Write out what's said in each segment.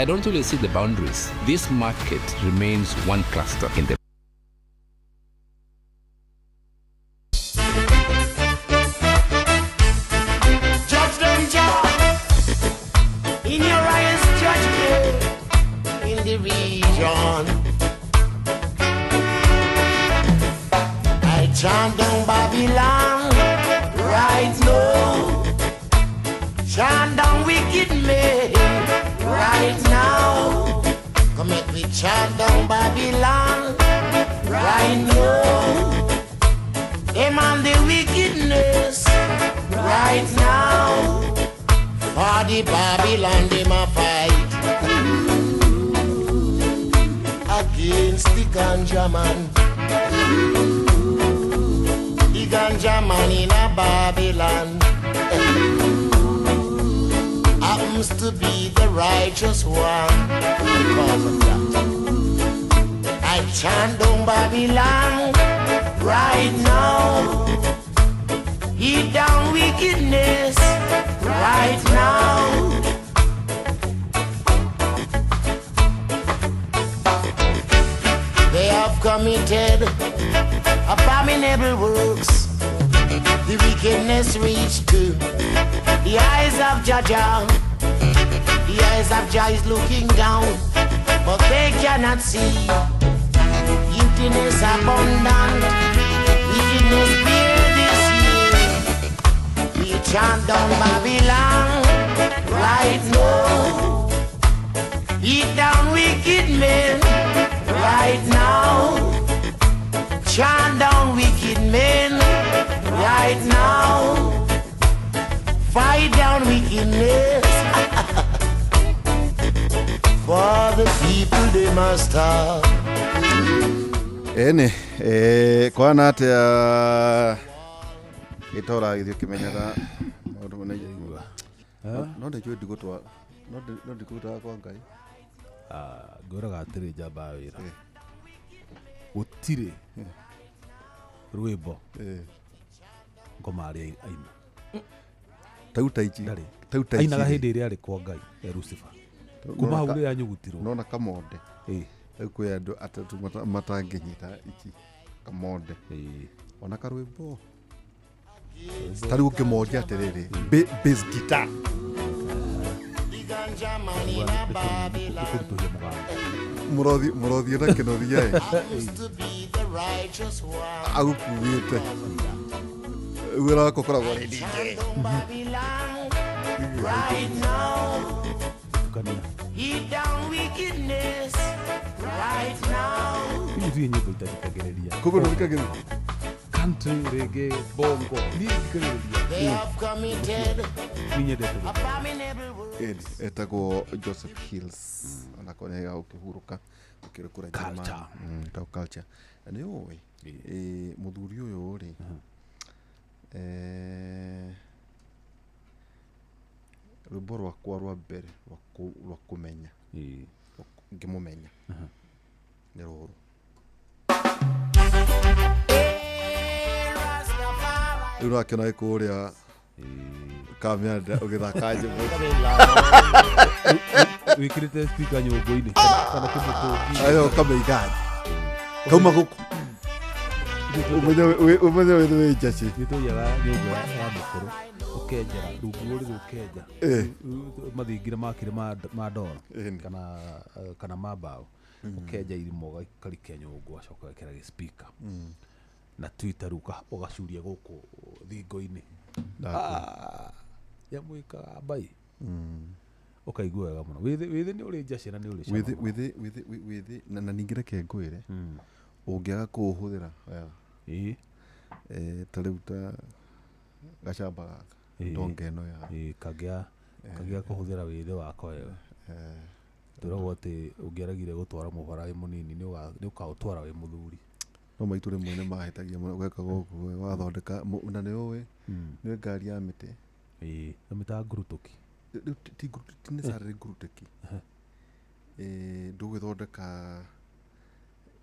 I don't really see the boundaries. This market remains one cluster in the Judge them, judge. In your eyes, judgment in the region. I chant down Babylon right now. Chant down wicked men right now. Come make me chant down Babylon right now. Them and the wickedness right now. For the Babylon them a fight against the ganja man. The ganja man in a Babylon happens to be the righteous one. Because of that, I chant down Babylon right now. Heat down wickedness right now. They have committed abominable works. The wickedness reached to the eyes of Jah. The eyes of Jah is looking down, but they cannot see. Guiltiness abundant, wickedness bear this year. We chant down Babylon right now. Beat down wicked men right now. Chant down wicked men right now. Fight down wickedness. For the people they must have. Ene kwana atia itora githio kimenyaga maundu manene no ndijui ndigutwa no ndikutaga kwa Ngai. Ngwĩraga atĩrĩ njamba ya wĩra, gũtirĩ rwĩmbo ngoma arĩa aina tau taichi ndarĩ tau taichi ainaga hĩndĩ ĩrĩa arĩ kwa Ngai ya Lucifer kuma hau rĩrĩa anyugutirwo nona kamonde rĩu kwĩ andũ atatũ matangĩnyita ici kamonde ona karwĩmbo ta rĩu ũngĩmoria atĩrĩrĩ bass guitar The ganja man in a Babylon kũritũhia mũgambo mũrothi na kĩnoria happens to be the righteous one. Agũkuĩte wĩra wako ũkoragwo ũrĩ DJ. Chant down Babylon right now. tukania Heat down wickedness right now. Hizi tuye nyimbo itathikagĩrĩria Koguo ndũthikagĩrĩria country, reggae, bongo niĩ thikagĩrĩria. They have committed Niĩ nyendete gũthaka. abominable works. Ĩni etagwo Joseph Hills onako nĩ gũkĩhurũka ũkĩrĩ kũrĩa Culture. Njĩrĩmani. Etagwo culture. Na nĩ ũĩ mũthuri ũyũ rĩ rwĩmbo rwakwa rwa mbere rwa kũmenya ngĩmũmenya nĩ rũrũ. Rĩu ũrakĩona wĩ kũrĩa Kamianda ũgĩthaka nyĩmbo wĩkĩrĩte speaker nyũngũ-inĩ kana kĩmũtũngi ayo ũkamĩiga thĩ kauma gũkũ ũmenye wĩ wĩ njaci. Nĩ tũiyaga nyũngũ ya mũkũrũ ũkenjera rungu rũrĩrĩ ũkenja mathingira makĩrĩ ma ndoro kana ma mbaũ ũkenja irima ũgakarikia nyũngũ ũgacoka ũgekĩra gĩspika na Twitter rĩu ũgacuria gũkũ thingo-inĩ yamwĩkaga mbai ũkaigua wega mũno. Wĩthĩ nĩ ũrĩ njacĩ na nĩ ũrĩ cama mũno. Wĩthĩ na ningĩ reke ngwĩre ũngĩaga kũũhũthĩra wega ta rĩu ta gacamba gaka ndonge ĩno ya kangĩa kũhũthĩra wĩthĩ wakwa wega. Twĩragwo atĩ ũngĩaregire gũtwara mũbara wĩ mũnini nĩ ũkaũtwara wĩ mũthuri. No maitũ rĩmwe nĩ mahĩtagia mũno gwekaga ũguo wathondeka na nĩ ũĩ nĩ ngari ya mĩtĩ amĩtaga ngurutuki. Rĩu ti necessarily ngurutũki ndũgĩthondeka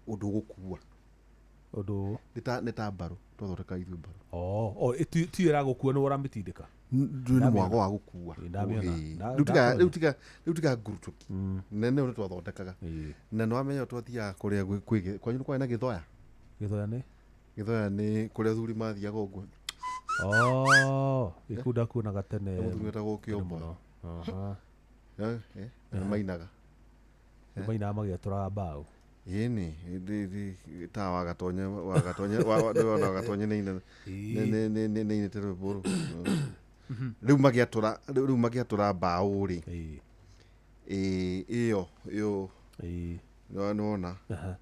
ũndũ ũgũkua ũndũ nĩ ta mbarũ twathondeka ithuĩ mbarũ. Ti ĩragũkua nĩ ũramĩtindĩka. Ndũĩ nĩ mwago wa gũkua. Ĩĩ, ndamĩona. Ĩĩ. Nda- Rĩu tiga- ndakũmenya. rĩu tiga ngurutuki nene ũrĩa twathondekaga Ĩĩ. na nĩ wamenya twathiaga kũrĩa kwanyu nĩ kwarĩ na gĩthoya. Gĩthoya nĩ Gĩthoya nĩ kũrĩa athuri mathiaga ũguo. Oh, gĩkuu ndakuonaga tene Mũthuri wetagwo tene Kĩombo. mũno. Aha. Eh, eh, na mainaga. Mainaga magĩatũraga mbaũ. Ĩni ta wagatonye wagatonye wona wagatonye nĩ nĩinĩte rwĩmbo rũu. Rĩu magĩatũra rĩu magĩatũra mbaũ rĩ. Ĩĩ. Ĩĩ, ĩyo ĩyo Ĩĩ. nĩwona. Aha.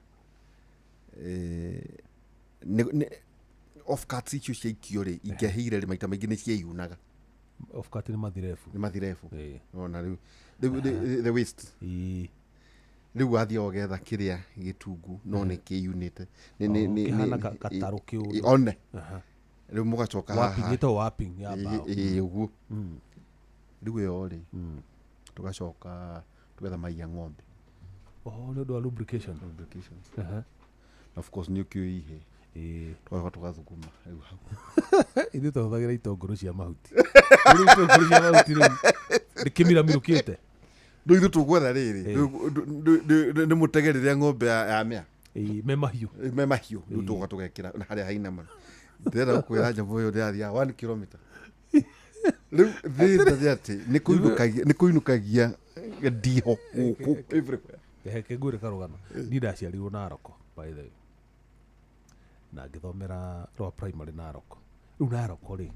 Off cuts icio ciaikio rĩ ingĩahĩire rĩ maita maingĩ nĩ cieyunaga. Off cut nĩ mathirebu. Nĩ mathirebu. Ĩĩ. Nĩwona rĩu rĩu the waste. Ĩĩ. Rĩu wathiĩ ũgetha kĩrĩa gĩtungu no nĩ kĩyunĩte. Kĩhana gatarũ kĩũndũ. One. Aha. Rĩu mũgacoka Wapping, haha. ĩtagwo wapping ya mbaũ. Ĩĩ ũguo. Rĩu ĩyo rĩ tũgacoka tũgetha mai ya ng'ombe. Oh, nĩ ũndũ wa lubrication. Lubrication. Aha. Na of course nĩ ũkĩũĩ ihe. Ĩĩ. Tũgacoka tũgathuguma rĩu hau. Ithuĩ twahũthagĩra itũngũrũ cia mahuti. Rĩu itũngũrũ cia mahuti rĩu nĩ kĩmira mirũkĩte. Rĩu ithuĩ tũgwetha rĩrĩ nĩ mũtege rĩrĩa ng'ombe yamĩa. Ĩĩ, me mahiũ. Me mahiũ rĩu tũgoka tũgekĩra na harĩa hainama. Ndĩrenda gũkwĩra nyamũ ĩyo ndĩrathiaga 1 kilometer. Rĩu thĩna nĩ atĩ nĩ kũinũkagia ndiho gũkũ everywhere. Reke ngwĩre karũgano. Niĩ ndaciarirwo Narok by the way. Na ngĩthomera lower primary Narok. Rĩu Narok rĩ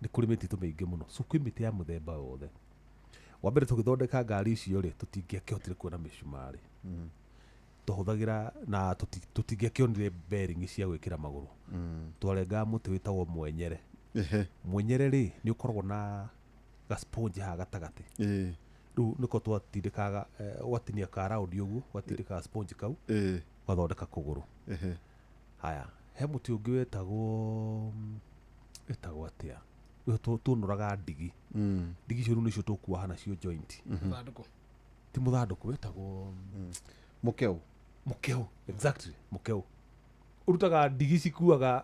nĩ kũrĩ mĩtitũ mĩingĩ mũno. So kwĩ mĩtĩ ya mũthemba wothe. Wa mbere tũgĩthondeka ngari icio rĩ tũtingĩakĩhotire kuona mĩcumarĩ. Tũhũthagĩra na tũtingĩakĩonire bearing cia gwĩkĩra magũrũ. Twarengaga mũtĩ wĩtagwo mwenyere. Ehe. Mwenyere rĩ nĩ ũkoragwo na ga sponge haha gatagatĩ. Ĩĩ. Rĩu nĩko twatindĩkaga ũgatinia ka round ũguo ũgatindĩka sponge kau Ĩĩ. ũgathondeka kũgũrũ. Ehe. Haya, he mũtĩ ũngĩ wetagwo wetagwo atĩa? Rĩu tuonoraga ndigi. Ndigi icio rĩu nĩcio tũkuoha nacio joint. Mũthandũkũ. Ti mũthandũkũ wetagwo Mũkeu. Mũkeu. Exactly, mũkeu. Ũrutaga ndigi cikuaga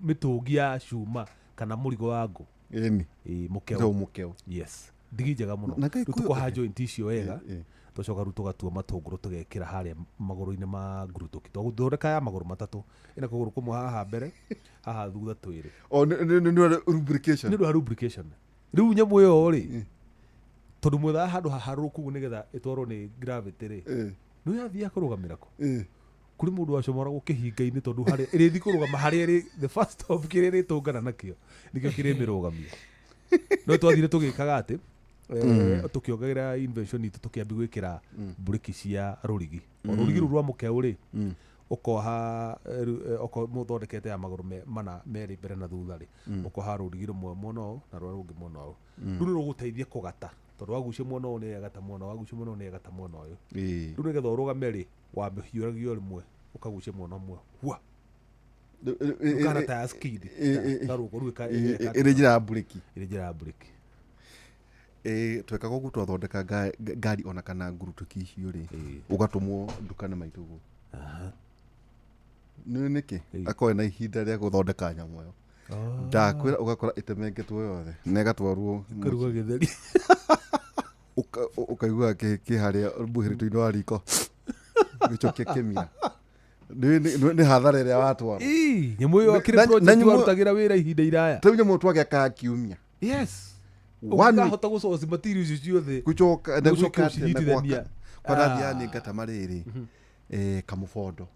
mĩtũngi ya cuma kana mũrigo wa ngũ. Ĩni. Ĩĩ, mũkeu. Ĩtagwo mũkeu. Yes. Ndigi njega mũno. Na Ngai Rĩu kwĩ- tũkoha joint icio wega. Ĩĩ. Tũcoka rĩu tũgatua matũngũrũ tũgekĩra harĩa magũrũ-inĩ ma ngurutuki. Twathondeka ya magũrũ matatũ. Ĩna kũgũrũ kũmwe haha mbere, haha thutha twĩrĩ. O nĩ lubrication. Nĩ ũndũ wa lubrication. Rĩu nyamũ ĩyo rĩ tondũ mwethaga handũ haharũrũku ũguo nĩgetha ĩtwarwo nĩ gravity rĩ Ĩĩ. nĩ yathiaga kũrũgamĩra kũ? Ĩĩ. Kũrĩ mũndũ wacomoragwo kĩhinga-inĩ tondũ harĩa ĩrĩthiĩ kũrũgama harĩa ĩrĩ the first stop kĩrĩa ĩrĩtũngana nakĩo nĩkĩo kĩrĩmĩrũgamia. No twathire tũgĩkaga atĩ tũkĩongagĩra invention itũ tũkĩambia gwĩkĩra mburĩki cia rũrigi. O rũrigi rũu rwa mũkeu rĩ ũkoha okorwo mũthondekete ya magũrũ mana merĩ mbere na thutha rĩ ũkoha rũrigi rũmwe mwena ũyũ na rũrĩa rũngĩ mwena ũyũ. Rũu nĩ rũgũteithia kũgata tondũ wagucia mwena ũyũ nĩ ĩgata mwena ũyũ, wagucia mwena ũyũ nĩ ĩgata mwena ũyũ. Ĩĩ. Rĩu nĩgetha ũrũgame rĩ wamĩhiũragia rĩmwe ũkagucia mwena ũmwe hua ũkahana ta ya skid karũgo rĩu Ĩrĩ njĩra ya mburĩki. ĩrĩ njĩra ya mburĩki. Twekaga ũguo twathondeka ngari ona kana ngurutuki icio rĩ ũgatũmwo nduka nĩ maitũ ũguo. Nĩ nĩkĩ? Akorwo na ihinda rĩa gũthondeka nyamũ ĩyo. Ndakwĩra ũgakora ĩtemengetwo yothe na ĩgatwarwo Kũruga gĩtheri. Ũkaigua kĩ harĩa mũhĩrĩto-inĩ wa riko gĩcokia kĩmira. Nĩ hathara ĩrĩa watwara. Ĩĩ, nyamũ ĩyo akĩrĩ Na project nyamũ- warutagĩra wĩra ihinda iraya. Rĩu nyamũ twagĩakaga kiumia. Yes. One Ũngĩkahota gũcoci material icio ciothe. Gũcoka na Gũcoka gwĩka atĩa, na ũcinyitithania. gwaka. Kwa ndathiaga nĩ ngatama rĩrĩ kamũbondo.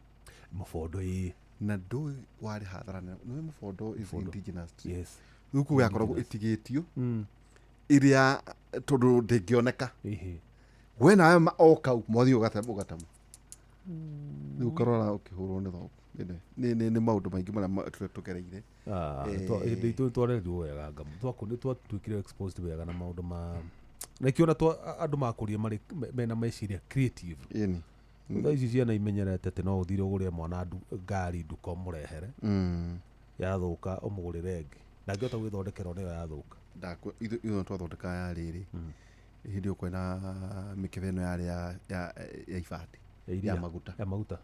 Mũbondo ĩĩ. Na ndũĩ warĩ hathara nene. Nĩũĩ mũbondo is indigenous tree. Yes. Rĩu kũu yakoragwo ĩtigĩtio ĩrĩa tondũ ndĩngĩoneka. Ĩhĩ. We nawe o kau mwathiĩ ũgatema. Rĩu ũkarora ũkĩhũrwo nĩ thoguo. Nĩ maũndũ maingĩ marĩa tũgereire. Hĩndĩ itũ twarerirwo wega ngamu. Nĩ twatuĩkire exposed wega na maũndũ ma na ikĩona andũ makũrire marĩ mena meciria creative. Ĩni. Thaa ici ciana imenyerete atĩ no ũthire ũgũrĩre mwana ngari nduka ũmũrehere. Yathũka ũmũgũrĩre ĩngĩ. Ndangĩhota gwĩthondekera ona ĩyo yathũka. Ithuĩ twathondekaga ya rĩrĩ. Hĩndĩ ĩyo kwĩna mĩkebe ĩno yarĩ ya ibati. Ya maguta. Ya maguta.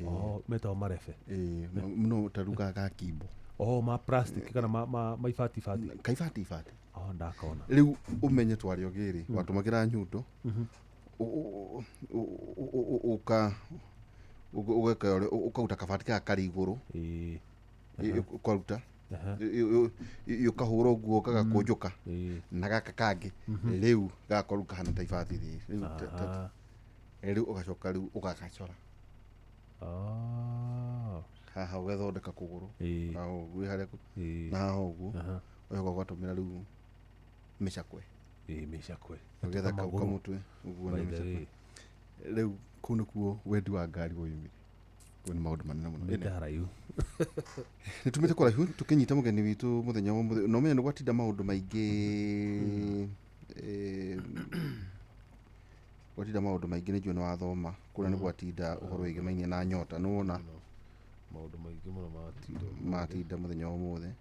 Oh, metagwo marebe. Ĩĩ, no ta rĩu ga kimbo. Oh, ma plastic kana ma ibati ibati. Kaibati ibati. Oh, ndakona. Rĩu ũmenye twarĩ ogĩrĩ watũmagĩra nyundo ũka ũgeka ũrĩa ũkaruta kabati kaya karĩ igũrũ. Ĩĩ. Ũkaruta ũkahũra ũguo gagakũnjũka na gaka kangĩ rĩu gagakorwo kahana ta ibati rĩrĩ rĩu rĩu ũgacoka rĩu ũgagacora. Ah. Haha ũgethondeka kũgũrũ haha ũguo harĩa na haha ũguo ũgacoka ũgatũmĩra rĩu mĩcakwe. Ĩĩ, mĩcakwe. Ũgetha kau kamũtwe ũguo na mĩcakwe. Rĩu kũu nĩkuo wendi wa ngari woimire. Kũu nĩ maũndũ manene mũno. Nĩ haraihu. Nĩ tumĩte kũraihu tũkĩnyita mũgeni witũ mũthenya wa ũmũthĩ. Na ũmenye nĩ gwatinda maũndũ maingĩ, gwatinda maũndũ maingĩ nĩ njũĩ nĩ wathoma kũrĩa nĩ gwatinda ũhoro wĩgĩmainie na nyota nĩ wona maũndũ maingĩ mũno matinda matinda mũthenya wa ũmũthĩ.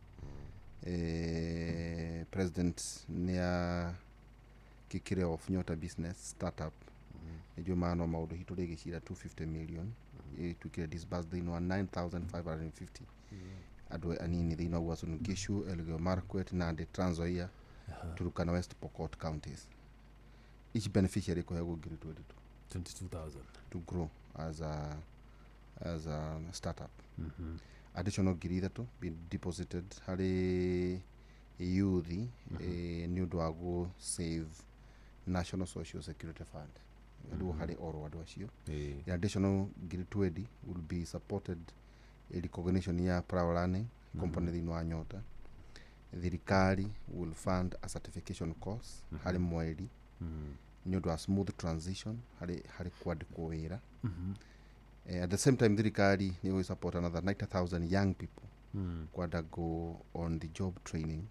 President nĩ a kĩkĩre off Nyota business startup nĩ njũĩ maya no maũndũ hitũ rĩgĩcira 250 million ĩtuĩkire disbursed thĩinĩ wa 9550 andũ anini thĩinĩ wa Uasin Gishu, Elgeyo Marakwet, Nandi, Trans Nzoia, Turkana West Pokot counties. Each beneficiary kũheagwo ngiri 22 22,000 to grow as a startup. Additional ngiri ithatũ be deposited harĩ youth nĩ ũndũ wa gũ save National Social Security Fund rĩu harĩ oro andũ acio. The additional ngiri 20 will be supported recognition ya prior learning company thĩinĩ wa Nyota. Thirikari will fund a certification course harĩ mweri nĩ ũndũ wa smooth transition harĩ kwandĩkwo wĩra. At the same time thirikari nĩ ĩgũ support another 90,000 young people kwenda go on the job training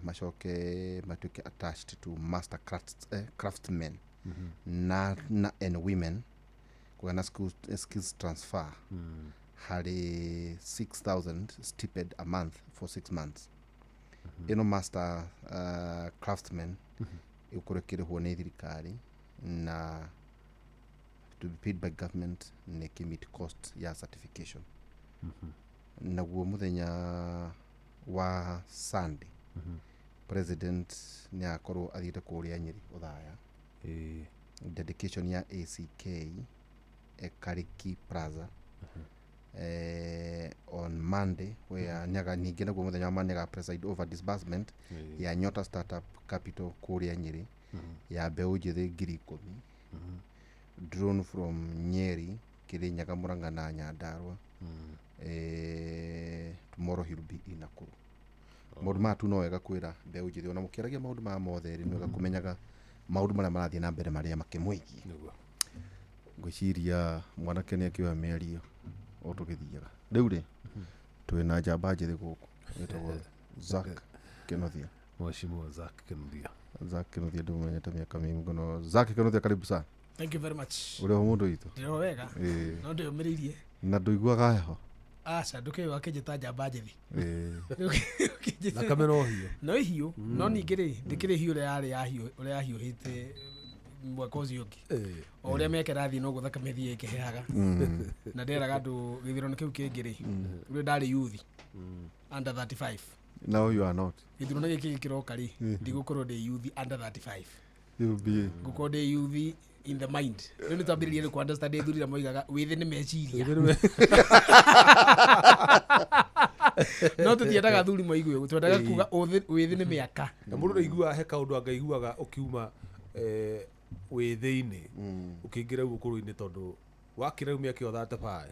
macoke matuĩke attached to master craftsmen na and women kũgĩa na skills transfer harĩ 6,000 stipend a month for 6 months. Ĩno master craftsman ĩgũkorwo ĩkĩrĩhwo nĩ thirikari na to be paid by government nĩ kĩmeet cost ya certification. Naguo mũthenya wa Sunday president nĩ akorwo athiĩte kũrĩa Nyĩrĩ Othaya dedication ya ACK Kariki Plaza on Monday where nyaga ningĩ naguo mũthenya wa Monday ga preside over disbursement ya Nyota startup capital kũrĩa Nyĩrĩ ya mbeũ njĩthĩ 10,000 drone from Nyeri Kirinyaga Murang'a na Nyandarua. Tomorrow he will be in Nakuru. Maũndũ maya tu no wega kwĩra mbeũ njĩthĩ ona mũkĩaragia maũndũ maya mothe rĩ nĩ wega kũmenyaga maũndũ marĩa marathiĩ na mbere marĩa makĩmwĩgiĩ. Ngwĩciria mwanake nĩ akĩoya mĩario o tũgĩthiaga. Rĩu rĩ twĩna njamba njĩthĩ gũkũ ĩtagwo Zack Kinuthia. Mheshimiwa Zack Kinuthia. Zack Kinuthia ndĩmũmenyete mĩaka mĩingĩ mũno. Zack Kinuthia karibu sana. Thank you very much. Ũrĩ ho mũndũ witũ? Ndĩro wega. No ndĩyũmĩrĩirie. Na ndũiguaga heho? Aca ndũkĩũĩ akĩnjĩta njamba njĩthĩ. Thakame no hiũ. No hiũ, no ningĩ rĩ ndĩkĩrĩ hiũ ũrĩa yarĩ ya hiũ ũrĩa yahiũhĩte mwaka ũcio ũngĩ. O ũrĩa mĩaka ĩrathiĩ noguo thakame ĩthiĩ ĩkĩhehaga. Na nderaga andũ gĩthurano kĩu kĩngĩ rĩ rĩu ndarĩ youth under 35. Now you are not. Gĩthurano gĩkĩ gĩkĩroka rĩ ndigũkorwo ndĩ youth under 35. Ngũkorwo ndĩ youth in the mind. Rĩu nĩ twambĩrĩrie rĩu kũ understand athuri arĩa moigaga wĩthĩ nĩ meciria. No tũtiendaga athuri maigue ũguo, twendaga kuga wĩthĩ nĩ mĩaka. Na mũndũ nĩaiguaga he kaũndũ angaiguaga ũkiuma wĩthĩ-inĩ ũkĩingĩra rĩu ũkũrũ-inĩ tondũ wakĩra rĩu mĩaka ĩyo 35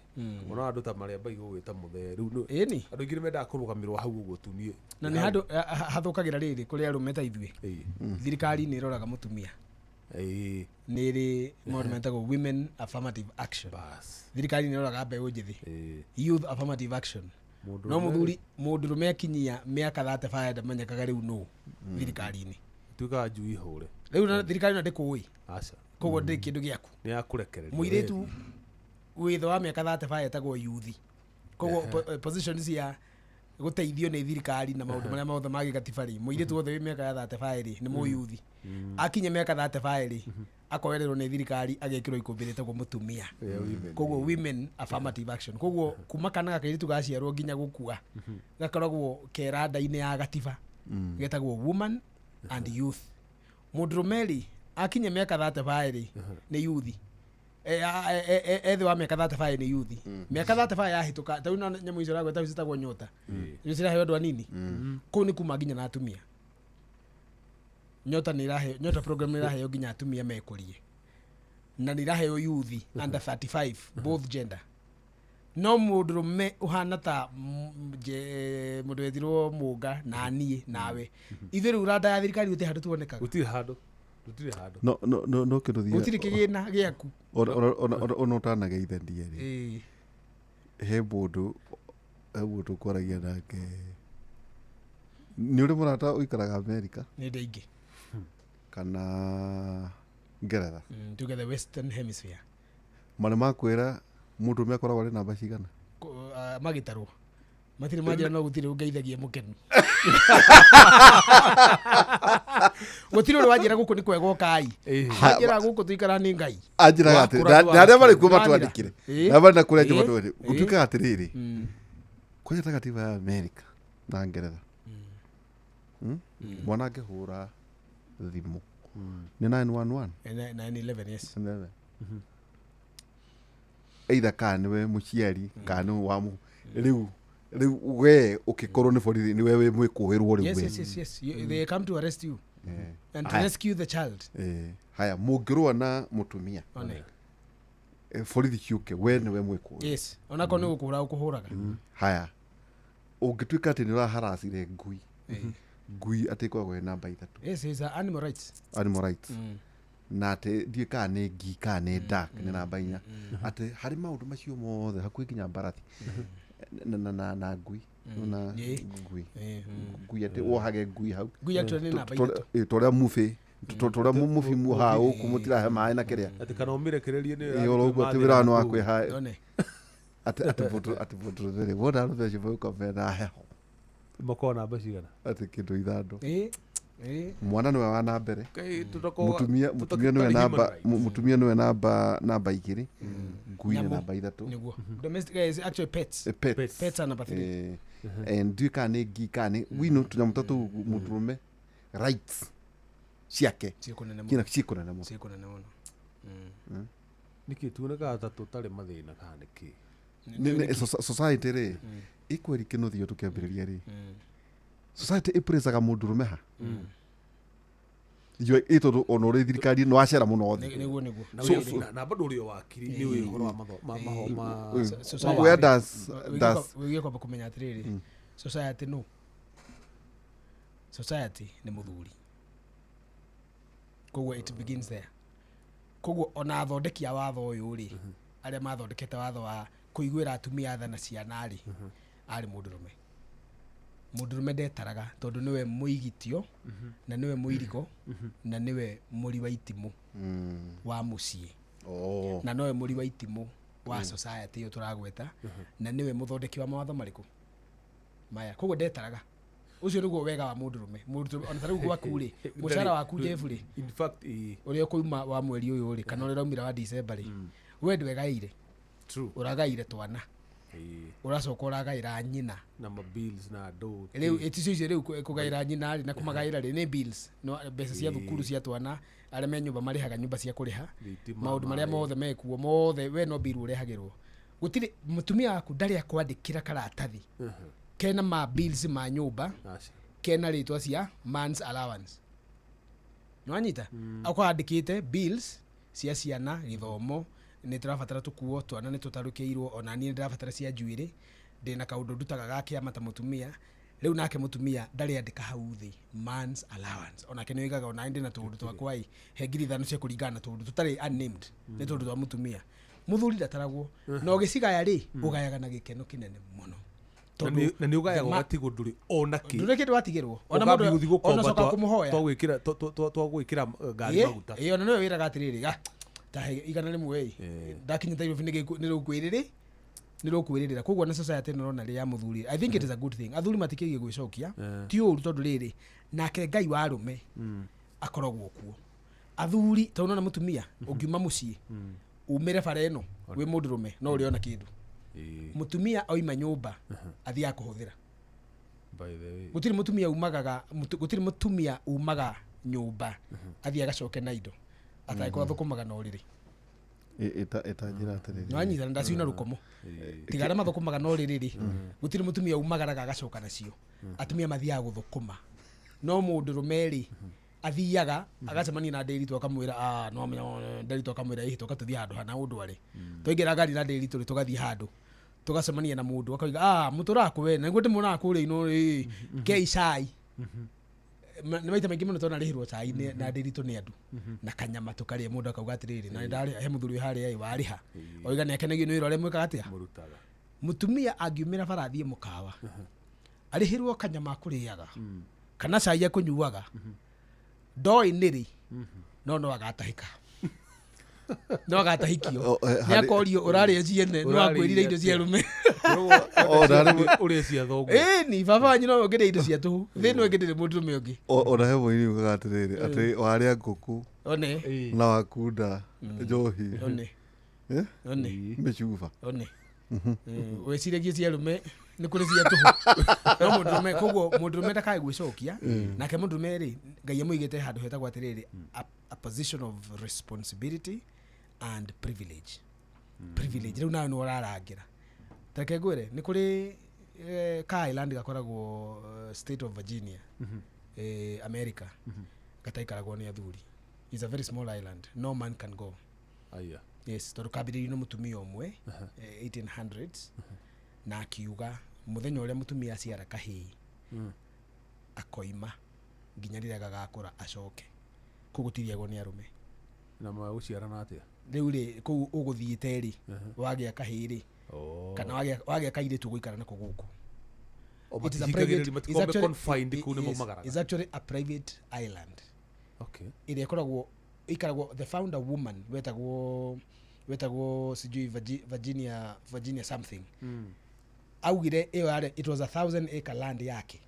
ona andũ ta marĩa mbaigũ gwĩta mũthee rĩu Ĩni. andũ aingĩ nĩ mendaga kũrũgamĩrwo hau ũguo tu niĩ. Na nĩ handũ hathũkagĩra rĩrĩ kũrĩ arũme ta ithuĩ. Thirikari nĩ ĩroraga mũtumia. Nĩ ĩrĩ maũndũ metagwo women affirmative action. Thirikari nĩ ĩroraga mbeũ njĩthĩ. Youth affirmative action. No mũthuri mũndũrũme akinyia mĩaka 35 ndamenyekaga rĩu nũ thirikari-inĩ. Tuĩkaga njui hũre. Rĩu na thirikari na ndĩkũĩ. Aca. Koguo ndĩrĩ kĩndũ gĩaku. Nĩ yakũrekereria. Mũirĩtu wĩthĩ wa mĩaka 35 etagwo youth. Koguo position cia Gũteithio nĩ thirikari na maũndũ marĩa mothe ma gĩgatiba rĩ, mũirĩtu wothe wĩ mĩaka ya 35 rĩ, nĩ mũyuthi. Akinye mĩaka 35 rĩ, akoererwo nĩ thirikari agekĩrwo ikũmbĩ rĩtagwo mũtumia. Koguo women affirmative action. Koguo kuma kana gakairĩtu gaciarwo nginya gũkua, gakoragwo keranda-inĩ ya gatiba, getagwo woman and youth. Mũndũrũme rĩ, akinye mĩaka 35 rĩ, nĩ yuthi. Ethĩ wa mĩaka 35 nĩ yuthi. Mĩaka 35 yahĩtũka, ta rĩu no nyamũ icio ũragweta citagwo nyota, icio ciraheo andũ anini, kũu nĩ kuma nginya na atumia. Nyota nĩ iraheo, nyota program nĩ iraheo nginya atumia mekũrie, na nĩ iraheo yuthi under 35, both gender. No mũndũrũme ũhana ta mũndũ wetirwo Mũnga na niĩ nawe, ithuĩ rĩu randa ya thirikari gũtirĩ handũ tuonekaga. Gũtirĩ handũ, gũtirĩ handũ. No no no no kĩndũ thia Gũtirĩ kĩgĩna gĩaku. Ona ũtanageithania rĩ, he mũndũ ngwaragia nake, nĩ ũrĩ mũrata ũikaraga Amerika Nĩ ndĩ ingĩ. Kana Ngeretha? Tuge the Western Hemisphere. Marĩ makwĩra mũndũrũme akoragwo arĩ namba cigana? Magĩtarwo matirĩ manjĩra, no gũtirĩ ũngeithagia mũkenu, gũtirĩ ũrĩ wanjĩra gũkũ nĩ kwega ũkai, wanjĩra gũkũ tũikara nĩ Ngai. Anjĩraga atĩrĩ Wakũra na arĩa marĩ kuo Nĩwathira. matwandĩkĩre Ĩĩ. na marĩ na kũrĩa nja Ĩĩ. matwandĩkĩre. Gũtuĩkaga atĩrĩrĩ, kwanja ta gatiba ya Amerika na Ngeretha, Mwana angĩhũra thimũ nĩ 911. 911, yes. Either kana nĩwe mũciari kana nĩwe wa rĩu we ũkĩkorwo nĩ borithi nĩwe wĩ mwĩkũĩrwo rĩu Yes. we. Yes, they come to arrest you and to Haya. rescue the child. Haya, mũngĩrũa na mũtumia, One. Borithi ciũke, we nĩwe mwĩkũĩrwo. Yes, onakorwo nĩ gũkũhũra ũkũhũraga. Haya, ũngĩtuĩka atĩ nĩ ũraharacire ngui, ngui atĩ ĩkoragwo ĩ namba 3. Yes, animal rights. Animal rights. Na atĩ ndiũĩ kana nĩ ngi kana nĩ duck nĩ namba 4, atĩ harĩ maũndũ macio mothe hakuhĩ nginya mbarathi na ngui na ngui, ngui atĩ wohage ngui hau. Ngui actually nĩ namba 3. Torĩa mubi torĩa mubi muhaha gũkũ mũtirahe maĩ na kĩrĩa. Atĩ kana ũmĩrekererie nĩyo Ĩ, oro ũguo atĩ wĩra nĩ wakwĩha. One. Atĩ mũndũ rĩ wona arũme acio magĩũka mena heho. Makoragwo namba cigana? Atĩ kĩndũ 6. Ĩ. Mwana nĩwe wa na mbere. Kaĩ tũtakoragwo- Mũtumia nĩwe tũtarĩ namba human rights. Mũtumia nĩwe namba 2, ngui nĩ Nyamũ. namba 3. Nĩguo domestic is actually pets. Pets. Pets. Pets are number 3. And ndiũĩ kana nĩ ngi kana nĩ wino tũnyamũ ta tũu, mũndũrũme rights ciake Ciĩ kũnene mũno. kina ciĩ kũnene mũno. Ciĩ kũnene mũno. Nĩkĩ tuonekaga ta tũtarĩ mathĩna kana nĩkĩ? Society rĩ ĩkweri kĩnũthio tũkĩambĩrĩria rĩ, society ĩpraisaga mũndũrũme ha ĩ tondũ ona ũrĩ thirikari nĩ wacera mũno thĩ. Nĩguo. Na na bado ũrĩ o wakiri nĩ ũĩ ũhoro wa matho ma maho ma Society. Where does Wĩgie kwamba kũmenya atĩrĩrĩ, society no society nĩ mũthuri, koguo it begins there. Koguo ona athondeki a watho ũyũ rĩ, arĩa mathondekete watho wa kũiguĩra atumia tha na ciana rĩ, arĩ mũndũrũme. Mũndũrũme ndetaraga tondũ nĩwe mũigitio na nĩwe mũirigo na nĩwe mũri wa itimũ wa mũciĩ, Oh. na nowe mũri wa itimũ wa society ĩyo tũragweta, na nĩwe mũthondeki wa mawatho marĩkũ maya, koguo ndetaraga. Ũcio nĩguo wega wa mũndũrũme. Mũndũrũme ona ta rĩu gwaku rĩ, mũcara waku Jeff rĩ, In fact, ĩ, ũrĩa ũkũima wa mweri ũyũ rĩ, kana ũrĩa ũraumire wa December rĩ, we ndwegaĩire. True. Ũragaĩire twana, Ĩ, ũracoka ũragaĩra nyina. Na ma bills na andũ. Rĩu ĩticio icio rĩu kũgaĩra nyina rĩ na kũmagaĩra rĩ nĩ bills, no mbeca cia thukuru cia twana, arĩa me nyũmba marĩhaga nyũmba cia kũrĩha, Thitima, maũndũ marĩa maĩ. mothe mekuo mothe, we no bill ũrehagĩrwo. Gũtirĩ mũtumia waku ndarĩ akwandĩkĩra karatathi kena ma bills ma nyũmba, Aca. kena rĩtwa cia man's allowance, nĩwanyita? Akwandĩkĩte bills cia ciana, gĩthomo, nĩ tũrabatara tũkuo twana, nĩ tũtarũkĩirwo, ona niĩ nĩ ndĩrabatara cia njuĩrĩ, ndĩna kaũndũ ndutaga ga kĩama ta mũtumia. Rĩu nake mũtumia ndarĩ andĩka hau thĩ man's allowance, onake nĩ oigaga ona ndĩna tũũndũ twakwa ĩ, he 5,000 cia kũringana na tũũndũ tũtarĩ unnamed, nĩ tũũndũ twa mũtumia. Mũthuri ndataragwo, na ũgĩcigaya rĩ, ũgayaga na gĩkeno kĩnene mũno. Na nĩ ũgayaga the ma- ũgatigwo ndũrĩ ona kĩ. Ndũrĩ kĩndũ watigĩrwo, ona Ũkambia mũndũ gũthiĩ gũkomba ona coka kũmũhoya. Twagwĩkĩra ngari maguta. Ĩ, ona nĩwe wĩraga atĩrĩrĩ, "Ah, tahe 100 ĩ, ndakinyĩte Nairobi nĩ rĩu kwĩrĩrĩ." Nĩ rũkwĩrĩrĩra. Koguo na society ĩno ũrona rĩ ya mũthuri, I think it is a good thing. Athuri matikĩgie gwĩcokia, ti ũru, tondũ rĩrĩ nake Ngai wa arũme akoragwo kuo. Athuri, tondũ nona mũtumia ũngiuma mũciĩ umĩre bara ĩno wĩ mũndũrũme, no ũrĩona kĩndũ. Mũtumia oima nyũmba athiaga kũhũthĩra. By the way. Gũtirĩ mũtumia umagaga, gũtirĩ mũtumia umaga nyũmba athiĩ agacoke na indo atangĩkorwo athũkũmaga na ũrĩrĩ. Ĩtanjĩra atĩrĩrĩ. Nĩwanyita, na ndaciuna rũkomo, tiga arĩa mathũkũmaga na ũrĩrĩ rĩ, gũtirĩ mũtumia umagaraga agacoka nacio. Atumia mathiaga gũthũkũma, no mũndũrũme rĩ, athiaga agacemania na ndĩritũ akamwĩra, "Ah, no amenya." Ndĩritũ akamwĩra, "Ĩhĩ, toka tũthiĩ handũ hana ũndware." Twaingĩra ngari na ndĩritũ rĩ, tũgathiĩ handũ tũgacemania na mũndũ akauga, "Ah, mũtũraku we, nĩguo ndĩmuonaga kũrĩa ino rĩ, kei cai." Nĩ maita maingĩ mũno twanarĩhĩrwo cai na ndĩritũ nĩ andũ na kanyama tũkarĩa. Mũndũ akauga atĩrĩrĩ, na nĩndarĩha he mũthuri wĩ harĩa ĩ warĩha, oiga nĩ akenagio nĩ wĩra ũrĩa mwĩkaga atĩa. Mũrutaga. Mũtumia angiumĩra bara athiĩ mũkawa arĩhĩrwo kanyama akũrĩaga kana cai akũnyuaga, ndoĩ nĩrĩ, no agatahĩka, no agatahikio. O, nĩ akorio, "Ũrarĩa ciene, no Ũrarĩire akwĩrire indo cia atĩa? arũme." O, na rĩmwe- Ũrĩa cia thoguo. Ĩni baba wanyu no ũngĩrĩa indo cia tũhũ, thĩ no ĩngĩ ndĩrĩ mũndũrũme ũngĩ. Ona he mũini ugaga atĩrĩrĩ, atĩ warĩa ngũkũ one na wakunda njohi one Eh? One. Mĩcuba. One wĩciragie cia arũme nĩ kũrĩ cia tũhũ, no mũndũrũme, koguo mũndũrũme ndakae gwĩcokia. Nake mũndũrũme rĩ, Ngai amũigĩte handũ hetagwo atĩrĩrĩ, a position of responsibility and privilege. Privilege rĩu nawe nĩ ũrarangĩra. Tareke ngwĩre, nĩ kũrĩ ka island gakoragwo State of Virginia, America, gataikaragwo nĩ athuri. Is a very small island, no man can go. Aya. Yes, tondũ kambĩrĩirio nĩ mũtumia ũmwe 1800s, na akiuga mũthenya ũrĩa mũtumia aciara kahĩĩ akoima nginya rĩrĩa gagakũra acoke. Kũu gũtiriagwo nĩ arũme. Na magũciarana atĩa? Rĩu rĩ, kũu ũgũthiĩte rĩ, wagĩa kahĩĩ rĩ, kana wagĩa kairĩtu, ũgũikara nako gũkũ. O It is a matihingagĩrĩrio, private- it's matikoragwo actually- confined kũu nĩ yes, maumagaraga. It's actually a private island ĩrĩa ĩkoragwo ikaragwo the founder woman wetagwo sijui Virginia something. Augire ĩyo yarĩ, it was a 1,000 acre land yake,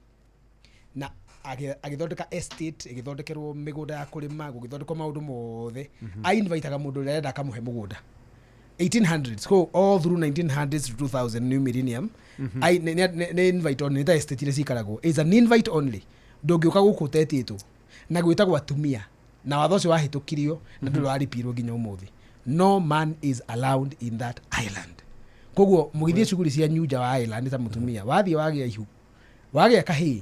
na agĩthondeka estate, ĩgĩthondekerwo mĩgũnda ya kũrĩma, gũgĩthondekwo maũndũ mothe. Ainvitaga mũndũ ũrĩa arenda akamũhe mũgũnda 1800s ko all through 1900s to 2000, new millennium. Nĩ invite only, nĩ ta estate iria cikaragwo, is an invite only. Ndũngĩũka gũkũ ũtetĩtwo, na gwĩtagwo atumia, na watho ũcio wahĩtũkirio na ndũrĩ waripirwo nginya ũmũthĩ. No man is allowed in that island. Koguo mũgĩthiĩ cuguri cianyu nja wa island ta mũtumia, wathiĩ wagĩa ihu, wagĩa kahĩĩ,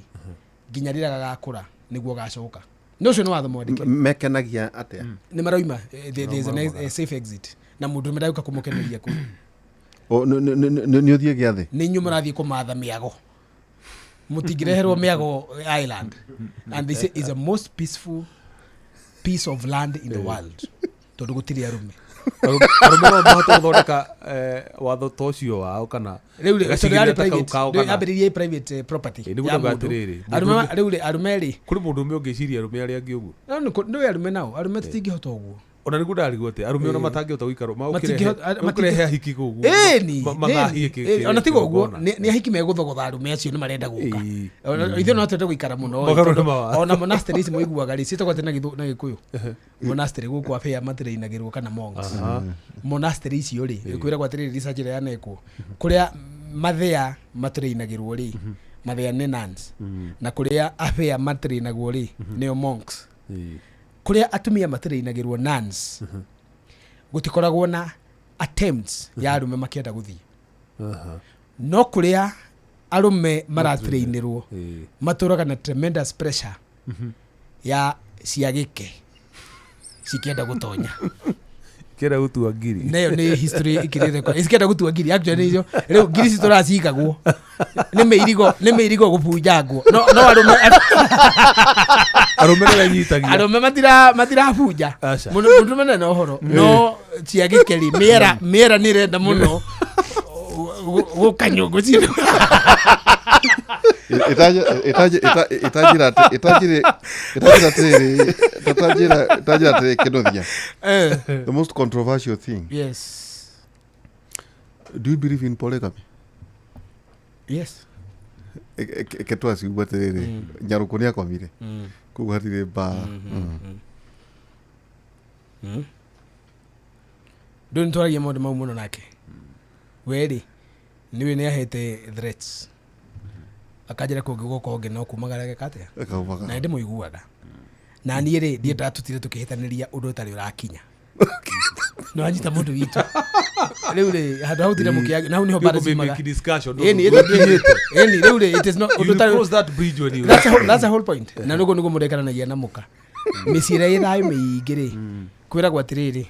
nginya rĩrĩa gagakũra nĩguo gacoka. Nĩ ũcio nĩ watho mwandĩke. Mekenagia atĩa? Nĩ marauma, there is a safe exit, na mũndũ ũrũme ndagũka kũmũkeneria kũu. O, nĩ ũthiĩ gĩathĩ. Nĩ inyuĩ mũrathiĩ kũmatha mĩago, mũtingĩreherwo mĩago island. And they say is the most peaceful piece of land in the world, tondũ gũtirĩ arũme. Arũme no mahote gũthondeka watho ta ũcio wao kana Rĩu rĩ, tondũ gacigĩrĩra yarĩ ta kau private, kao rĩu kana yambĩrĩirie private property Ĩ, nĩguo ya ndauga mũndũ. atĩrĩrĩ, Rĩu rĩ, arũme rĩ, kũrĩ mũndũ ũmwe ũngĩciria arũme arĩa angĩ ũguo. No nĩ arũme nao, arũme tũtingĩhota ũguo. Ona nĩguo ndarigwo atĩ arũme ona matangĩhota gũikara Matingĩhota- magũkĩrehe ahiki kũu ũguo, ĩni mathahie ona tiga ũguo, nĩ ahiki megũthogotha arũme acio nĩ marenda gũka. Ĩĩ. Ithuĩ no twende gũikara mũno ĩ, Magarũre tondũ mawatho. ona monastery ici mũiguaga rĩ, ciĩtagwo atĩ na Gĩkũyũ monastery, gũkũ abĩa matĩrĩinagĩrwo kana monks. Monastery icio rĩ, kwĩragwo atĩrĩrĩ, research ĩrĩa yanekwo, kũrĩa mathĩa matĩrĩinagĩrwo rĩ, mathĩa nĩ nuns, na kũrĩa abĩa matĩrĩinagwo rĩ, nĩo monks. Kũrĩa atumia matĩrĩinagĩrwo, nuns, gũtikoragwo na attempts ya arũme makĩenda gũthiĩ, no kũrĩa arũme maratĩrĩinĩrwo matũraga na tremendous pressure ya cia gĩke cikĩenda gũtonya. Kĩenda gũtua ngiri. Nayo nĩ history ikĩrĩte kwa cikĩenda gũtua ngiri. Actually nĩcio rĩu ngiri ici tũracigagwo nĩ mĩirigo gũbunjangwo, no arũme Arũme nĩ menyitagia. Arũme matirabunja. Aca. Mũndũ mũndũ na ũhoro no cia gĩkeri mĩera nĩ ĩrenda mũno gũkanyũngũ ciĩ. Ĩtanjĩra atĩrĩrĩ, ĩtanjĩra atĩrĩrĩ, Kĩnuthia, the most controversial thing. Yes. Do you believe in polygamy? Yes. Eke twaciuga atĩrĩrĩ, nyarũkũ nĩ akomire, koguo hatirĩ mbara. Ndũ nĩ twaragia maũndũ mau mũno nake. We rĩ nĩwe nĩ ahete threats, akanjĩra kũngĩ gũka ũngĩ no kumagara geka atĩa Akaumaga. Na ndĩmũiguaga na niĩ rĩ ndiendaga tũtire tũkĩhĩtanĩria ũndũ ũtarĩ ũrakinya no anyita mũndũ witũ rĩu rĩ handũ hau tire mũkĩa na hau nĩho mbara ciumaga. Make discussion. Ĩni, ĩni, rĩu rĩ it is not ũndũ ũtarĩ. Cross that bridge when you That's a whole point. Na nĩguo nĩguo mũrekaranagia na mũka mĩciĩ ĩrĩa ĩ thayũ mĩingĩ rĩ, kwĩragwo atĩrĩrĩ,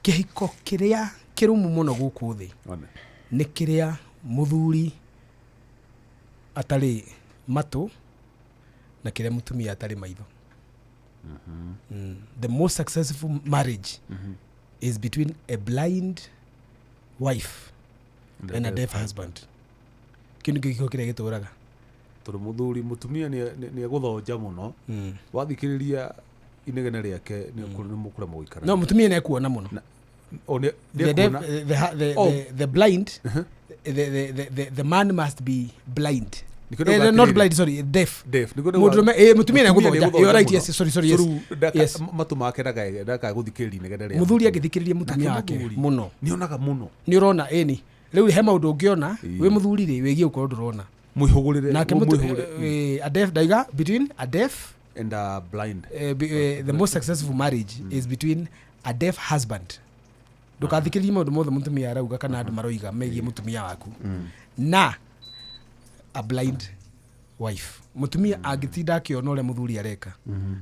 kĩhiko kĩrĩa kĩrũmu mũno gũkũ thĩ One. nĩ kĩrĩa mũthuri atarĩ matũ na kĩrĩa mũtumia atarĩ maitho. The most successful marriage is between a blind wife and a deaf husband. Kĩu nĩkĩo gĩko kĩrĩa gĩtũraga. Tondũ mũthuri mũtumia nĩ egũthonja mũno, wathikĩrĩria inegene rĩake nĩ mũkũremwo gũikara. No mũtumia nĩ ekuona mũno. O nĩ The, deaf, ekuona. the, Oh. the blind, the man must be blind. Nĩkĩo ndauga Not atĩrĩrĩ. blind, sorry, deaf. Deaf. Nĩkĩo ndauga- Mũndũrũme, mũtumia nĩ egũthonja. You're right, yes, sorry, sorry, yes. So rĩu Yes. matũ make ndakae gũthikĩrĩria inegene rĩa Mũthuri angĩthikĩrĩria mũtumia Nake wake mũthuri mũno, nĩonaga mũno. Nĩ ũrona ĩni rĩu he maũndũ ũngĩona wĩ mũthuri rĩ wĩgiĩ gũkorwo ndũrona. Mwĩhũgũrĩre. Nake Mwĩhũgũrĩre. a deaf, ndaiga between a deaf and a blind. The most successful marriage is between a deaf husband, ndũkathikĩrĩrie maũndũ mothe mũtumia arauga kana andũ maroiga megiĩ mũtumia waku, na a blind wife. Mũtumia angĩtinda akĩona ũrĩa mũthuri areka,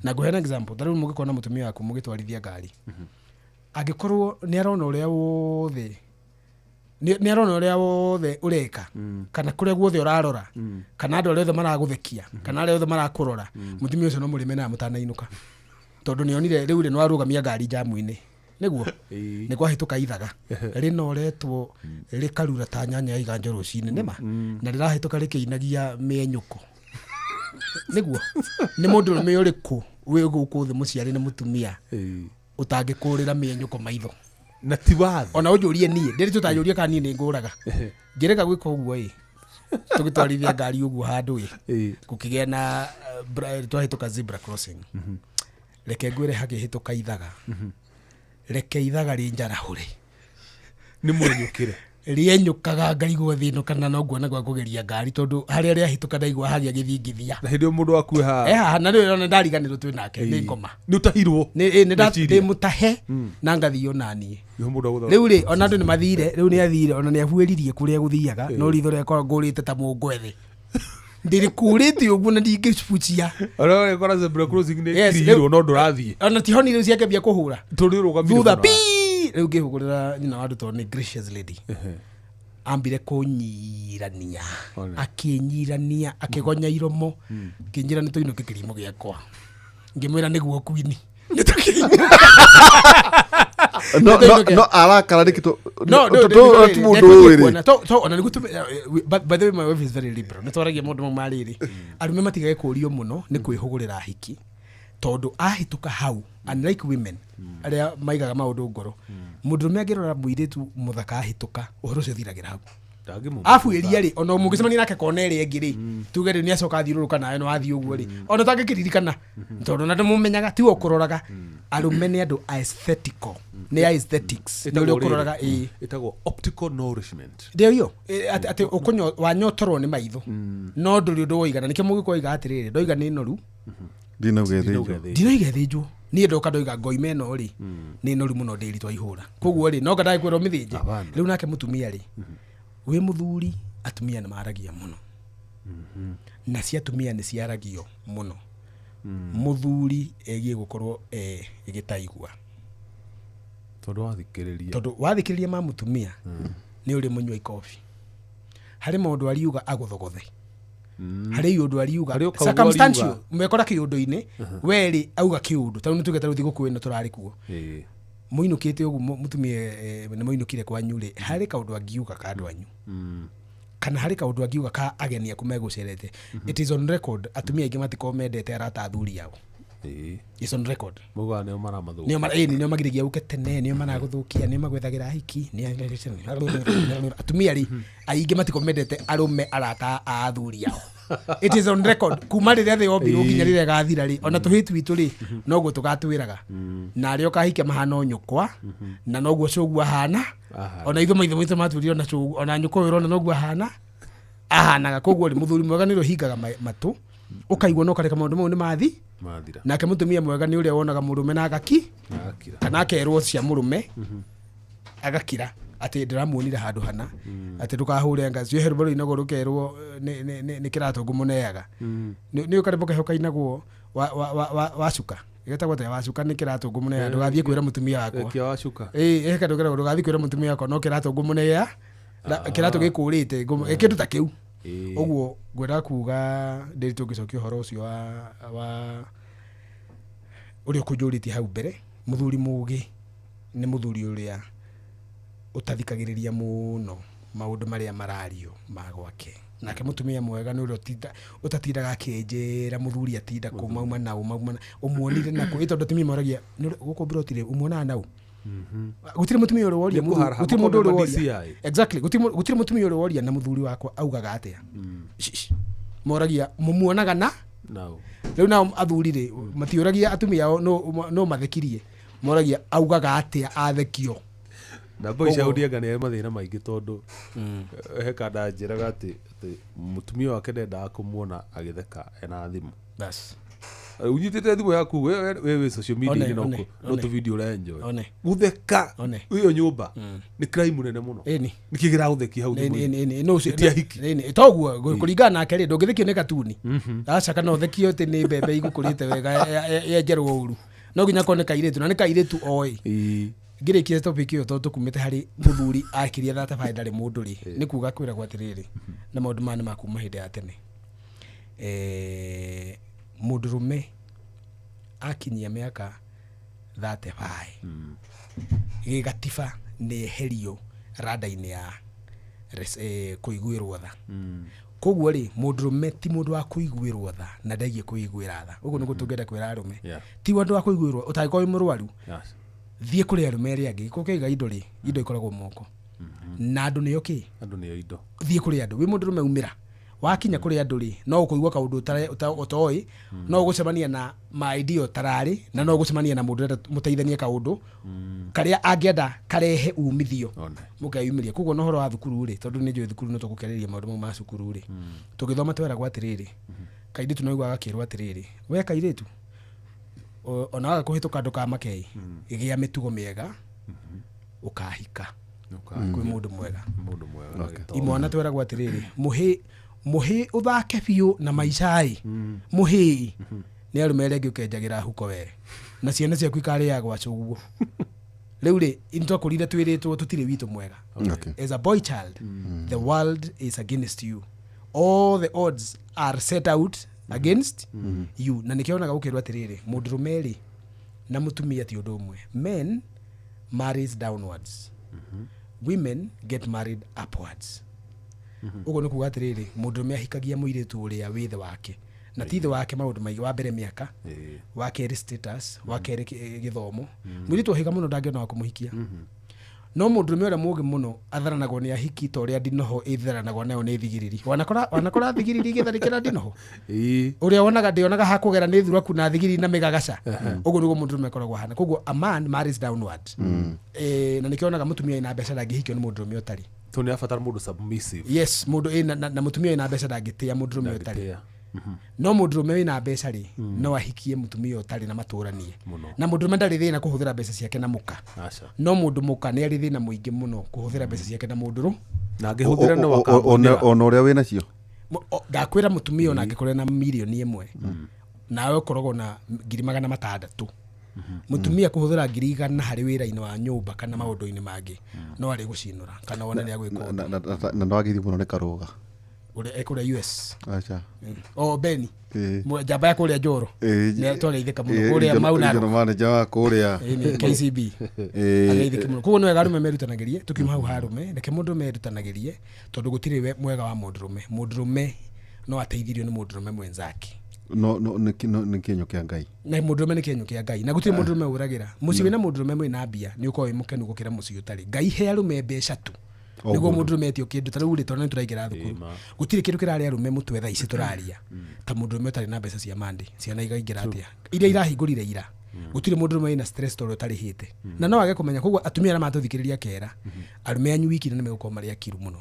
na ngũheana example, ta rĩu mũngĩkorwo na mũtumia waku mũgĩtwarithia ngari, angĩkorwo nĩ arona ũrĩa wothe nĩ arona ũrĩa wothe ũreka kana kũrĩa guothe ũrarora kana andũ arĩa othe maragũthekia kana arĩa othe marakũrora, mũtumia ũcio no mũrĩme nawe mũtanainũka, tondũ nĩ onire rĩu rĩ nĩwarũgamia ngari njamu-inĩ nĩguo nĩ kwahĩtũka ithaga rĩnoretwo rĩkarura ta nyanya ya iganjo rũcinĩ nĩma na rĩrahĩtũka rĩkĩinagia mĩenyũko, nĩguo nĩ mũndũrũme ũrĩkũ wĩ gũkũ thĩ mũciari nĩ mũtumia ũtangĩkũrĩra mĩenyũko maitho? Na ti watho. Ona ũnjũrie niĩ ndĩrĩ tũtanjũrie kana niĩ nĩ ngũraga njĩrĩga gwĩka ũguo ĩ tũgĩtwarithia ngari ũguo handũ ĩ gũkĩgĩa na twahĩtũka zebra crossing, reke ngwĩre hagĩhĩtũka ithaga, reke ithaga rĩnjarahũre. Nĩ mwenyũkĩre. Rĩenyũkaga ngarigwo thĩ ĩno kana no nguona gwa kũgeria ngari, tondũ harĩa rĩahĩtũka ndaigua hagĩa gĩthingithia. Na hĩndĩ ĩyo mũndũ waku e haha na rĩu ona ndariganĩrwo twĩ nake nĩ ngoma. Nĩ ũtahirwo. Nĩ Meciria. ndĩ mũtahe na ngathio naniĩ. Nĩho mũndũ agũtha- Rĩu rĩ ona andũ nĩ mathire, rĩu nĩ athire, ona nĩ abuĩririe kũrĩa gũthiaga, no ritho rĩakwa ngũrĩte ta mũngwethe ndĩrĩkũrĩte ũguo na ndingĩbucia. Ona ũrekora zebra crossing nĩ Yes, ĩkirihirwo rĩu- no ndũrathiĩ. Ona tihoni rĩu ciakĩambia kũhũra. Tondũ ũrũgamire thutha mũno. pi rĩu ngĩhũgũrĩra nyina wa andũ tondũ nĩ gracious lady, ambire kũnyirania, One. akĩnyirania, akĩgonya iromo, akĩnjĩra nĩ tũinũke kĩrimo gĩakwa, ngĩmwĩra nĩguo kwini nĩ tũkĩinũka. No no Nĩtũinũke. no arakara nĩkĩ? No, no, ti mũndũ ũĩ rĩ. Ona nĩguo but by the way, my wife is very liberal. Nĩ twaragia maũndũ mau ma rĩrĩ, arũme matigage kũũrio mũno nĩ kwĩhũgũrĩra hiki, tondũ ahĩtũka hau, unlike women arĩa maigaga maũndũ ngoro, mũndũrũme angĩrora mũirĩtu mũthaka ahĩtũka, ũhoro ũcio ũthiragĩra hau. Ndangĩmũmenya. Abuĩria rĩ, ona mũngĩcemania nake kona ĩrĩa ĩngĩ rĩ, tuge rĩ nĩ acoka athiũrũrũka nawe no athiĩ ũguo rĩ, ona ũtangĩkĩririkana tondũ ona ndũmũmenyaga, tiwe ũkũroraga. Arũme nĩ andũ aesthetical, nĩ aesthetics, nĩ ũrĩa Ĩtagwo ũkũroraga. rĩrĩ, Ĩĩ. Ĩtagwo optical nourishment. Ndio hiyo atĩ ũkũnyo wanyotorwo nĩ maitho no ndũrĩ ũndũ woigana, nĩkĩo mũgĩkũyũ oiga atĩrĩrĩ, ndoiga nĩ noru. Ndinauga ĩthĩnjwo. Ndinoiga ĩthĩnjwo, niĩ ndoka ndoiga ngoima ĩno rĩ nĩ noru mũno ndĩri twaihũra, koguo rĩ noga ndagĩkwĩrwo mĩthĩnje. Hapana. Rĩu nake mũtumia rĩ, wĩ mũthuri, atumia nĩ maragia mũno na cia atumia nĩ ciaragio mũno, mũthuri ĩgiĩ gũkorwo ĩgĩtaigua. Tondũ wathikĩrĩria. Tondũ wathikĩrĩria ma mũtumia nĩ ũrĩ mũnyua ikobi, harĩ maũndũ ariuga agũthogothe, harĩ iũndũ ariuga Harĩ o kaũndũ circumstantial ariuga. mekora kĩũndũ-inĩ werĩ auga kĩũndũ, tarĩu nĩ tuge tarĩu thigũkũ ĩno tũrarĩ kuo, mũinũkĩte ũguo mũtumia nĩ mũinũkire kwanyu rĩ, harĩ kaũndũ angiuga ka andũ anyu kana harĩ kaũndũ angiuga ka ageni aku megũcerete. It is on record, atumia aingĩ matikorwo mendete arata athuri ao. It's on record. Maugaga nĩo maramathũkia. Nĩo mara ĩni nĩo magiragia ũke tene, nĩo maragũthũkia, nĩo magwethagĩra hiki, nĩo atumia rĩ aingĩ matikomendete arũme arata a athuri ao. It is on record kuma rĩrĩa thĩ yombirwo nginya rĩrĩa ĩgathira rĩ, ona tũhĩĩ twitũ rĩ noguo tũgatwĩraga, na arĩa ũkahikia mahana o nyũkwa, na noguo cũguo ahana, ona ithuĩ maithe maitũ matwĩrire ona cũguo ona nyũkwa ũyũ ũrona noguo ahana ahanaga. Koguo rĩ mũthuri mwega nĩ ũrĩa ũhingaga matũ ũkaigua no kareka maũndũ mau nĩ mathi mathira. Nake mũtumia mwega nĩ ũrĩa wonaga mũrũme na agakira kana akerwo cia mũrũme agakira atĩ ndĩramuonire handũ hana, atĩ ndũkahũre ngaci he rwĩmbo rũinagwo rũkerwo nĩ kĩratũ ngũmũneaga. Nĩ ũkarĩmbo keho kainagwo wacuka getagwo atĩa? Wacuka nĩ kĩratũ ngũmũneaga, ndũgathiĩ kwĩra mũtumia wakwa. Kĩa wacuka. Ĩĩ he kandũ keragwo ndũgathiĩ kwĩra mũtumia wakwa no kĩratũ ngũmũnea, kĩratũ gĩkũrĩte kĩndũ ta kĩu. Ũguo ngwendaga kuga ndĩrĩ tũngĩcokia ũhoro ũcio wa ũrĩa ũkũnjũrĩtie hau mbere. Mũthuri mũgĩ nĩ mũthuri ũrĩa ũtathikagĩrĩria mũno maũndũ marĩa marario ma gwake. Nake mũtumia mwega nĩ ũrĩa ũtatindaga akĩnjĩra mũthuri atinda kũ mauma nau mauma ũmuonire nakũ, ĩ tondũ atumia moragia gũkũ mburoti rĩ ũmuonaga nau. Gũtirĩ mũtumia ũrĩ woria gũtirĩ mũndũ ũrĩ woria. Exactly, gũtirĩ mũtumia ũrĩ woria na mũthuri wakwa augaga atĩa. Moragia mũmuonaga na nau. Rĩu nao athuri rĩ matiũragia atumia ao no mathekirie, moragia augaga atĩa athekio. Na boy cia Odianga nĩ mathĩna maingĩ tondũ he kanda njĩraga atĩ mũtumia wake ndendaga kũmuona agĩtheka ena thimũ. Bas unyitĩte thimũ yaku we wĩ social media no no tu video ũra enjoy gũtheka ĩyo nyũmba nĩ crime nene mũno. Nĩkĩ kĩragũthekia hau thimũ-inĩ? No ũcio toguo kũringana nake rĩ ndũngĩthekio nĩ katuni aca kana ũthekio atĩ nĩ mbembe igũkũrĩte wega yenjerwo ũru, no nginya kone kairĩtu na nĩ kairĩtu oĩ. Ngĩrĩkia topic ĩyo tondũ tũkumĩte harĩ mũthuri akiria 35 ndarĩ mũndũ rĩ, nĩ kuga kwĩragwo atĩrĩrĩ na maũndũ maya nĩ ma kuma hĩndĩ ya tene. Mũndũrũme akinyia mĩaka 35 gĩgatiba nĩ eherio rada-inĩ ya kũiguĩrwo tha. Koguo rĩ mũndũrũme ti mũndũ wa kũiguĩrwo tha na ndaigie kũiguĩra tha. Ũguo nĩguo tũngĩenda kwĩra arũme, ti ũndũ wa kũiguĩrwo ũtangĩkorwo wĩ mũrwaru thiĩ kũrĩ arũme arĩa angĩ gũkĩiga indo rĩ indo ikoragwo moko na andũ nĩo kĩ andũ nĩo indo. Thiĩ kũrĩ andũ wĩ mũndũrũme umĩra wakinya kũrĩ andũ rĩ no ũkũigua kaũndũ ũtoĩ, no ũgũcemania na ma idea ũtararĩ na no ũgũcemania na mũndũ ũrenda mũteithanie kaũndũ karĩa angĩenda karehe umithio mũkeyumĩria. Koguo na ũhoro wa thukuru rĩ tondũ nĩ njũĩ thukuru no tũgũkĩarĩria maũndũ mau ma cukuru rĩ tũgĩthoma tweragwo atĩrĩrĩ kairĩtu no aiguaga gakĩrwo atĩrĩrĩ we kairĩtu ona waga kũhĩtũka ndũkamakei gĩa mĩtugo mĩega ũkahika kwĩ mũndũ mwega. Imwana tweragwo atĩrĩrĩ mũhĩ ũthake biũ na maica ĩ mũhĩ nĩ arũme arĩa angĩ ũkenjagĩra huko we na ciana ciaku ikarĩagwo cũguo. Rĩu rĩ nĩtwakũrire twĩrĩtwo tũtirĩ witũ mwega. As a boy child the world is against you, all the odds are set out against you. Na nĩkĩonaga gũkĩrwo atĩrĩrĩ mũndũrũme rĩ na mũtumia ti ũndũ ũmwe. Men marries downwards, women get married upwards. Ũguo nĩ kuga atĩrĩrĩ mũndũrũme ahikagia mũirĩtu ũrĩa wĩ thĩ wake na ti thĩ wake maũndũ maingĩ, wa mbere mĩaka, wa kerĩ status, wa kerĩ gĩthomo. Mũirĩtu ohĩga mũno ndangĩona wa kũmũhikia. No mũndũrũme ũrĩa mũũgĩ mũno atharanagwo nĩ ahiki ta ũrĩa ndinoho ĩtharanagwo nayo nĩ thigiriri. Wanakora thigiriri ĩgĩtharĩkĩra ndinoho ũrĩa wonaga ndĩonaga hakũgera nĩ thuraku na thigiriri na mĩgagaca. Ũguo nĩguo mũndũrũme akoragwo ahana. Koguo a man marries downward. Na nĩkĩonaga mũtumia ĩna mbeca ndangĩhikio nĩ mũndũrũme ũtarĩ. Tondũ nĩ abatara mũndũ submissive. Yes, mũndũ na mũtumia ĩna mbeca ndangĩtĩa mũndũrũme ũtarĩ. No mũndũrũme wĩna mbeca rĩ no ahikie mũtumia ũtarĩ na matũranie. Na mũndũrũme ndarĩ thĩna kũhũthĩra mbeca ciake na mũka. No mũndũ mũka nĩ arĩ thĩna mũingĩ mũno kũhũthĩra mbeca ciake na mũndũrũ na angĩhũthĩra nĩ wakamũhũthĩra. Ona ũrĩa wĩna cio ndakwĩra mũtumia ona angĩkorwo na mirioni 1 nawe ũkoragwo na 600,000. Mũtumia kũhũthĩra 100,000 harĩ wĩra-inĩ wa nyũmba kana maũndũ-inĩ mangĩ no arĩ gũcinũra kana wona nĩ agwĩka ũndũ. Na ndwagĩrĩirwo mũno nĩ Karũga ũrĩa ekũrĩa US. Acha. O Beni. Njamba ya kũrĩa Njoro. Nĩ twageithĩka mũno kũrĩa Mauna. Regional manager wa kũrĩa KCB. Ageithĩka mũno. Koguo nĩ wega arũme merutanagĩrie, tukiuma hau harume, reke mũndũ merutanagĩrie tondũ gũtirĩ mwega wa mũndũrũme. Mũndũrũme no ateithirio nĩ mũndũrũme mwenzake. No no nĩ nĩ kĩenyũ kĩa Ngai. Na mũndũrũme nĩ kĩenyũ kĩa Ngai, na gũtirĩ mũndũrũme ũragĩra mũciĩ wĩna mũndũrũme mwĩna mbia, nĩ ũkoragwo wĩ mũkenu gũkĩra mũciĩ ũtarĩ. Ngai he arũme mbeca tu O nĩguo mũndũ. Mũndũrũme etio kĩndũ. Ta rĩu rĩ, tondũ nĩ tũraingĩra thukuru, gũtirĩ kĩndũ kĩrarĩa arũme mũtwe thaa ici tũraria ta mũndũrũme ũtarĩ na mbeca cia mande. Ciana igaingĩra atĩa iria irahingũrire ira? Gũtirĩ mũndũrũme wĩna stress tondũ ũtarĩhĩte na no age kũmenya. Koguo atumia arĩa matũthikĩrĩria, kera arũme anyu wiki na nĩ megũkorwo marĩ akiru mũno.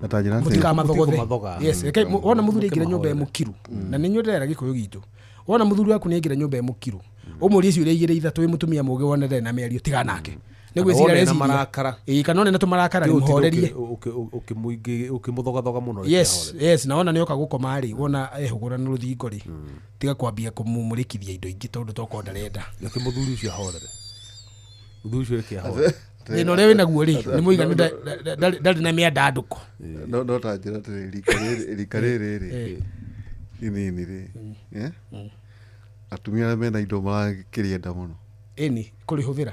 Na ta njĩra atĩ Mũtikamathogothe. Mũtikũmathoga. Yes, reke wona mũthuri aingĩra nyũmba e mũkiru, na nĩ nyũndera Gĩkũyũ gitũ, wona mũthuri waku nĩ aingĩra nyũmba e mũkiru, ũmũrie ciũria igĩrĩ ithatũ, wĩ mũtumia mũgĩ, wone ndarĩ na mĩario, tiga nake nĩ Kana gwĩciria wone ena areciria. marakara. Ĩĩ, kana one na tũmarakara, rĩ mũhorerie. Ũkĩmũthogathoga mũno. Yes, na wona nĩ oka gũkoma rĩ, wona ehũgũra na rũthingo rĩ, tiga kwambia kũmũmũrĩkithia indo ingĩ tondũ tokorwo ndarenda. Reke mũthuri ũcio ahorere, mũthuri ũcio reke ahorere. Thĩna ũrĩa wĩnaguo rĩ, nĩ mũiganu, ndarĩ na mĩandandũko. No ta njĩra atĩrĩ, rika rĩrĩ rĩ inini rĩ, eh? Atumia arĩa mena indo marakĩrĩenda mũno. Ĩni kũrĩhũthĩra.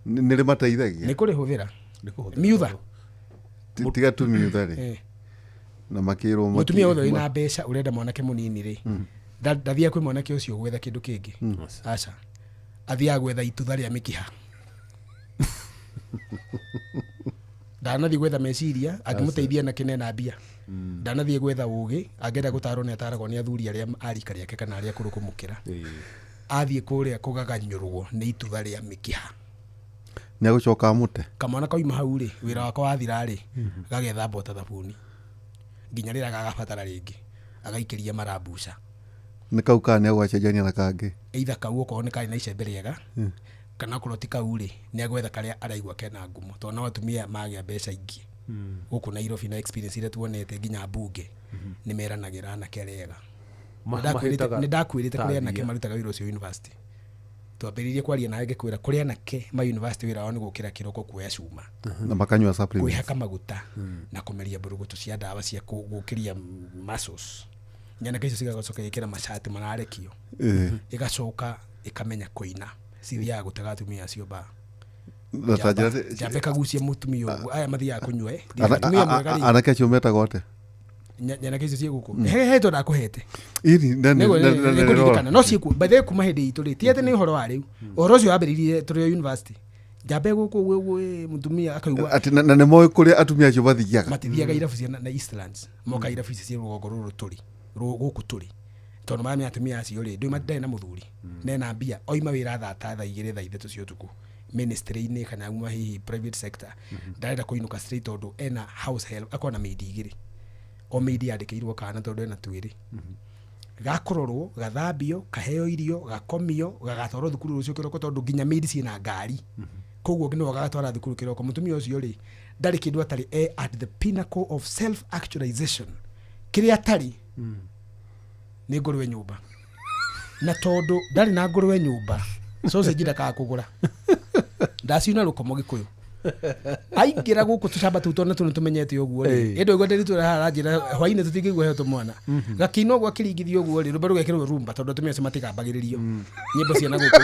Nĩ rĩmateithagia. Nĩ kũrĩhũthĩra. Nĩ kũhũthĩra. Miutha. Tiga tumiutha rĩ, na makĩrwo Mũtumia wothe wĩna mbeca ũrenda mwanake mũnini rĩ, ndathiaga kwĩ mwanake ũcio gwetha kĩndũ kĩngĩ, aca, athiaga gwetha itutha rĩa mĩkiha. Ndanathiĩ gwetha meciria angĩmũteithia na kĩne na mbia, ndanathiĩ gwetha ũgĩ, angĩenda gũtarwo nĩ ataragwo nĩ athuri arĩa a rika rĩake kana arĩa akũrũ kũmũkĩra. Athiĩ kũrĩa kũgaganyũrwo nĩ itutha rĩa mĩkiha. Nĩ agũcoka amũte. Kamwana kauma hau rĩ, wĩra wakwa wathira rĩ, gagethamba ta thabuni nginya rĩrĩa gagabatara rĩngĩ, agaikĩria marambuca. Nĩ kau kana nĩ agũgacenjania na kangĩ? Either kau okorwo nĩ karĩ na icembe rĩega, kana okorwo ti kau rĩ, nĩ agwetha karĩa araigua kena ngumo, tondũ no atumia magĩa mbeca ingĩ gũkũ Nairobi na experience iria tuonete nginya mbunge nĩ meranagĩra anake arĩa ega. Mahĩtaga Nĩ ndakwĩrĩte kũrĩ anake ta marutaga wĩra ũcio university. Twambĩrĩirie kwaria nawe ngĩkwĩra kũrĩ anake ma university wĩra wao nĩ gũkĩra kĩroko kuoya cuma, Na makanyua supplements. kwĩhaka maguta na kũmeria mbũrũgũtũ cia ndawa cia gũkĩria muscles. Nyanake icio cigacoka igĩkĩra macati mararekio, ĩgacoka ĩkamenya kũina, cithiaga gũtega atumia acio mbaa. Na ta njĩra atĩ- Njamba ĩkagucia mũtumia ũguo, aya mathiaga kũnyua, eh. Mũtumia mwega rĩ, Anake acio metagwo atĩa? Nyanake icio ciĩ gũkũ he he ndakũhete. Ini na Nĩngũririkana no ciĩkuo by the way kuma hĩndĩ itũ rĩ, ti atĩ nĩ ũhoro wa rĩu, ũhoro ũcio wambĩrĩirie tũrĩ o university, njamba gũkũ ũguo ũguo, mũtumia akaigua. Atĩ na nĩ moĩ kũrĩa atumia acio mathiaga? Matithiaga irabu cia na Eastlands, moka irabu ici cia rũgongo rũrũ tũrĩ, gũkũ tũrĩ, tondũ maramenya atumia acio rĩ, ndũĩ ndarĩ na mũthuri nena mbia, oima wĩra thaa ta 2:00, 3:00 cia ũtukũ ministry-inĩ kana auma hihi private sector, ndarenda kũinũka straight tondũ ena house help, akorwo na maid igĩrĩ, o maid yandĩkĩirwo kana tondũ ena twĩrĩ, gakũrorwo, gathambio, kaheo irio, gakomio, gagatwarwo thukuru rũciũ kĩroko, tondũ nginya maid ciĩna ngari, koguo nĩwe gagatwara thukuru kĩroko. Mũtumia ũcio rĩ, ndarĩ kĩndũ atarĩ, e at the pinnacle of self actualization. Kĩrĩa atarĩ nĩ ngũrwe nyũmba, na tondũ ndarĩ na ngũrwe nyũmba, sausage ndakaga kũgũra, ndaciuna rũkomo Gĩkũyũ aingĩra gũkũ tũcamba tũu, tondũ nĩ tũmenyete ũguo rĩ, ĩndĩ ũguo ndĩritũ haha aranjĩra hwainĩ tũtingĩigua heo tũmwana gakĩina ũguo, akĩringithio ũguo rĩ, rwĩmbo rũgekĩrwo rumba, tondũ atumia acio matigambagĩrĩrio nyĩmbo cia na gũkũ.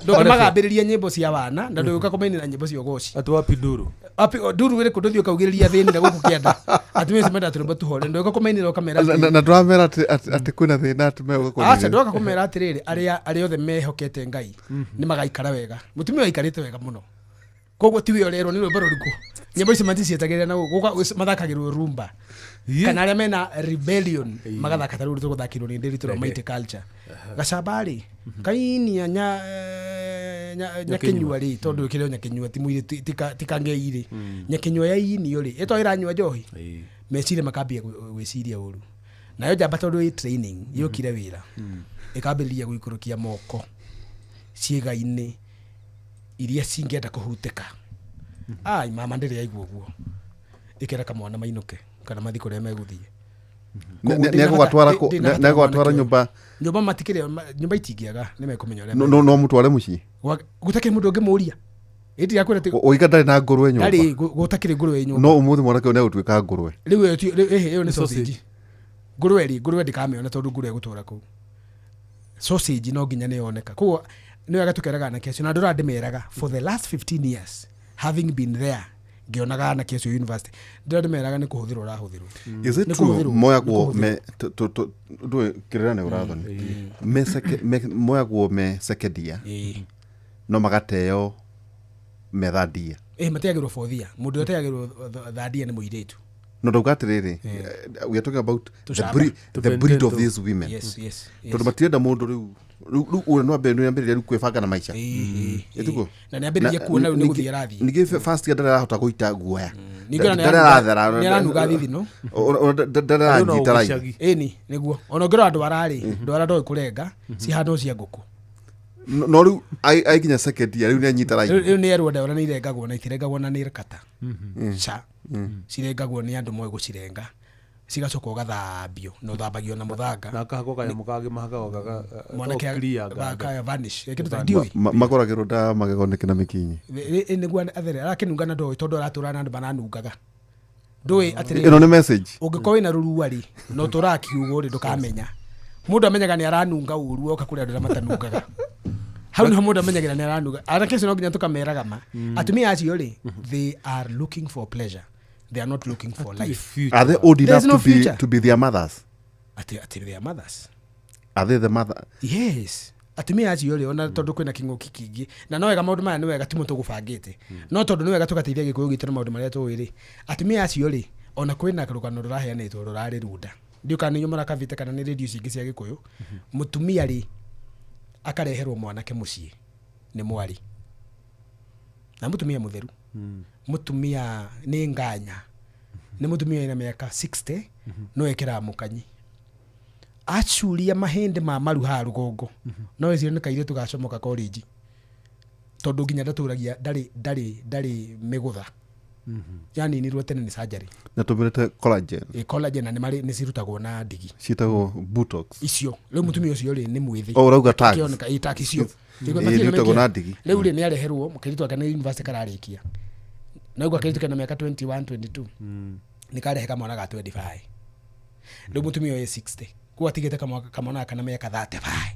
Ndũngĩmagambĩrĩria nyĩmbo cia wana na ndũgĩũka kũmainĩra nyĩmbo cia ũgoci. Atĩ wapi nduru? Api nduru ĩrĩkũ? Ndũthiĩ ũkaugĩrĩria thĩni na gũkũ kĩanda. Atumia acio mendaga tũrwĩmbo tũhore, ndũgĩũka kũmainĩra ũkamera Na ndũramera atĩ kwĩna thĩna atĩ megũka? Aca, ndoka kũmera atĩrĩrĩ, arĩa othe mehokete Ngai nĩ magaikara wega. Mũtumia ũyũ aikarĩte wega mũno, koguo tiwe ũrerwo nĩ rwĩmbo rũrĩkũ. Nyĩmbo ici maticietagĩrĩra na gũka mathakagĩrwo rumba, kana arĩa mena rebellion magathaka ta rĩu tũgũthakĩrwo nĩ Ndĩritũ rwa Mighty Culture gacamba rĩ, kainia nyakĩnyua rĩ, tondũ kĩrĩa nyakĩnyua ti mũirĩtu ti kangei rĩ, nyakĩnyua yainio rĩ, ĩto ĩranyua njohi, meciria makambia gwĩciria ũru. Nayo njamba tondũ ĩ training yũkire wĩra, ĩkambĩrĩria gũikũrũkia moko ciĩga-inĩ iria cingĩenda kũhutĩka. Ai mama, ndĩrĩ yaigua ũguo, ĩkera kamwana mainũke kana mathiĩ kũrĩa megũthiĩ. Koguo Nĩ ndĩna bata egũgatwara mwanake ũyũ. Nyũmba? Nyũmba matikĩrĩ, nyũmba itingĩaga, nĩ mekũmenya ũrĩa No mũtware mũciĩ. Gũtakĩrĩ mũndũ ũngĩmũria ĩndĩ yakwĩra atĩ Ũiga ndarĩ na ngũrwe nyũmba. Ndarĩ gũtakĩrĩ ngũrwe nyũmba. No ũmũthĩ mwanake ũyũ nĩ egũtuĩka ngũrwe. Rĩu ĩyo ĩhĩ, ĩyo nĩ sausage. sausage. Ngũrwe rĩ, ngũrwe ndĩkamĩona tondũ ngũrwe ĩgũtũra kũu, sausage no nginya nĩyoneka. Koguo nĩ wega tũkeraga anake acio, na ndũra ndĩmeraga for the last 15 years having been there. Ngĩonaga anake acio university, ndĩra ndĩmeraga nĩ kũhũthĩrwo ũrahũthĩrwo. Is it Nĩ true kũhũthĩrwo, moyagwo nĩ me ndũĩ kĩrĩra nĩ ũrathoni me moyagwo me second year, no magateo me third year? Ĩ, mateagĩrwo fourth year. Mũndũ ũrĩa ũteagĩrwo third year nĩ mũirĩtu. No ndauga atĩrĩrĩ, we are talking about the Tũcamba. breed, the breed of these women, tondũ matirenda mũndũ rĩu rĩu ũrĩa no ambĩrĩria rĩu kwĩbanga na maica. Ĩtiguo? Na nĩ ambĩrĩria kuona rĩu nĩ gũthiĩ arathiĩ. Ningĩ first year ndarĩ arahota gũita guoya. Ningĩ ona Ndarĩ arathera. nĩ aranuga thithino. Ndarĩ aranyita raini. Gĩcagi. Ĩni nĩguo ona ũngĩrora ndwara rĩ, ndwara ndoĩ kũrenga cihana cia ngũkũ. No rĩu aikinya second year rĩu nĩ anyita raini. Rĩu nĩ erwo ndwara nĩ irengagwo na itirengagwo na nĩ kata ca, cirengagwo nĩ andũ moĩ gũcirenga, cigacoka ũgathambio na ũthambagio na mũthanga. Na akahakwo kanyamũ kangĩ mahakagwo gaga Mwanake clear nganda. Kaya vanish kĩndũ ta ndiũĩ. Magũragĩrwo ndawa magego nĩkĩ na mĩkinyi? Nĩguo athere arakĩnunga na ndoĩ tondũ aratũra na andũ maranungaga, ndũĩ atĩrĩrĩ. Ĩno nĩ message. Ũngĩkorwo wĩna rũrua rĩ na ũtũraga kiugo rĩ, ndũkamenya. Mũndũ amenyaga nĩ aranunga ũru oka kũrĩ andũ arĩa matanungaga. Hau nĩho mũndũ amenyagĩra nĩ aranunga. Anake acio no nginya tũkameraga ma atumia acio rĩ, they are looking for pleasure, they are not looking for life. Future. Are they old There's enough no to be future. to be their mothers? Atĩ their mothers? Are they the mother? Yes, atumia acio rĩ, ona tondũ kwĩna kĩng'ũki kĩingĩ na no wega maũndũ maya nĩ wega timo tũgũbangĩte, no tondũ nĩ wega tũgateithia gĩkũyũ gitũ na maũndũ marĩa tũĩ rĩ, atumia acio rĩ, ona kwĩna rũgano rũraheanĩtwo rũrarĩ runda, ndiũ kana nĩ inyuĩ mũrakabĩte kana nĩ rĩndiũ cingĩ cia gĩkũyũ. Mũtumia rĩ, akareherwo mwanake mũciĩ nĩ mwarĩ na mũtumia mũtheru, mũtumia nĩ nganya, nĩ mũtumia wĩna mĩaka 60, no ekĩraga mũkanyi, acuria mahĩndĩ ma maru haha rũgongo, no ĩcio nĩ kairĩtu gacomoka college, tondũ nginya ndatũragia ndarĩ mĩgũtha, yaninirwo tene nĩ surgery. Na tũmĩrĩte collagen. Ĩ, collagen, na nĩ marĩ nĩ cirutagwo na ndigi. Ciĩtagwo botox. Icio rĩu mũtumia ũcio rĩ nĩ mwĩthĩ. Oh, ũrauga tags. Akĩoneka, ĩ, tags icio. Ĩ, nĩrutagwo na ndigi. Rĩu rĩ, nĩ areherwo kairĩtu ake nĩ university kararĩkia, na ũguo kairĩtu kena mĩaka 21 22 nĩ karehe kamwana ga 25. Rĩu mũtumia ũyũ 60 kuo atigĩte kamwana gaka na mĩaka 35.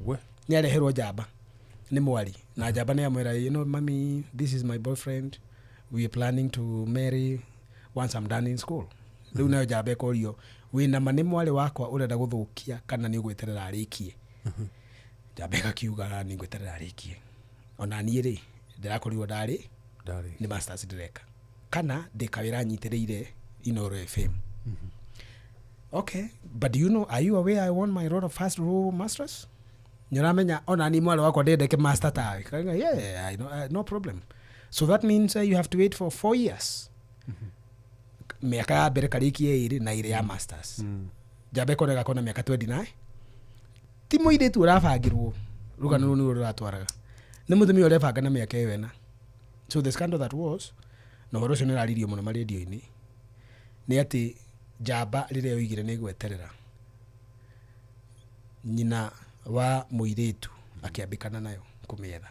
We. Nĩ areherwo njamba nĩ mwari, na njamba nĩ amwĩra, "You know, mami, this is my boyfriend, we are planning to marry once I'm done in school." Rĩu nayo njamba ĩkorio, "Wĩna ma nĩ mwarĩ wakwa ũrenda gũthũkia kana nĩ ũgweterera arĩkie?" Njamba ĩgakiuga, "Nĩ ngweterera arĩkie, ona niĩ rĩ ndĩrakorirwo ndarĩ Ndarĩ. nĩ masters ndĩreka kana ndĩ kawĩra nyitĩrĩire Inoro FM." "Okay, but do you know, are you aware I won my road of first row masters? Nĩũramenya ona ni mwarĩ wakwa ndendeke master tawe?" Kaiga, "Yeah, I know, no problem. So that means you have to wait for 4 years, mĩaka ya mbere karĩkie ĩrĩ na ĩrĩ ya masters." Njamba ĩkoneka kona mĩaka 29, ti mũirĩtu ũrabangĩrwo rũgano rũu nĩruo rũratwaraga, nĩ mũtumia ũrebanga na mĩaka ĩyo ĩna. So the scandal that was, na ũhoro ũcio nĩ ũraririo mũno marendio-inĩ, nĩ atĩ njamba rĩrĩa yoigire nĩ gweterera, nyina wa mũirĩtu akĩambĩkana nayo kũmĩetha.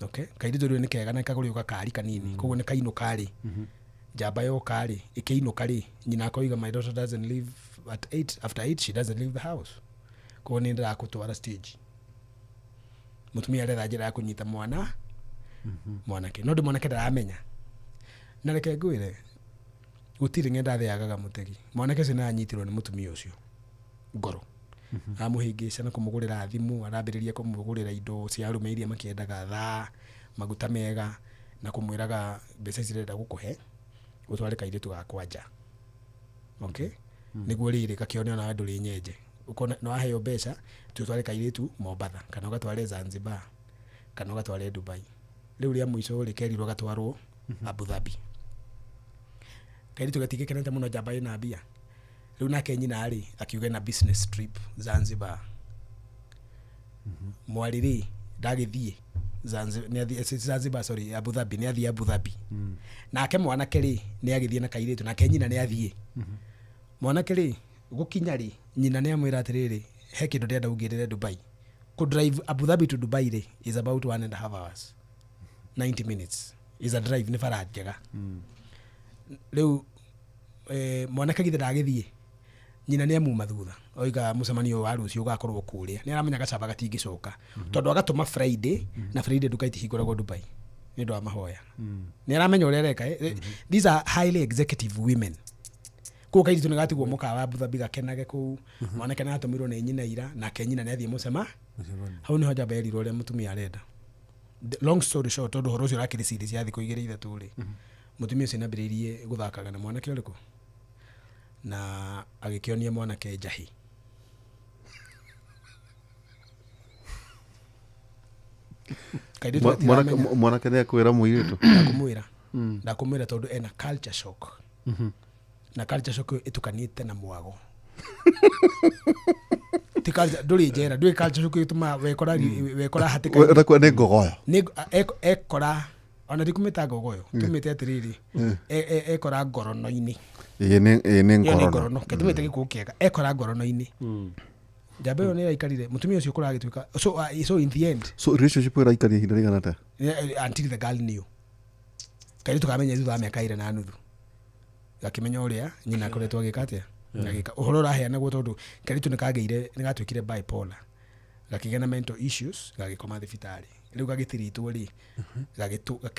Okay, kairĩtu rĩu nĩ kega na kagũrĩo gakari kanini, koguo nĩ kainũka rĩ, njamba yoka rĩ, ĩkĩinũka rĩ, nyina akoiga, "My daughter doesn't leave at 8, after 8 she doesn't leave the house, koguo nĩ ndĩrakũtwara stage." Mũtumia aretha njĩra ya kũnyita mwana mwanake, no ndĩ mwanake ndaramenya. Na reke ngwĩre, gũtirĩ ng'enda thĩagaga mũtegi. Mwanake ũcio nĩ anyitirwo nĩ mũtumia ũcio ngoro, amũhĩngĩca na kũmũgũrĩra thimũ, arambĩrĩria kũmũgũrĩra indo cia arũme iria makĩendaga, thaa, maguta mega, na kũmwĩraga, "Mbeca ici ndĩrenda gũkũhe ũtware kairĩtu gakwa nja." Okay, nĩguo rĩrĩ gakĩone onawe ndũrĩ nyenje, ũkona nĩ waheo mbeca ti ũtware kairĩtu Mombatha kana ũgatware Zanzibar kana ũgatware Dubai. Rĩu rĩa mũico rĩ, kerirwo gatwarwo Abu Dhabi. Kairĩtu gatingĩkenete mũno, njamba ĩna mbia. Rĩu nake nyina rĩ akiuga ena business trip Zanzibar. Mwarĩ rĩ ndagĩthiĩ Zanzibar, sorry, Abu Dhabi, nĩ athiĩ Abu Dhabi. Nake mwanake rĩ nĩ agĩthiĩ na kairĩtu, nake nyina nĩ athiĩ. Mwanake rĩ gũkinya rĩ, nyina nĩ amwĩra atĩrĩrĩ, "He kĩndũ ndĩrenda ũngĩrĩre Dubai." Kũ drive Abu Dhabi to Dubai rĩ is about 1.5 hours, 90 minutes is a drive, nĩ bara njega. Rĩu mwanake githĩ ndagĩthiĩ, nyina nĩ amuma thutha, oiga mũcemanio wa rũciũ ũgakorwo kũrĩa. Nĩ aramenya gacaba gatingĩcoka tondũ agatũma Friday, na Friday nduka itihingũragwo Dubai. Nĩ ũndũ wa mahoya. Nĩ aramenya ũrĩa areka. These are highly executive women. Kũu kairĩtu nĩ gatigwo mũkawa Abu Dhabi gakenage kũu. Mwanake nĩ atũmirwo nĩ nyina ira, nake nyina nĩ athiĩ mũcema. Hau nĩho njamba yerirwo ũrĩa mũtumia arenda. Long story short, tondũ ũhoro ũcio ũrakĩrĩ series ya thikũ igĩrĩ ithatũ rĩ, mũtumia ũcio nĩambĩrĩirie gũthakaga na mwanake ũrĩkũ, na agĩkĩonia mwanake njahi. Kairĩtu gatiramenya. Mwanake nĩ akwĩra mũirĩtu. Ndakũmwĩra. Ndakũmwĩra tondũ ena culture shock. Na culture shock ĩyo ĩtukanĩte na mwago. Ti culture, ndũrĩ njera, ndũĩ culture shock ĩtũmaga wekora hatĩka. Ũrakuwa nĩ ngogoyo. Nĩ ekora, ona ti kũmĩta ngogoyo, tũmĩte atĩrĩrĩ, ekora ngorono-inĩ. Ĩĩ nĩ Ĩyo nĩ ngorono. ngorono, ke tũmĩte gĩkũyũ kĩega, ekora ngorono-inĩ. Njamba ĩyo nĩ ĩraikarire, mũtumia ũcio kũragĩtuĩka, so in the end. So relationship ĩyo ĩraikaria ihinda rĩigana atĩa? Until the girl knew. Kairĩtu kamenya thutha wa mĩaka ĩrĩ na nuthu. Gakĩmenya ũrĩa nyina akoretwo agĩka atĩa? Agĩka. Ũhoro ũraheanagwo tondũ kairĩtu nĩkagĩire, nĩgatuĩkire bipolar. Gakĩgĩa na mental issues, gagĩkoma thibitarĩ. Rĩu gagĩtiritwo rĩ,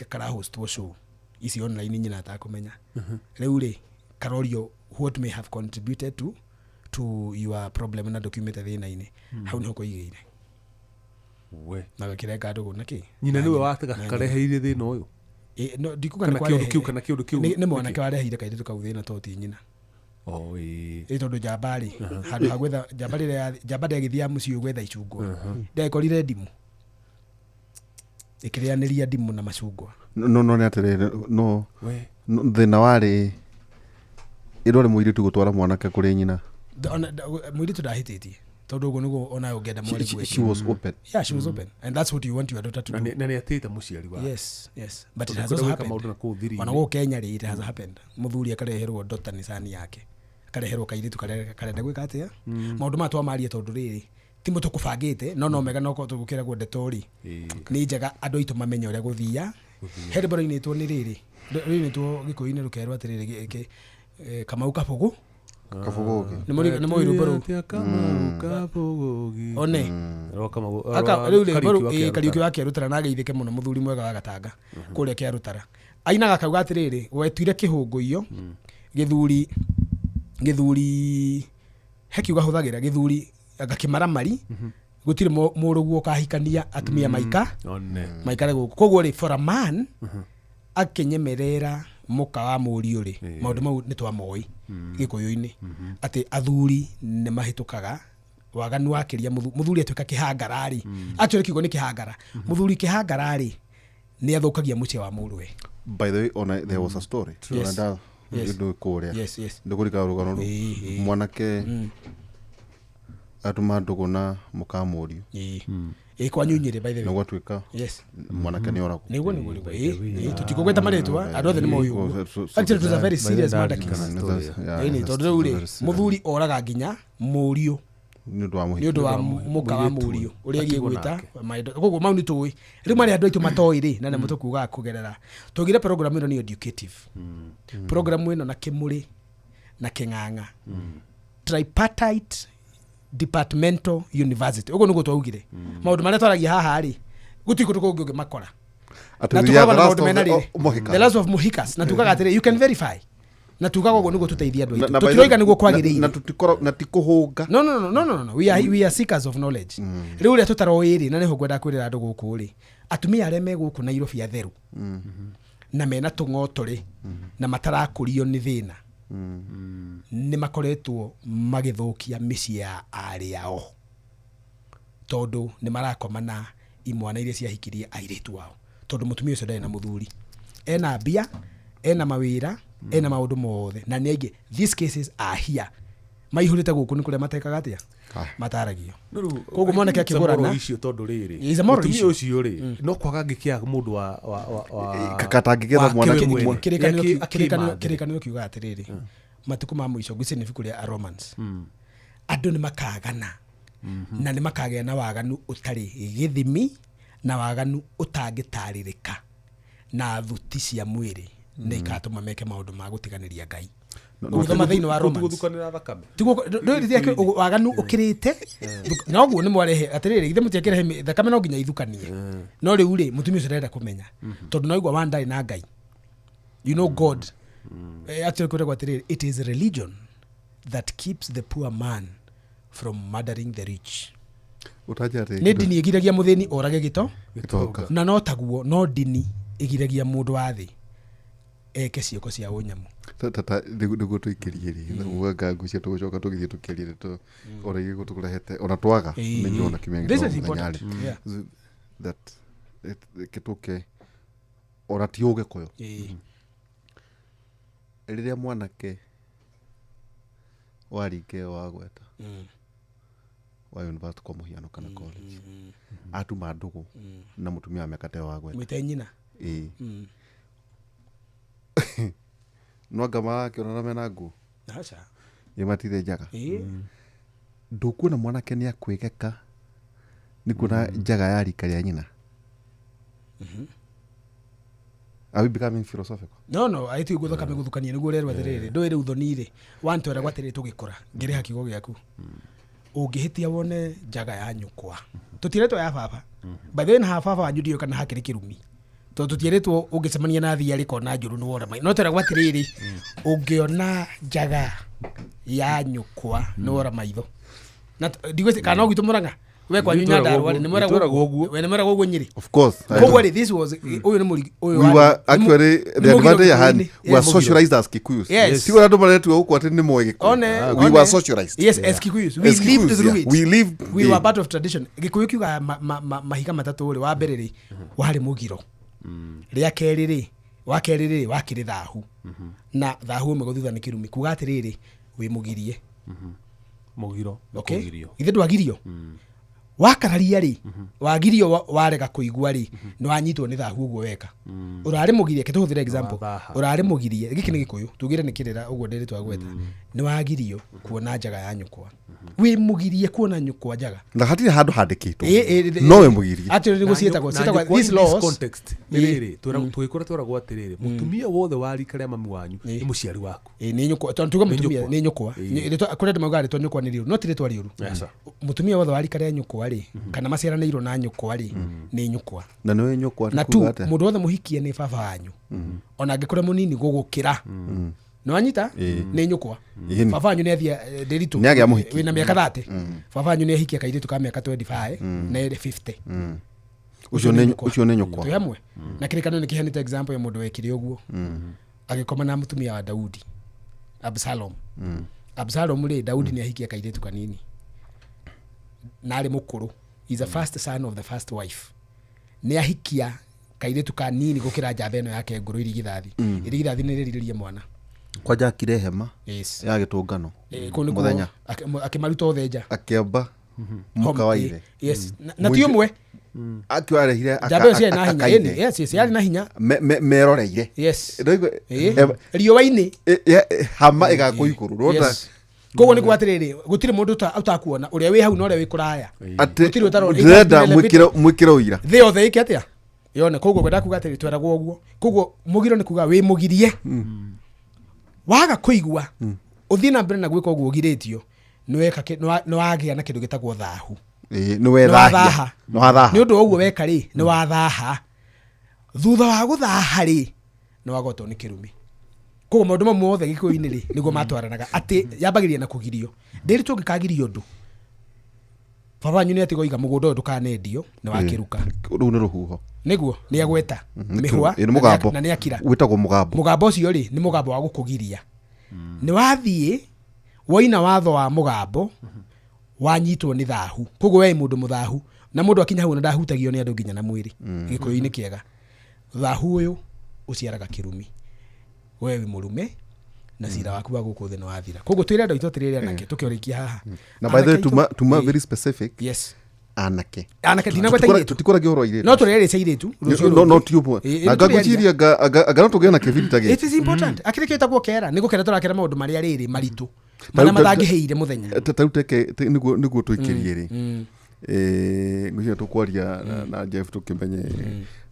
karahostwo show ici online nyina atakũmenya. Rĩu rĩ, karorio what may have contributed to your problem na ndũkiumĩte thĩna-inĩ. Hau nĩho koigĩire. We. Na gakĩrenga ndũgũ na kĩ? Nyina nĩwe wakareheire thĩna ũyũ. No, ndikuga Kana nĩ kĩũndũ kwarehe- kĩu, kana kĩũndũ kĩu. Nĩ mwanake wareheire kairĩtu kau thĩna to ti nyina. Oh, ĩĩ. Ĩ tondũ njamba rĩ, handũ ha gwetha njamba rĩrĩa njamba ndĩagĩthiaga mũciĩ gwetha icungwa. Ndĩagĩkorire ndimũ. Ĩkĩrĩanĩria ndimũ na macungwa. No, no, nĩ atĩrĩrĩ, no, We. no, thĩna warĩ ĩrorĩ mũirĩtu gũtwara mwanake kũrĩ nyina. Mũirĩtu ndahĩtĩtie tondũ ũguo nĩguo onawe ũngĩenda mwarĩ She was open. Yeah, she was open. And that's what you want your daughter to do. Na nĩ atĩte mũciari wake. Yes, yes. But it Tondũ has kwenda also gwĩka happened. maũndũ na kũu thiri-inĩ. Ona gũkũ Kenya rĩ, it has happened. Mũthuri akareherwo daughter nĩ cani yake. Akareherwo kairĩtu karĩa karenda gwĩka atĩa? Maũndũ maya twamaria tondũ rĩrĩ, ti mũtũ kũbangĩte, no mega no tũgũkĩragwo ndeto rĩ. Nĩ njega andũ aitũ mamenye ũrĩa gũthia. He rwĩmbo rũinĩtwo nĩ rĩrĩ. Rũinĩtwo Gĩkũyũ-inĩ rũkerwo atĩrĩrĩ, Kamau Kabũgũ. Kabũgũ. Nĩ mũĩ rwĩmbo rũu? Atĩa Kamau Kabũgũ. One. Rwa Kamau, Aka, rwa rĩu rĩ, Kariũki wa ĩĩ, Kariũki Kĩarũtara. wa Kĩarũtara na ageithĩke mũno mũthuri mwega wa Gatanga kũrĩa Kĩarũtara. Ainaga akauga atĩrĩrĩ, wetuire kĩhũngũiyo, gĩthuri he kiugo ahũthagĩra, gĩthuri gakĩmaramari, gũtirĩ mũrũguo ũkahikania atumia One. maikare gũkũ. Koguo rĩ, for a man akĩnyemerera mũka wa mũriũ rĩ, maũndũ mau nĩ twamoĩ Gĩkũyũ-inĩ, atĩ athuri nĩ mahĩtũkaga waganu wakĩria mũthuri atuĩka kĩhangara rĩ, actually kiugo nĩ kĩhangara, mũthuri kĩhangara rĩ, nĩ athũkagia mũciĩ wa mũrũwe. By the way, ona there was a story. Yes. Ona Yes. ndũ kũrĩa. Yes, yes. Ndũkũrika rũgano rũu. Ĩĩ, ĩĩ. Mwanake atũma ndũgũ na mũka mũriũ. Ĩĩ. Ĩĩ, kwanyu Nyĩrĩ, by the Na way. gwatuĩka Yes. mwanake nĩ oragwo. Nĩguo, nĩguo, nĩguo. Ĩĩ, ĩĩ, tũtikũgweta marĩtwa, andũ othe nĩ moĩ ũguo. So Actually, it was a very By the serious way, murder ndarikana case. story. Yeah, Ĩĩ, that's tondũ rĩu rĩ, very serious. mũthuri oraga nginya mũriũ Nĩ ũndũ wa nĩ mũhiki. ũndũ wa mũka wa mũriũ ũrĩa agiĩ Atigwo gwĩta nake. maendo. Koguo mau nĩ tũĩ rĩu marĩa andũ aitũ matoĩ rĩ, na nĩmo tũkugaga kũgerera tũgire program ĩno nĩ educative program ĩno na kĩmũrĩ na kĩng'ang'a tripartite departmental university ũguo nĩguo twaugire maũndũ marĩa twaragia haha rĩ gũtirĩ kũndũ kũngĩ ũngĩmakora. Atĩ Na we tugaga are the na last maũndũ of mena the- rĩrĩ. oh, Mohicans. The last of Mohicans. Na tugaga atĩrĩ you can verify na tugaga ũguo nĩguo tũteithie andũ Na- aitũ na by the- tũtiroiga nĩguo na kwagĩrĩire. na ti kũhũnga. No, no, no, no, no, no. We are seekers of knowledge. Rĩu ũrĩa tũtaroĩ rĩ, na nĩho ngwendaga kwĩrĩra andũ gũkũ rĩ, atumia arĩa me gũkũ Nairobi atheru na mena tũng'oto rĩ, na matarakũrio nĩ thĩna, nĩ makoretwo magĩthũkia mĩciĩ ya arĩ ao tondũ nĩ marakoma na imwana iria ciahikirie airĩtu ao, tondũ mũtumia ũcio ndarĩ na mũthuri, ena mbia, ena mawĩra, ena maũndũ mothe, na nĩ aingĩ. These cases are here, maihũrĩte gũkũ nĩ kũrĩa matekaga atĩa, mataragio. Koguo mwanake akĩgũrana icio tondũ rĩrĩ It's a moral mũtumia issue. ũcio rĩ no kwaga angĩkĩaga mũndũ wa Katangĩgetha wake mwanake we mwene. Kĩrĩkanĩro Akĩmathĩre. kĩrĩkanĩro kiugaga atĩrĩrĩ, matukũ ma mũico ngwĩciria nĩ ibuku rĩa Romans, andũ nĩ makagana na nĩ makagĩa na waganu ũtarĩ gĩthimi na waganu ũtangĩtarĩrĩka, na thuti cia mwĩrĩ nĩ ikatũma meke maũndũ ma gũtiganĩria Ngai. Ũgĩthoma thĩinĩ wa Romans. Gũthukanĩra thakame. Tiguo ndũrĩrĩ waganu ũkĩrĩte noguo nĩ mwarehe atĩrĩrĩ, githĩ mũtiakĩrehe thakame no nginya ithukanie. No rĩu rĩ, mũtumia ũcio ndarenda kũmenya tondũ no aigua wa ndarĩ na Ngai, you know God. Actually kwĩragwo atĩrĩrĩ, it is religion that keeps the poor man from murdering the rich. Ũtanja atĩ Nĩ ndini ĩgiragia mũthĩni orage gĩto gĩtonga. Na no taguo no ndini ĩgiragia mũndũ wa thĩ eke ciĩko cia ũnyamũ. Nĩguo tũikĩrie rĩ, uga ngũcia tũgũcoka tũgĩthiĩ tũkĩaria ndeto ona igĩ tũkũrehete ona twaga nĩ ona kiumia This is gĩthomo important. mũthenya rĩ. Yeah. That kĩtũke ona ti ũgĩkũyũ, rĩrĩa mwanake wa rika ĩyo wagweta wa university kwa mũhiano kana college atuma ndũgũ na mũtumia wa mĩaka ta ĩyo wagweta, Mwĩte nyina. Ĩĩ, no anga marakĩonana mena nguo? Aca. Ĩ matirĩ njaga. Ndũkuona mwanake nĩ akwĩgeka nĩ kuona njaga ya rika rĩa nyina? Are we becoming philosophical? No aä guo thakame guthukania niguo rerwo atiriri, ndũĩ rĩu thoni rĩ wantweragwo atĩrĩrĩ, tũgĩkũra ngĩrĩha kiugo gĩaku, ũngĩhĩtia wone njaga ya nyũkwa, tũtiĩrĩtwo ya baba. By the way, na ha baba wanyu ndiũĩ kana hakĩrĩ kĩrumi, tondũ tũtiĩrĩtwo ũngĩcemania na thiarĩ kona njũru nĩ wora mai, no tweragwo atĩrĩrĩ, ũngĩona njaga ya nyũkwa nĩ wora maitho. Na ndigwĩci kana no gwitũ Mũrang'a, we kwanyu Nyandarua rĩ, nĩ mweragwo Nĩtweragwo ũguo. We nĩ mweragwo ũguo Nyĩrĩ? Of course. Koguo rĩ, this was ũyũ nĩ mũrigi ũyũ We were actually nĩ the mũgiro advantage I had, Gĩkũyũ-inĩ. we were socialized as Kikuyus. Yes. Ti ũrĩa andũ maretua gũkũ atĩ nĩ moĩ Gĩkũyũ. One, We one. were socialized. Yes, as Kikuyus. We As lived Kikuyus, through yeah. it. We lived We in. were part of tradition. Gĩkũyũ kiugaga mahiga matatũ rĩ, wa mbere rĩ, warĩ mũgiro. Rĩa kerĩ rĩ, wa kerĩ rĩ, wakĩrĩ thahu. Na thahu ũmwe gũthutha nĩ kĩrumi. Kuga atĩrĩrĩ, wĩ mũgirie. Mũgiro nĩ Okay? kũgirio. Githĩ ndwagirio? Wakararia rĩ, wagirio, warega kũigua rĩ, nĩ wanyitwo nĩ thahu ũguo weka. Ũrarĩ mũgirie, ke tũhũthĩre example. Wathaha. Ũrarĩ mũgirie, gĩkĩ nĩ Gĩkũyũ, tugire nĩ kĩrĩra ũguo ndĩrĩ twagweta. Nĩ wagirio kuona njaga ya nyũkwa. Wĩ mũgirie kuona nyũkwa njaga. Na hatirĩ handũ handĩkĩtwo Ĩ, no wĩ mũgirie. Atĩ nĩguo ciĩtagwo Na ciĩtagwo nyũkwa these in this laws. context, nĩ rĩrĩ, tũgĩkũra tweragwo atĩrĩrĩ, mũtumia wothe wa rika rĩa mami wanyu nĩ mũciari waku. Ĩ, nĩ nyũkwa, tondũ tuge Nĩ mũtumia nyũkwa. nĩ nyũkwa. Kũrĩ andũ maugaga rĩtwa nyũkwa nĩ rĩũru, no ti rĩtwa rĩũru. Yes, sir. Mũtumia wothe wa rika rĩa nyũkwa rĩ, kana maciaranĩirwo na nyũkwa rĩ, nĩ nyũkwa. Na nĩ wĩ nyũkwa Na nĩ tu kuga atĩa? mũndũ wothe mũhikie nĩ baba wanyu, ona angĩkorwo mũnini gũgũkĩra, nĩ wanyita, nĩ nyũkwa. Ĩni. Baba wanyu nĩ athia ndĩritũ Nĩ agĩa mũhiki. wĩna mĩaka 30, baba wanyu nĩ ahikia kairĩtu ka mĩaka 25 na ĩrĩ 50. Ũcio nĩ nyũkwa. Twĩ hamwe na kĩrĩkanĩro nĩ kĩheanĩte example ya mũndũ wekire ũguo, agĩkoma na mũtumia wa Daudi, Absalom. Absalom rĩ, Daudi nĩ ahikia kairĩtu kanini na arĩ mũkũrũ, is the first son of the first wife, nĩ ahikia kairĩtu kanini gũkĩra njamba ĩno yake ngũrũ, irigithathi. Irigithathi nĩ rĩrirĩrie mwana. Kwanja akire hema ya gĩtũngano Kũu nĩkuo mũthenya akĩmaruta othe nja. Akĩamba mũka wa ithe. Yes, na ti ũmwe. Akiwa arehire Njamba ĩyo ciarĩ na hinya. Ĩni, yes, yarĩ na hinya. Meroreire. Ndũigua- Riũa-inĩ. Hama ĩgakwo igũrũ Rwona Yes. Koguo nĩ kuga atĩrĩrĩ, gũtirĩ mũndũ ũtakuona ũrĩa wĩ hau na ũrĩa wĩ kũraya. Atĩ Gũtirĩ ũtarona. ndĩrenda mwĩkĩre ũira. Thĩ yothe ĩke atĩa yone. Koguo ngwenda kuga atĩrĩ, tweragwo ũguo. Koguo mũgiro nĩ kuga wĩ mũgirie, waga kũigua, ũthiĩ na mbere na gwĩka ũguo ũgirĩtio, nĩ wagĩa na kĩndũ gĩtagwo thahu. Ĩĩ, nĩ Nĩ wethahia. wathaha. Nĩ wathaha. Nĩ ũndũ wa ũguo weka rĩ, nĩ wathaha. Thutha wa gũthaha rĩ, nĩ wagotwo nĩ kĩrumi. Koguo maũndũ mau mothe Gĩkũyũ-inĩ rĩ, nĩguo matwaranaga, atĩ yambagĩrĩria na kũgirio. Ndĩrĩ tũngĩkagirio ũndũ, baba wanyu nĩ atigoiga mũgũnda ũyũ ndũkanendio, nĩ wakĩruka. Rũu nĩ rũhuho. Nĩguo nĩ agweta mĩhwa. Ĩĩ, nĩ mũgambo. Na nĩ akira. Wĩtagwo mũgambo. Mũgambo ũcio rĩ, nĩ mũgambo wa gũkũgiria. Nĩ wathiĩ woina watho wa mũgambo, wanyitwo nĩ thahu. Koguo we mũndũ mũthahu, na mũndũ akinya hau na ndahutagio nĩ andũ nginya na mwĩrĩ. Gĩkũyũ-inĩ kĩega, thahu ũyũ ũciaraga kĩrumi, we wĩ mũrume na cira waku wa gũkũ thĩ nĩ wathira. Koguo twĩre andũ aitũ atĩrĩrĩ, anake, tũkĩorĩkia haha, Na by the way, Anake aitũ- tuma Ĩĩ. very specific. Anake. Anake, ndinagweta airĩtu. Tũtikũragia ũhoro wa airĩtu. No tũrĩarĩria airĩtu rũciũ No, no rũngĩ. ti ũmwe. Ĩĩ, Na nĩ tũrĩaria. ngwĩciria anga no tũgĩe na kĩbindi ta gĩkĩ. It is important. Akĩrĩ kĩo ĩtagwo kera, nĩ gũkera tũrakera maũndũ marĩa rĩrĩ maritũ Ta marĩa rĩu matangĩhĩire mũthenya. Ta rĩu teke nĩguo tũikĩrie rĩ, Ngwĩciria tũkwaria na Jeff tũkĩmenye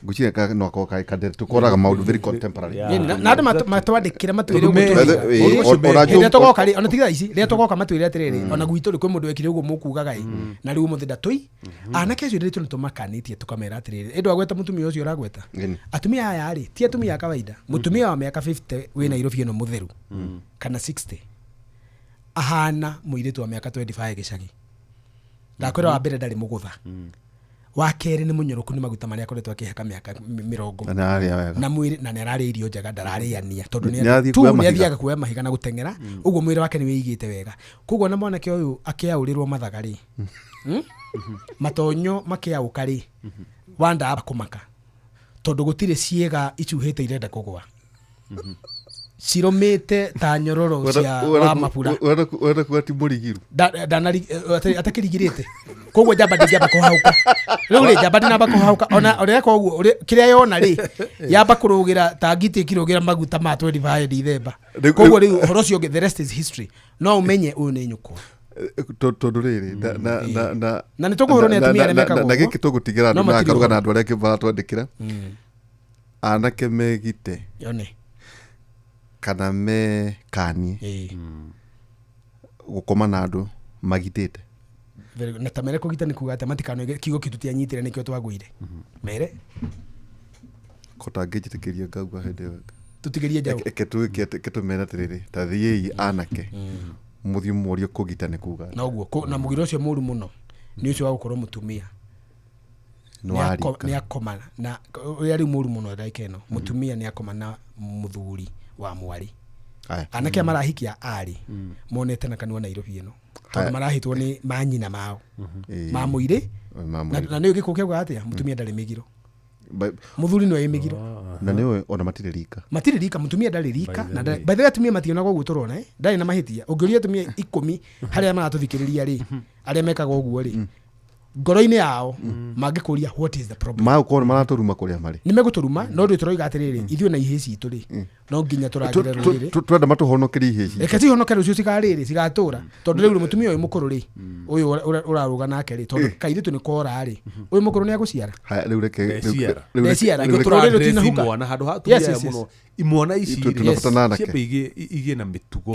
ngwĩciria no akorwo kaĩ kadere tũkoraga maũndũ very contemporary. Na andũ matwandĩkĩre matwĩre ũguo rĩrĩa tũgoka rĩ, ona tiga ici rĩrĩa tũgoka matwĩre atĩrĩrĩ, ona gwitũ rĩ kwĩ mũndũ wekire ũguo mũkugaga ĩ, na rĩu ũmũthĩ ndatũi. Anake acio rĩrĩ tũmakanĩtie tũkamera atĩrĩrĩ, ĩndũ agweta mũtumia ũcio ũragweta, atumia aya rĩ ti atumia a kawaida. Mũtumia wa mĩaka 50 wĩ Nairobi ĩno mũtheru kana 60 ahana mũirĩtu wa mĩaka 25 gĩcagi. Ndakwĩra wa mbere ndarĩ mũgũtha, wa kerĩ nĩ mũnyoroku nĩ maguta marĩa akoretwo akĩhaka mĩaka 20 na mwĩrĩ, na nĩararĩa irio njega, ndararĩania tondũ nĩathiaga kuoya mahiga na gũteng'era, ũguo mwĩrĩ wake nĩwĩigĩte wega. Koguo na mwanake ũyũ akĩaũrĩrwo mathaga rĩ, matonyo makĩaũka rĩ, wanda kũmaka tondũ gũtirĩ ciĩga icuhĩte irenda kũgwa, cirũmĩte ta nyororo cia wa mabura. Ũrenda kuga ti mũrigiru atakĩrigirĩte, koguo njamba ndĩngĩamba kũhauka rĩu rĩ, njamba ndĩnamba kũhauka ona ũreka ũguo kĩrĩa yona rĩ yamba kũrũgĩra ta ngitĩ ĩkĩrũgĩra maguta ma 25 December. Koguo rĩu ũhoro ũcio ũngĩ, the rest is history. No ũmenye ũyũ nĩ nyũkwa tondũ rĩrĩ na nĩ tũkũhũrwo nĩ atumia arĩa mekaga ũguo, na gĩkĩ tũgũtigĩra andũ na karuga na andũ arĩa angĩ maratwandĩkĩra, anake megite yone kana mekanie gũkoma na andũ magitĩte. Na ta mere kũgita nĩ kuga atĩ matikanoige kiugo kĩu tũtianyitire nĩkĩo twagũire. Mere kotangĩnjĩtĩkĩria ngauga hĩndĩ ĩyo tũtigĩrie njaũ, eke tũmere atĩrĩrĩ, ta thiĩi anake mũthiĩ mũrie kũgita nĩ kuga noguo. Na mũgiro ũcio mũru mũno nĩ ũcio wa gũkorwo mũtumia nĩ akoma na ũrĩa rĩu mũru mũno ndagĩka ĩno, mũtumia nĩ akoma na mũthuri wa mwarĩ. Anake marahikia arĩ monete na kanua Nairobi ĩno tondũ marahĩtwo nĩ manyina mao ma mũirĩ, na nĩ gĩkũ kĩauga atĩa, mũtumia ndarĩ mĩgiro, mũthuri nĩwe wĩ mĩgiro, na nĩwe ona matirĩ rika, matirĩ rika, mũtumia ndarĩ rika. Na by the way atumia mationaga ũguo tũrona, ndarĩ na mahĩtia. Ũngĩũria atumia 10 harĩa maratũthikĩrĩria rĩ, arĩa mekaga ũguo rĩ, ngoro-inĩ yao mangĩkũria what is the problem, magũkorwo maratũruma kũrĩa marĩ, nĩ megũtũruma. No ndũ tũroiga atĩrĩrĩ, ithuĩ na ihĩĩ citũ rĩ, no nginya tũrangĩre rũrĩrĩ, twenda matũhonokerie ihĩĩ citũ, reke cihonoke rũciũ cikarĩrĩ cigatũra. Tondũ rĩu mũtumia ũyũ mũkũrũ rĩ, ũyũ ũrarũga nake rĩ, tondũ kairĩtu nĩ kora rĩ, ũyũ mũkũrũ nĩ agũciara, rĩu reke ndeciara rũrĩrĩ rũtinahuka mwana handũ ha atumia aya mũno, imwana ici ciambe igĩe na mĩtugo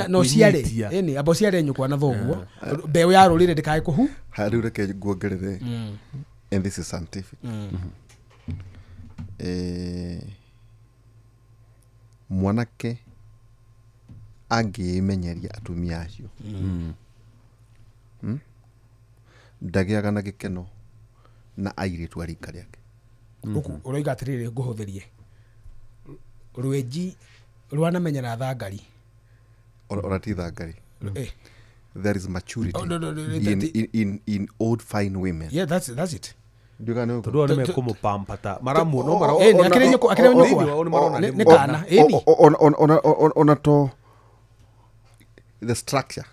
na ũciare, ĩni amba ũciare nyũkwa na thoguo, mbeũ ya rũrĩrĩ ndĩkae kũhu. Rĩu reke nguongerere, and this is scientific. Mwanake angĩmenyeria atumia acio ndagĩaga na gĩkeno na airĩtu a rika rĩake. Gũkũ ũroiga atĩrĩrĩ, ngũhũthĩrie rwenji rwanamenyera thangari, ona ti thangari, there is maturity in old fine women. Yeah, that's it. Tondũ nĩ mekũmũpampata maramu no mara nĩ kana ĩni ona to the structure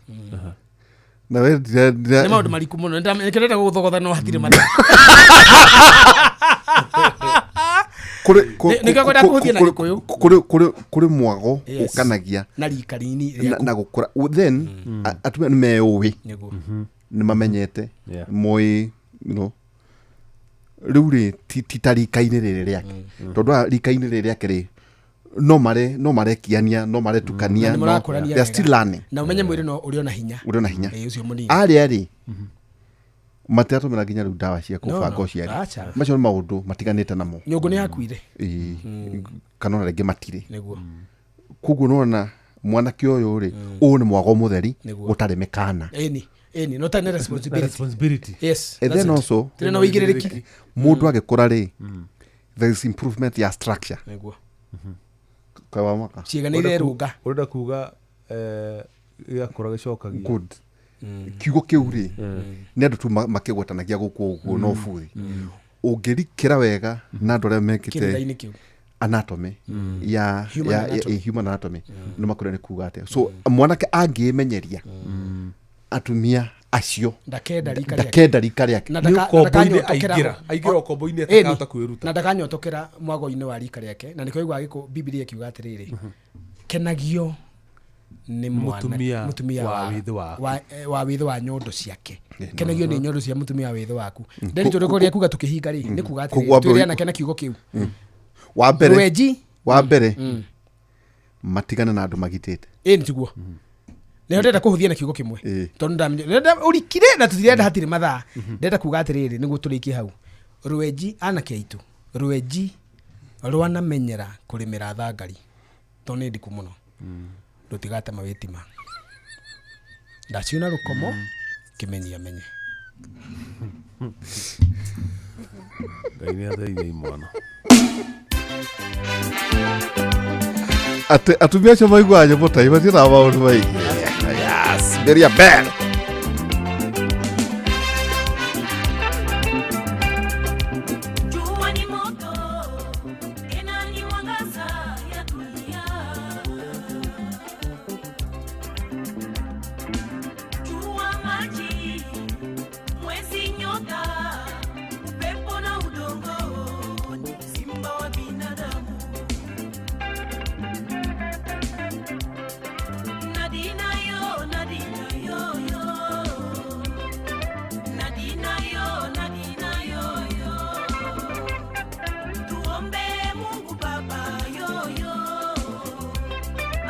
na we nĩ maũndũ mariku mũno, nĩkĩrenda gũgũthogotha no hatirĩ mathaa. Kũrĩ mwago ũkanagia na rika rini na gũkũra, then atumia nĩ meũĩ, nĩ mamenyete moĩ, you know, rĩu rĩ ti ta rika-inĩ rĩrĩ rĩake, tondũ rika-inĩ rĩrĩ rĩake rĩ no marekiania, no maretukania, they are still learning. Na ũmenye mwĩrĩ no ũrĩ ona hinya, ũrĩ ona hinya. Arĩa rĩ matiratũmĩra nginya rĩu ndawa cia kũbanga ũciari, macio nĩ maũndũ matiganĩte namo. Nyũngũ nĩ yakuire kana ona rĩngĩ matirĩ. Koguo nĩwona mwanake ũyũ rĩ, ũyũ nĩ mwago mũtheri ũtarĩ mĩkana. Ĩni no tarĩ na responsibility. Yes, and then also tĩrĩ na ũigĩrĩrĩki. Mũndũ agĩkũra rĩ, there is improvement ya structure. Nĩguo kwa maka ciĩga nĩ irerũnga. Ũrenda kuga gĩakũra gĩcokagia good kiugo kĩu rĩ, nĩ andũ tu makĩgwetanagia gũkũ ũguo no buthi. Ũngĩrikĩra wega na andũ arĩa mekĩte anatomy ya human anatomy no makũrĩa nĩ kuga atĩa. So mwanake angĩmenyeria atumia acio ndakenda rika rĩake, na aingĩra ũkombo-inĩ atakahota kwĩruta, na ndakanyotokera mwago-inĩ wa rika rĩake. Na nĩkĩo ũiguaga gĩkũ Bibilia ĩkiuga atĩrĩrĩ, kenagio Nĩ mwana Mũtumia mũtumia wa wĩthĩ waku. wa wĩthĩ wa nyondo ciake. Kenagio nĩ nyondo cia mũtumia wa wĩthĩ waku. Nderi tũrĩ kũrĩa kuga tũkĩhinga rĩ, nĩ kuga atĩrĩrĩ, Kũgwa twĩre mbũri- anake na kiugo kĩu. Wa mbere, Rwenji. Wa mbere, matigane na andũ magitĩte. Ĩ, nĩ tiguo nĩho ndĩrenda kũhũthia na kiugo kĩmwe, tondũ ndamenya ndĩrenda ũrikire na tũtirenda hatirĩ mathaa. Ndĩrenda kuga atĩrĩrĩ, nĩguo tũrĩkie hau, rwenji, anake aitũ, rwenji rwanamenyera kũrĩmĩra thangari tondũ nĩ ndiku mũno, rũtigatema wĩtima. Ndaciuna rũkomo kĩmenyi amenye. Ngai nĩ ateithia imwana. Atĩ atumia acio maiguaga nyĩmbo ta imatiraga maũndũ maingĩ. Yes, Mberia Bell. Jua ni moto, tena ni mwangaza ya dunia. Jua maji, mwezi nyota, upepo na udongo, ni simba wa binadamu. Nadina yo, Nadina yo yo. Nadina yo, Nadina yo yo. Tuombe Mungu Baba yoyo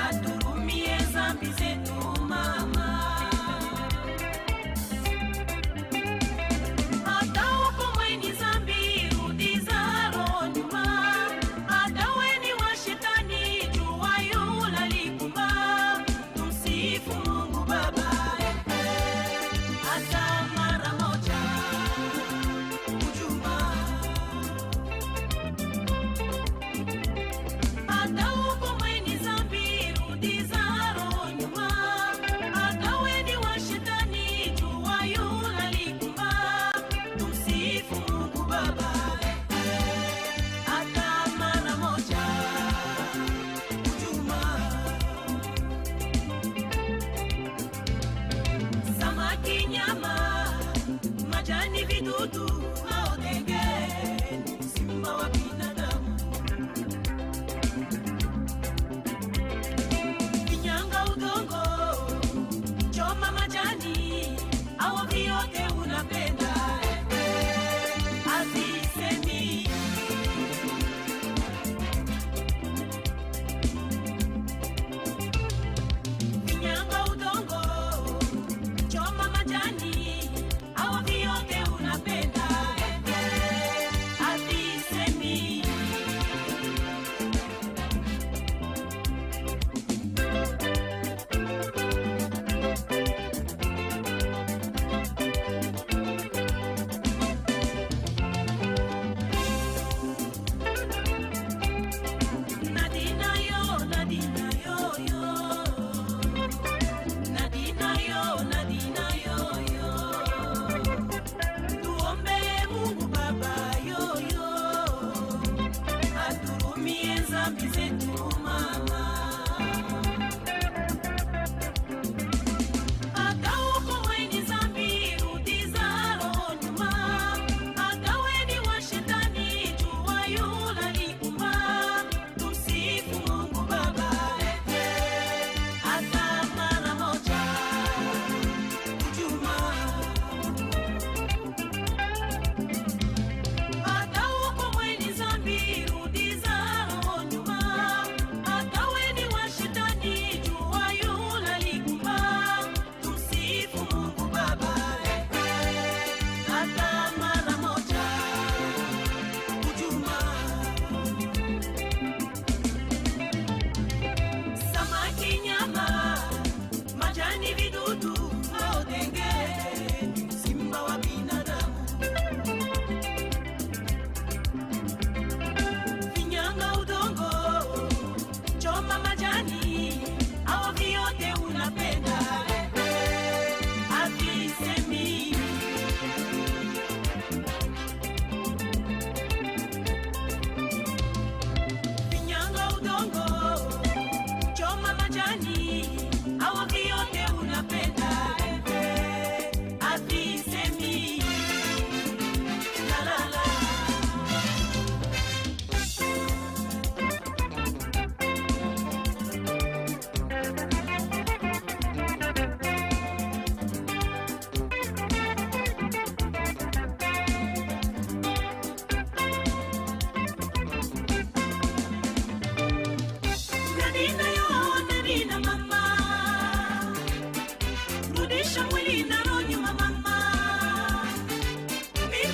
aturumie zambi zetu mama. Hata uko mweni zambi rudi zaro nyuma, hata weni wa shetani jua yula likumba. Tumsifu Mungu Baba hata mara moja ujuma. Hata uko mweni zambi rudi zaro nyuma, hata weni wa shetani jua yula likumba. Tumsifu Mungu Baba hata mara moja ujuma. Samaki, nyama, majani, vidudu maodenge, simba wa binadamu. Kinyanga udongo, choma majani, au vyote unapenda, azisemi. Kinyanga udongo, choma majani, au vyote unapenda.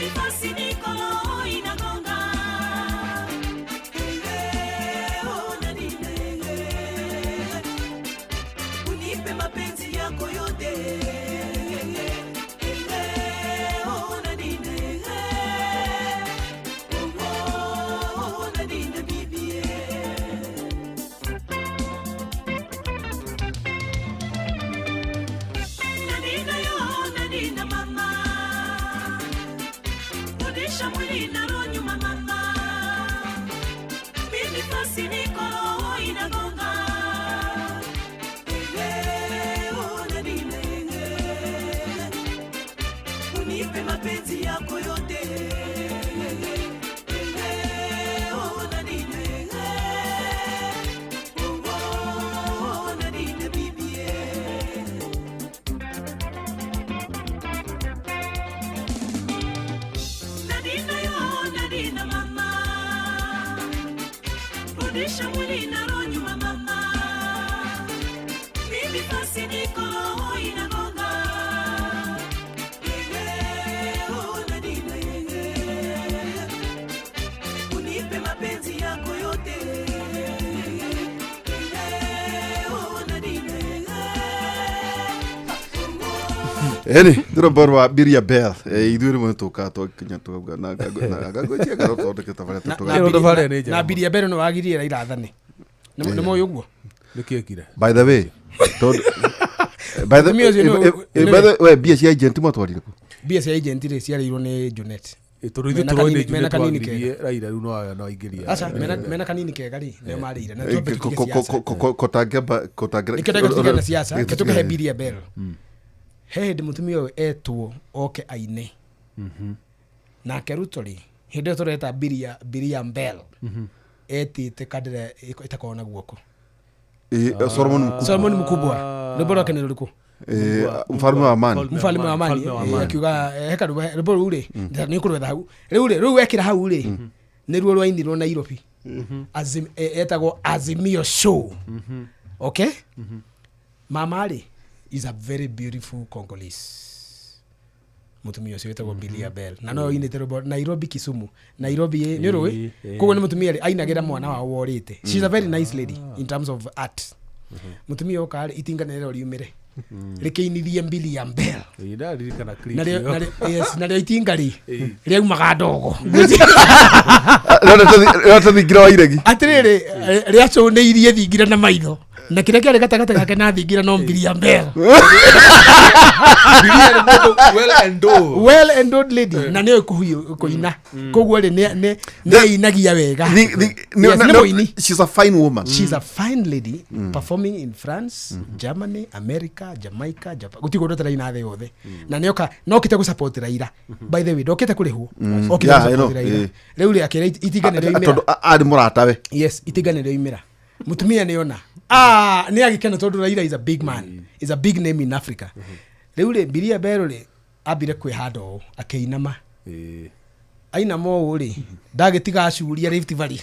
Mimi basi niko roho inagonga. Oh, Nadine, unipe mapenzi yako yote. Oh, Nadine, oh, Nadine bibi. Nadine yo, Nadine mama, rudisha mwili na roho nyuma mama. Mimi basi niko roho inagonga. Oh, Nadine, unipe mapenzi yako yote. Oh, Nadine, oh, Nadine bibi. Nadine yo, Nadine mama, rudisha mwili na roho nyuma mama. Mimi basi niko roho inagonga. Oh, Nadine, unipe mapenzi yako yote. Oh, Nadine. Eni rwĩmbo rwa Biria Bell, ithuĩ rĩmwe tũkaga twakinya tũkauga na ngangũcia kana tũthondeke tabarĩra Ĩyo thabarĩ nĩ njega Na Biria Bell no wagirie Raila athane. Nĩ moĩ ũguo? Nĩkĩekire? By the way, tondũ by the Mũtumia ũcio by the way, mbia cia agent mwatwarire kũ? Mbia cia agent rĩ ciarĩirwo nĩ Junet. Tondũ ithuĩ Mena tũroĩ nĩ mena Junet kanini wagiririe Raila rĩu no aingĩria. Aca, mena kanini kega rĩ nĩo marĩire na twambe tũtige siasa. Kotangĩamba kotangĩra Nĩkĩo ndauga tũtigane na siasa, reke tũkĩhe Biria Bell. He hĩndĩ mũtumia ũyũ etwo oke aine nake Ruto rĩ, hĩndĩ ĩyo tũreta Biria Bell etĩte kandĩra ĩtakoragwo na guoko. Solomon Mkubwa. Solomon Mkubwa, rwĩmbo rwake nĩ rũrĩkũ? Mfalme wa amani. Mfalme wa amani, akiuga heka rwĩmbo rũu rĩ nĩ ũkũrwetha hau rĩu rĩ, rĩu wekĩra hau rĩ nĩruo rwainirwo Nairobi. Etagwo Azimio Show. Okay, mama rĩ is a very beautiful Congolese mutumia ũcio wĩtagwo Bilia Bell na no inĩte rwĩmbo Nairobi Kisumu Nairobi nĩ rũĩ, koguo nĩ mũtumia rĩ ainagĩra mwana wao worĩte. She's a very nice lady in terms of art. Mũtumia ũka rĩ itinga nĩrĩo riumĩre rĩkĩinithie Bilia Bell. Ndaririkana clip Narĩo ĩyo. Yes, narĩo itinga rĩ rĩaumaga ndogo. Rĩratũthingira wa iregi. Atĩrĩrĩ, rĩacũnĩirie thingira na maitho na kĩrĩa kĩarĩ gatagatĩ gake na thingira no Bilia Bell. Bilia nĩ mũndũ well endowed. Well endowed lady na nĩoĩ kũina, koguo rĩ nĩ ainagia wega. Yes, nĩ mũini. She's a fine woman. She's a fine lady performing in France, Germany, America, Jamaica, Japan. Gũtirĩ kũndũ ataraina thĩ yothe. Na nĩoka nokĩte gũ support Raila. By the way, ndokĩte kũrĩhwo. Okĩte Yeah, I gũ support know, Raila. Rĩu rĩ akĩra itinga nĩrĩoimĩra. Tondũ arĩ mũratawe. Yes, itinga nĩrĩoimĩra. Mũtumia nĩona. Ah, nĩ agĩkena tondũ Raila is a big man. Is a big name in Africa. Rĩu rĩ Biria Bell rĩ ambire kwĩhanda ũũ akĩinama. Ainama ũũ rĩ ndagĩtiga acuria Rift Valley.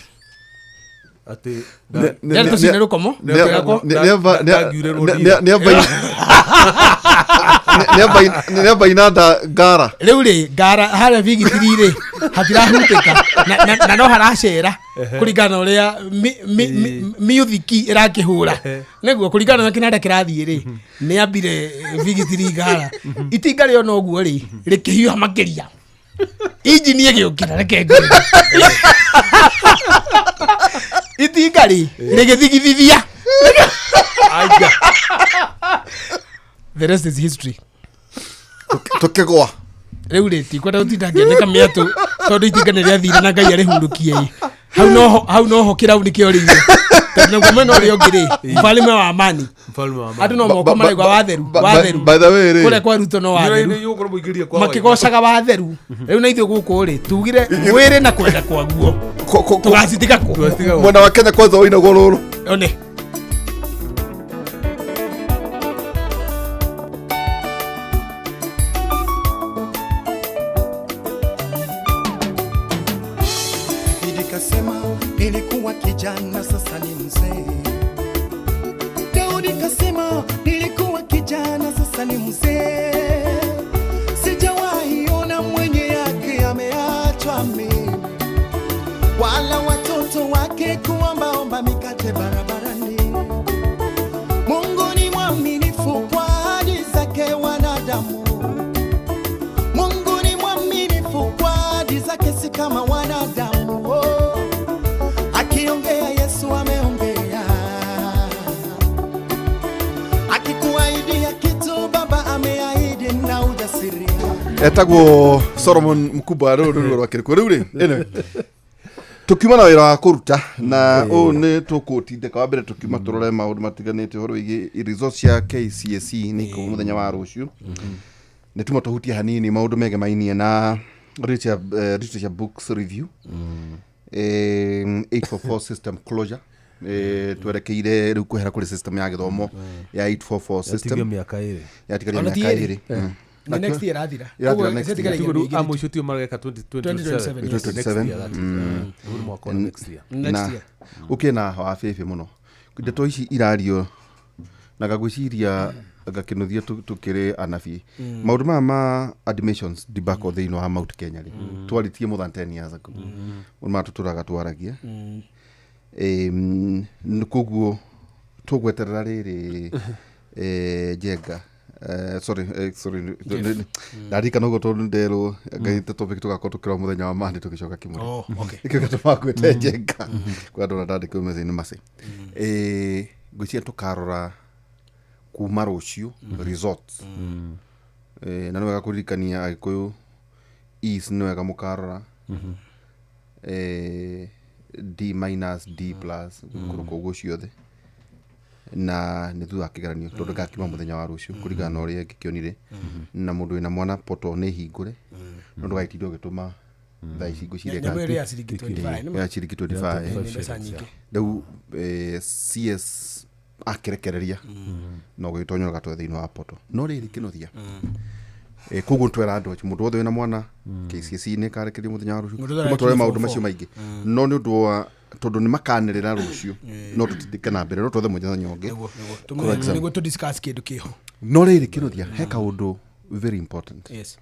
Atĩ Ndari tũcine rũkomo. Nĩamba inanda ngara. Rĩu rĩ ngara harĩa bigitiri rĩ hatirahutĩka na no haracera kũringana na ũrĩa miuthiki ĩrakĩhũra nĩguo kũringana na kĩnanda kĩrathiĩ rĩ nĩ ambire bigitiri ngara itinga rĩona ũguo rĩ rĩkĩhiũha makĩria injini ĩgĩũkĩra reke ngwĩre itinga rĩ rĩgĩthigithithia. Aiga. The rest is history. Tũkĩgwa. Rĩu rĩ tikwenda gũtinda ngĩandĩka mĩatũ tondũ itinga nĩ rĩathire na Ngai arĩhurũkie ĩ. Hau noho kĩrauni kĩorĩire tondũ naguo mwena ũrĩa ũngĩ rĩ mfalme wa amani. Mfalme wa amani. Andũ no moko maraigua watheru watheru. By the way rĩ kũrĩa kwa Ruto no watheru. Ũgũkorwo mũingĩrie kwa Waithera. Makĩgocaga watheru. Rĩu na ithuĩ gũkũ rĩ tugire mwĩrĩ na kwenda kwaguo tũgacitiga kũ. Tũgacitiga kũ. Mwena wa Kenya kwanza ũinagwo rũrũ. One. Nikasema nilikuwa kijana sasa ni mzee. Daudi kasema nilikuwa kijana sasa ni mzee. Sijawahi ona mwenye yake. Muamini, wala watoto wake kuombaomba mikate barabarani. Mungu ni mwaminifu kwa ahadi zake wanadamu. Mungu ni mwaminifu kwa ahadi zake, si kama wanadamu. Oh. Akiongea Yesu ameongea, akikuahidia kitu Baba ameahidi na ujasiri. Etagwo Solomon Mkubwa rå rå rwake rä u rä anyway tukiuma na wä ra wa kå ruta na å nä tå kå tindäka wa mbere tukiuma tå rore maå ndå matiganä te å horo wä giä results cia KCSE nä ikå må thenya wa rå cio nä tuma tå hutie hanini maå ndå megemainie na literature books review, 844 system closure, twerekeire rä u kwehera kå rä system ya gä thomo ya 844 Yatigia system mĩaka ĩrĩ. Yatigaria Ona ti mĩaka ĩrĩ. ĩrĩ. Nĩ next year irathira. Irathira Koguo next year. ĩtigaragia Tigo rĩu mĩingĩ. a mũico tio mareka 2027. 2027, Next 2027. year, that is, rĩu nĩ mwaka wa next year. Next na year. ũkĩ na wa bĩbĩ mũno ndeto ici irario na ngagwĩciria ngakĩnũthia tũkĩrĩ anabii maũndũ maya ma admissions debacle thĩinĩ wa Mount Kenya rĩ twarĩtie more than 10 years ago, maũndũ maya tũtũraga twaragia. Koguo tũgweterera rĩrĩ, Njenga, sorry, sorry, ndarikana ũguo tondũ nderwo ngai topic tũgakorwo tũkĩrora mũthenya wa Monday tũgĩcoka kĩmũrĩ. Oh, okay. Nĩkĩo gĩtũmaga ngwĩte Njenga kwa andũ arĩa ndandĩkĩrwo message-inĩ maci. Ngwĩciria tũkarora kuma rũciũ results. Na nĩ wega kũririkania Agĩkũyũ East, nĩ wega mũkarora D minus, D plus, gũikũrũka ũguo ciothe, na nĩ thutha wa kĩgeranio tondũ ngakiuma mũthenya wa rũciũ kũringana na ũrĩa ngĩkĩonire na mũndũ wĩna mwana poto nĩ hingũre no ndũgagĩtinde ũgĩtũma thaa ici ngwĩciria Nyamũ ĩrĩa ya ciringi 25 nĩ ma- ya ciringi 25. Nĩ mbeca nyingĩ. Rĩu CS akĩrekereria no gũgĩtonyora gatwe thĩinĩ wa poto no rĩrĩ kĩnothia. Koguo twera andũ acio mũndũ wothe wĩna mwana KCSE nĩ karekererio mũthenya wa rũciũ. Mũndũ wothe Tuma tũrore arakinya maũndũ form macio four. maingĩ no nĩ ũndũ wa tondũ nĩ makanĩrĩra rũciũ no tũtindĩke na mbere no twethe mũthenya ũngĩ. Nĩguo. For example. Nĩguo tũ discuss kĩndũ kĩho. No rĩrĩ kĩnothia he kaũndũ very important. Yes.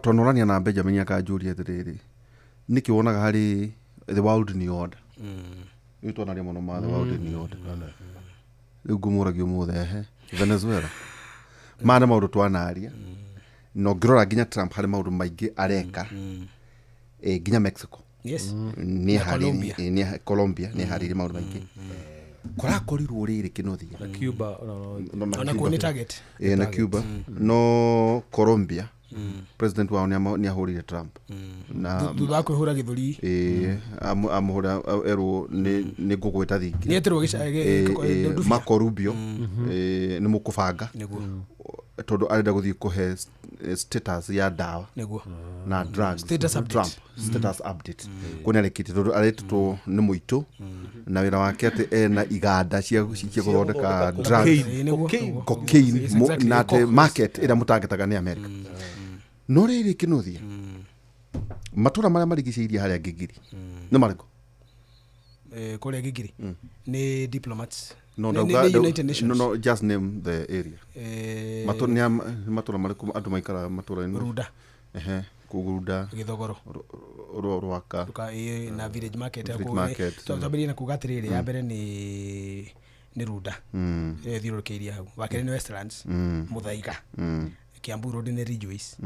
Twanorania na Benjamin akanjũria atĩrĩrĩ, nĩkĩ wonaga harĩ the world new order rĩu twanaria mũno ma the world new order rĩu ngũmũragia ũmũthĩ ehe Venezuela maya nĩ maũndũ twanaria na ũngĩrora nginya Trump harĩ maũndũ maingĩ areka, nginya Mexico Yes. nĩ Na Colombia. Colombia nĩ harĩirie maũndũ maingĩ kũrakorirwo rĩrĩ kĩnothia. Na Cuba ona Ona kuo nĩ target. Na Cuba no Colombia president wao nĩ ahũrire Trump na Thutha wa kwĩhũra gĩthũri. Amũhũra erwo nĩ ngũgwĩta thingi. Nĩ etirwo ndubia. Marco Rubio, nĩ mũkũbanga Nĩguo. tondũ arenda gũthiĩ kũhe status ya ndawa Nĩguo. na drugs. Status update. Trump status update kå nä arekä tondå aretwo nä må itå na wä ra wake atä ena iganda cia gå thondeka drugs. Nĩguo. Nĩguo. Cocaine. Yes, exactly. Na atä Coke. market ä rä a må tangätaga nä America no rä rä kä nå thia matå ra marä a marigicä irie harä a ngigiri nä marä kå? Kũrĩa Gigiri nĩ diplomats. No, Nĩ United Nations. No, no, just name the area. Nĩ matũra marĩkũ andũ maikaraga matũra-inĩ? Runda. Ehe, kũu Runda. Gĩthogoro. Rwaka. Na village market. Village Kũu, market, twambĩrĩrie na kuga atĩrĩrĩ, ya mbere nĩ Runda ĩrĩa ĩthiũrũrũkĩirie hau, wa kerĩ nĩ Westlands, Muthaiga, Kiambu Road nĩ Ridgeways,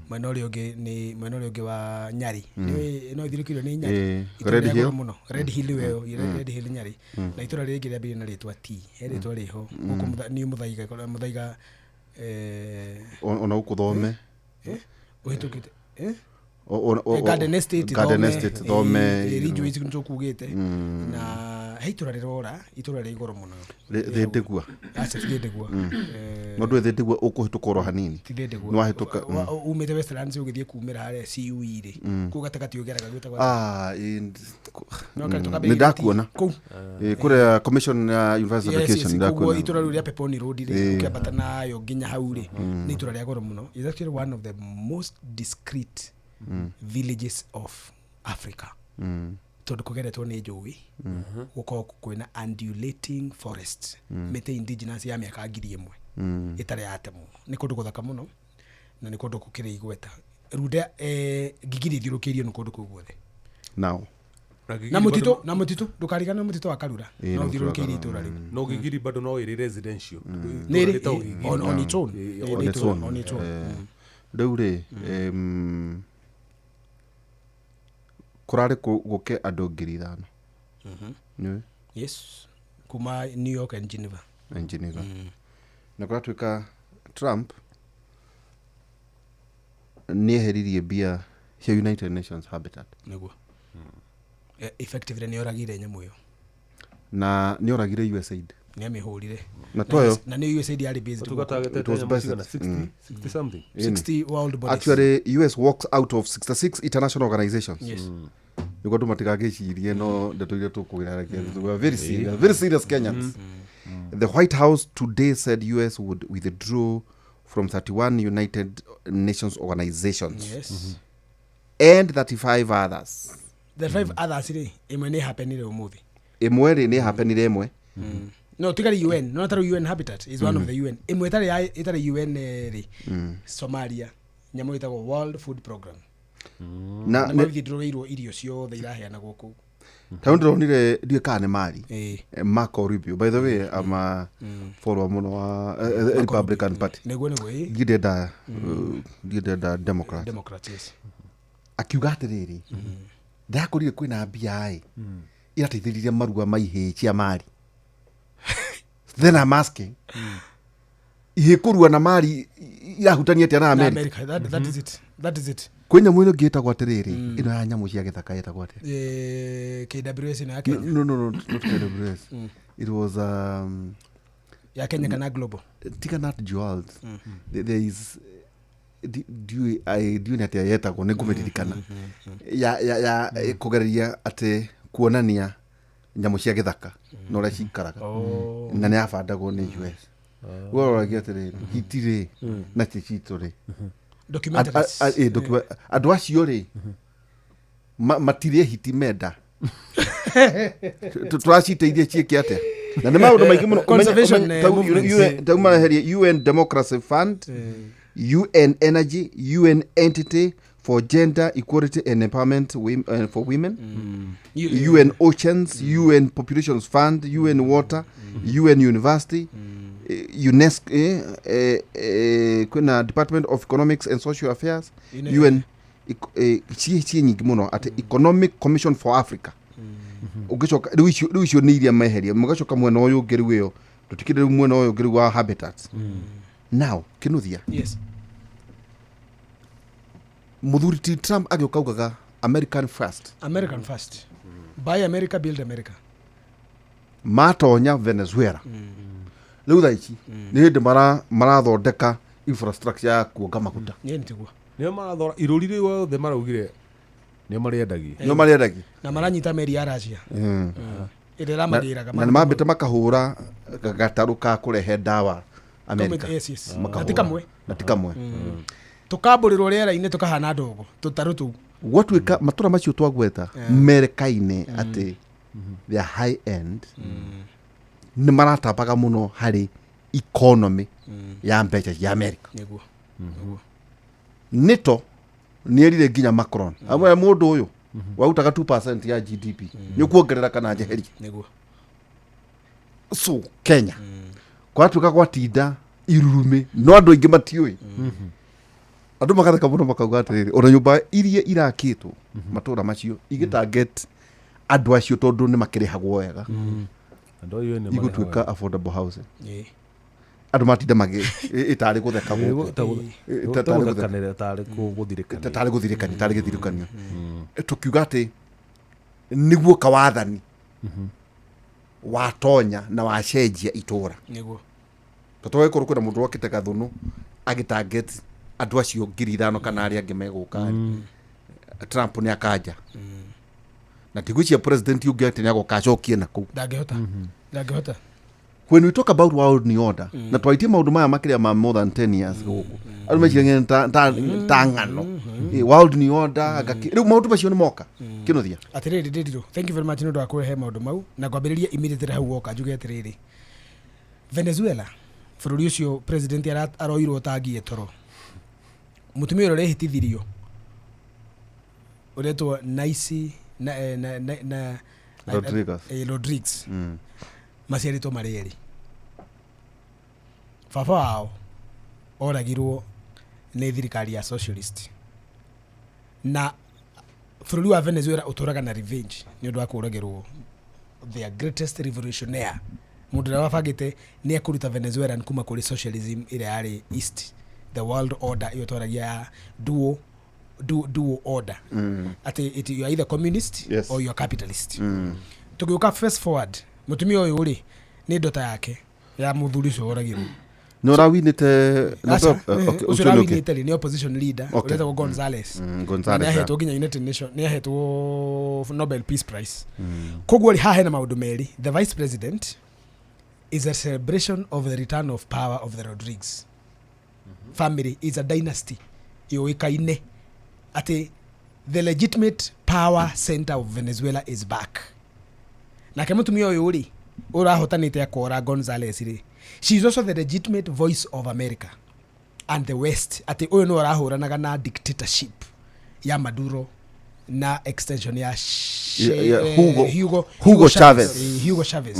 mwena ũrĩa ũngĩ nĩ mwena ũrĩa ũngĩ wa Nyari. No ĩthiũrũrũkĩirio nĩ Nyari. Itũũra Red rĩa goro Hill. mũno, Red Hill ĩyo, Red Hill Nyari, na itũũra rĩngĩ rĩambĩrĩria na rĩtwa T, he rĩtwa rĩho gũkũ nĩ Muthaiga, Muthaiga, Ona gũkũ Thome. Ũhĩtũkĩte Garden Estate. Garden Thome, Estate, Thome. Ridgeways nĩ tũkugĩte, na he itũũra rĩrora itũũra rĩa igũrũ mũno. Thĩndĩgua. Aca, ti Thĩndĩgua. No ndũĩ Thĩndĩgua ũkũhĩtũka oro hanini. Ti Thĩndĩgua. Nĩ wahĩtũka. Umĩte Westlands ũgĩthiĩ kumĩra harĩa CUE rĩ, kũu gatagatĩ ũgeraga gwĩtagwo Ah, No, kare nĩ tũkambĩrĩria ndakuona. kũu. Kũrĩa commission ya university Yes, education. yes, koguo Ndakuona. itũra rĩu rĩa Peponi Road rĩ, ũkĩambata nayo nginya hau rĩ, nĩ itũra rĩa goro mũno. It's actually one of the most discreet villages of Africa tondũ kũgeretwo nĩ njũĩ, gũkoragwo kwĩna undulating forest, mĩtĩ indigenous ya mĩaka 1000 ĩtarĩ yatemwo. Nĩ kũndũ gũthaka mũno na nĩ kũndũ gũkĩrĩ igweta. Runda Gigiri ĩthiũrũkĩirio nĩ kũndũ kũu guothe. Now Na mũtitũ, na mũtitũ, ndũkarigane mũtitũ wa Karura. Ĩĩ, No na mũtitũ wa ũthiũrũrũkĩirie Karura. itũra rĩu. No Gigiri bado no ĩrĩ residential. Nĩ ĩrĩ Ĩtagwo Gigiri. on its own. Ĩĩ, on its own. On its own. Rĩu rĩ, kũrarĩ gũke andũ 5,000. Nĩũĩ? Yes, kuma New York and Geneva. And Geneva. Na kũratuĩka Trump nĩ eheririe mbia cia United Nations Habitat. Nĩguo. Effectively nĩ oragire nyamũ ĩyo. Na nĩ oragire USAID. Nĩ amĩhũrire. Na toyo Na nĩ USAID yarĩ based Tuga gũkũ. targetete It was nyamũ based. cigana? 60 60 something. 60 world bodies. Actually US walks out of 66 international organizations. Yes. Nĩguo andũ matigagĩcirie no ndeto iria tũkwĩra. We are very serious, very serious Kenyans. The White House today said US would withdraw from 31 United Nations organizations Yes. and 35 others. The five others rĩ, ĩmwe nĩ happenire ũmũthĩ. Ĩmwe rĩ, nĩ happenire ĩmwe. No tigari UN, no tarĩ UN Habitat is one of the UN. Ĩmwe ĩtarĩ ĩtarĩ UN rĩ, Somalia, nyamũ ĩtagwo World Food Program. Na Na mawithdraweirwo irio ciothe iraheanagwo kũu. tondũ ndĩronire ndiũĩ kana nĩ mari. Ĩĩ. Marco Rubio, by the way, I'm a follower mũno wa Republican Party. Nĩguo nĩguo ĩĩ. Ndiĩ ndenda Democrat. Democrat, yes. Akiuga atĩrĩrĩ, ndakũrire kwĩna mbia ĩ irateithĩrĩria marua ma ihĩĩ cia mari. Then I'm asking, ihĩĩ kũrua na mari irahutania atĩa na Na America? America, that is it. That is it. Kwĩ nyamũ ĩno ĩngĩ ĩtagwo atĩrĩrĩ, ĩno ya nyamũ cia gĩthaka ĩtagwo atĩa? KWS ĩno ya Kenya. No, no, no, not KWS. It was Ya Kenya kana global. tiga Nat Geo. There is ndiũĩ ndiũĩ nĩ atĩa yetagwo, nĩ ngũmĩririkana, ya kũgereria atĩ kuonania nyamũ cia gĩthaka na ũrĩa cikaraga, na nĩ yabandagwo nĩ US. Waroragia atĩrĩrĩ, hiti rĩ na cicitũ rĩ. Documentaries. Andũ acio rĩ, matirĩ hiti menda. Tũraciteithia ciĩke atĩa? Na nĩ maũndũ maingĩ mũno. Conservation, movements. Tau mareherie UN Democracy Fund, UN Energy, UN Entity for Gender Equality and Empowerment for Women, UN Oceans, UN Populations Fund, UN Water, UN University, UNESCO, kwĩna Department of Economics and Social Affairs, UN ciĩ nyingĩ mũno, atĩ Economic Commission for Africa. Ũngĩcoka rĩu icio nĩ iria meheria, mũgacoka mwena ũyũ ũngĩ rĩu ĩyo tũtikĩrĩ rĩu mwena ũyũ ũngĩ rĩu wa habitats. Now kĩnuthia. Yes. Mũthuri ti Trump agĩũka augaga American first. American first. Buy America, build America. Matonya Venezuela rĩu thaa ici nĩ hĩndĩ marathondeka infrastructure ya kuonga maguta. Nĩ nĩguo. Nĩo marathora irũri rĩu othe maraugire nĩo marĩendagia. Nĩo marĩendagia. Na maranyita meri ya Russia. Ĩrĩa ĩramagĩraga. Na nĩ mambĩte makahũra gatarũ ka kũrehe ndawa America. Yes, yes. Makahũra. Na ti kamwe. Na ti kamwe. Tũkambũrĩrwo rĩera-inĩ tũkahana ndogo tũtarũ tũu. Gwatuĩka matũra macio twagweta merekaine atĩ they are high end, nĩ maratambaga mũno harĩ economy ya mbeca cia America. Nĩguo. Nĩguo. Nĩto nĩerire nginya Macron amwe mũndũ ũyũ warutaga 2% ya GDP nĩ ũkuongerera kana njeherie. Nĩguo. So Kenya kwatuĩka gwatinda irurumĩ no andũ aingĩ matiũĩ. Andũ magatheka mũno makauga atĩrĩrĩ, ona nyũmba iria irakĩtwo matũra macio igĩtarget andũ acio tondũ nĩ makĩrĩhagwo wega, Andũ a UN nĩ igũtuĩka affordable housing. Ĩĩ. Andũ matinda magĩ ĩtarĩ gũtheka gũkũ. Gũthekanĩra tarĩ gũthirĩkania. Tarĩ gũthirĩkania, tarĩ gĩthirĩkanio. Tũkiuga atĩ nĩguo kawathani watonya na wacenjia itũra. Nĩguo. Tondũ twagĩkorwo kwĩna mũndũ wokĩte gathũnũ agĩtarget andũ acio 5,000 kana arĩa angĩ megũka rĩ, Trump nĩ akanja. Na tigwĩciria president ũngĩ atĩ nĩ agoka acokie na kũu. Ndangĩhota. Ndangĩhota. When we talk about world new order, na twaitie maũndũ maya makĩria ma more than 10 years gũkũ, andũ meciragia ta ng'ano. World new order rĩu maũndũ macio nĩ moka kĩnuthia. Atĩrĩrĩ Ndĩrirũ, thank you very much nĩ ũndũ wa kũrehe maũndũ mau na ngwambĩrĩria immediately hau woka njuge atĩrĩrĩ, Venezuela bũrũri ũcio president aroirwo tangi toro, mũtumia ũrĩa ũrehĩtithirio Ũretwo Nice na, eh, na, na, na Rodriguez. Rodriguez. Maciarĩtwo marĩ erĩ. Baba wao oragirwo nĩ thirikari ya socialist, na bũrũri wa Venezuela ũtũraga na revenge nĩ ũndũ wa kũragĩrwo their greatest revolutionaire, mũndũ ũrĩa wabangĩte nĩ ekũruta Venezuelan kuma kũrĩ socialism ĩrĩa yarĩ east, the world order ĩyo twaragia ya duo order, atĩ you are either communist or you are capitalist. Tũgĩũka fast forward, mũtumia ũyũ rĩ, nĩ ndota yake ya mũthuri ũcio woragirwo. Nä å rawinä te? Aca, ũcio ũrawinĩte rĩ, nĩ opposition leader ũretagwo Gonzales. Na nĩ ahetwo nginya United Nation, nĩ ahetwo Nobel Peace Prize. Koguo rĩ, haha hena maũndũ merĩ. The vice president is a celebration of the return of power of the Rodriguez family. Is a dynasty yũĩkaine atĩ the legitimate power center of Venezuela is back. Nake mũtumia ũyũ rĩ, ũrahotanĩte akora Gonzales rĩ, she is also the legitimate voice of America and the West, atĩ ũyũ nĩwe ũrahũranaga na dictatorship ya Maduro na extension ya Yeah, Hugo- Hugo, Hugo Chavez. Hugo Chavez.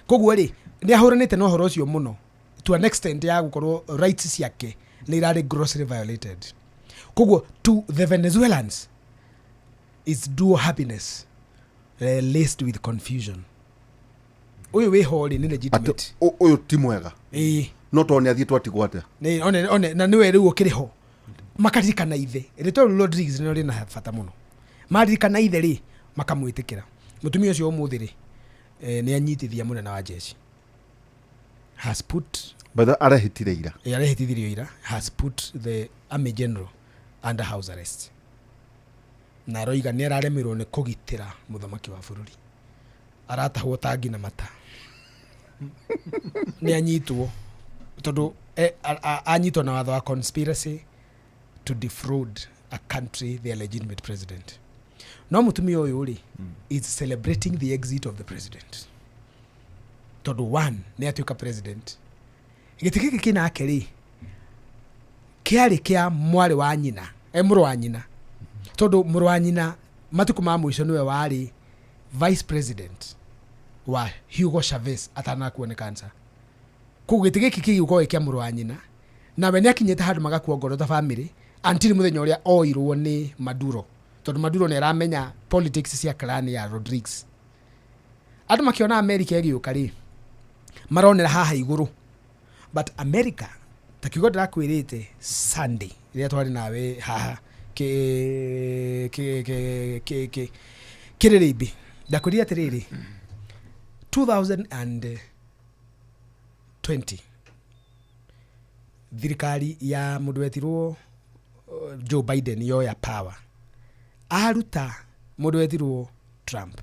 Koguo rĩ, nĩ ahũranĩte na ũhoro ũcio mũno to an extent ya gũkorwo rights ciake nĩ irarĩ grossly violated. Koguo to the Venezuelans is dual happiness laced with confusion. Ũyũ wĩho rĩ, nĩ legitimate. Å yå ti mwega. Ĩĩ. No tondå nä athiä twatigwo atä. One na nĩwe rĩu ũkĩrĩ ho, makaririkana ithe. Rĩtwa rĩu Rodriguez nĩrĩo rĩna bata mũno. Maririkana ithe rĩ, makamwĩtĩkĩra. Mũtumia ũcio ũmũthĩ rĩ, nĩ anyitithia mũnene wa jeshi, has put Arehätire ira. Arehĩtithirio ira, has put the army general under house arrest, na aroiga nĩ araremirwo nĩ kũgitĩra mũthamaki wa bũrũri, aratahwo tangi na mata. Nĩ anyitwo tondũ anyitwo na watho wa conspiracy to defraud a country their legitimate president. No mũtumia ũyũ rĩ, is celebrating the exit of the president, tondũ one, nĩ atuĩka president. Gĩtĩ gĩkĩ kĩnake rĩ, kĩarĩ kĩa mwarĩ wa nyina, mũrũ wa nyina, tondũ mũrũ wa nyina matukũ ma mũico nĩwe warĩ vice president wa Hugo Chavez atanakua nĩ cancer. Koguo gĩtĩ gĩkĩ kĩgĩũkorwo gĩ kĩa mũrũ wa nyina, nawe nĩ akinyĩte handũ magakua ngoro ta family until mũthenya ũrĩa oirwo nĩ Maduro, tondũ Maduro nĩ aramenya politics cia clan ya Rodriguez. Andũ makĩona America ĩgĩũka rĩ, maronera haha igũrũ, but America, ta kiugo ndĩrakwĩrĩte Sunday rĩrĩa twarĩ nawe haha kĩrĩrĩmbĩ, ndakwĩrire atĩrĩrĩ, 2020 thirikari ya mũndũ wetirwo Joe Biden yoya power, aruta mũndũ wetirwo Trump.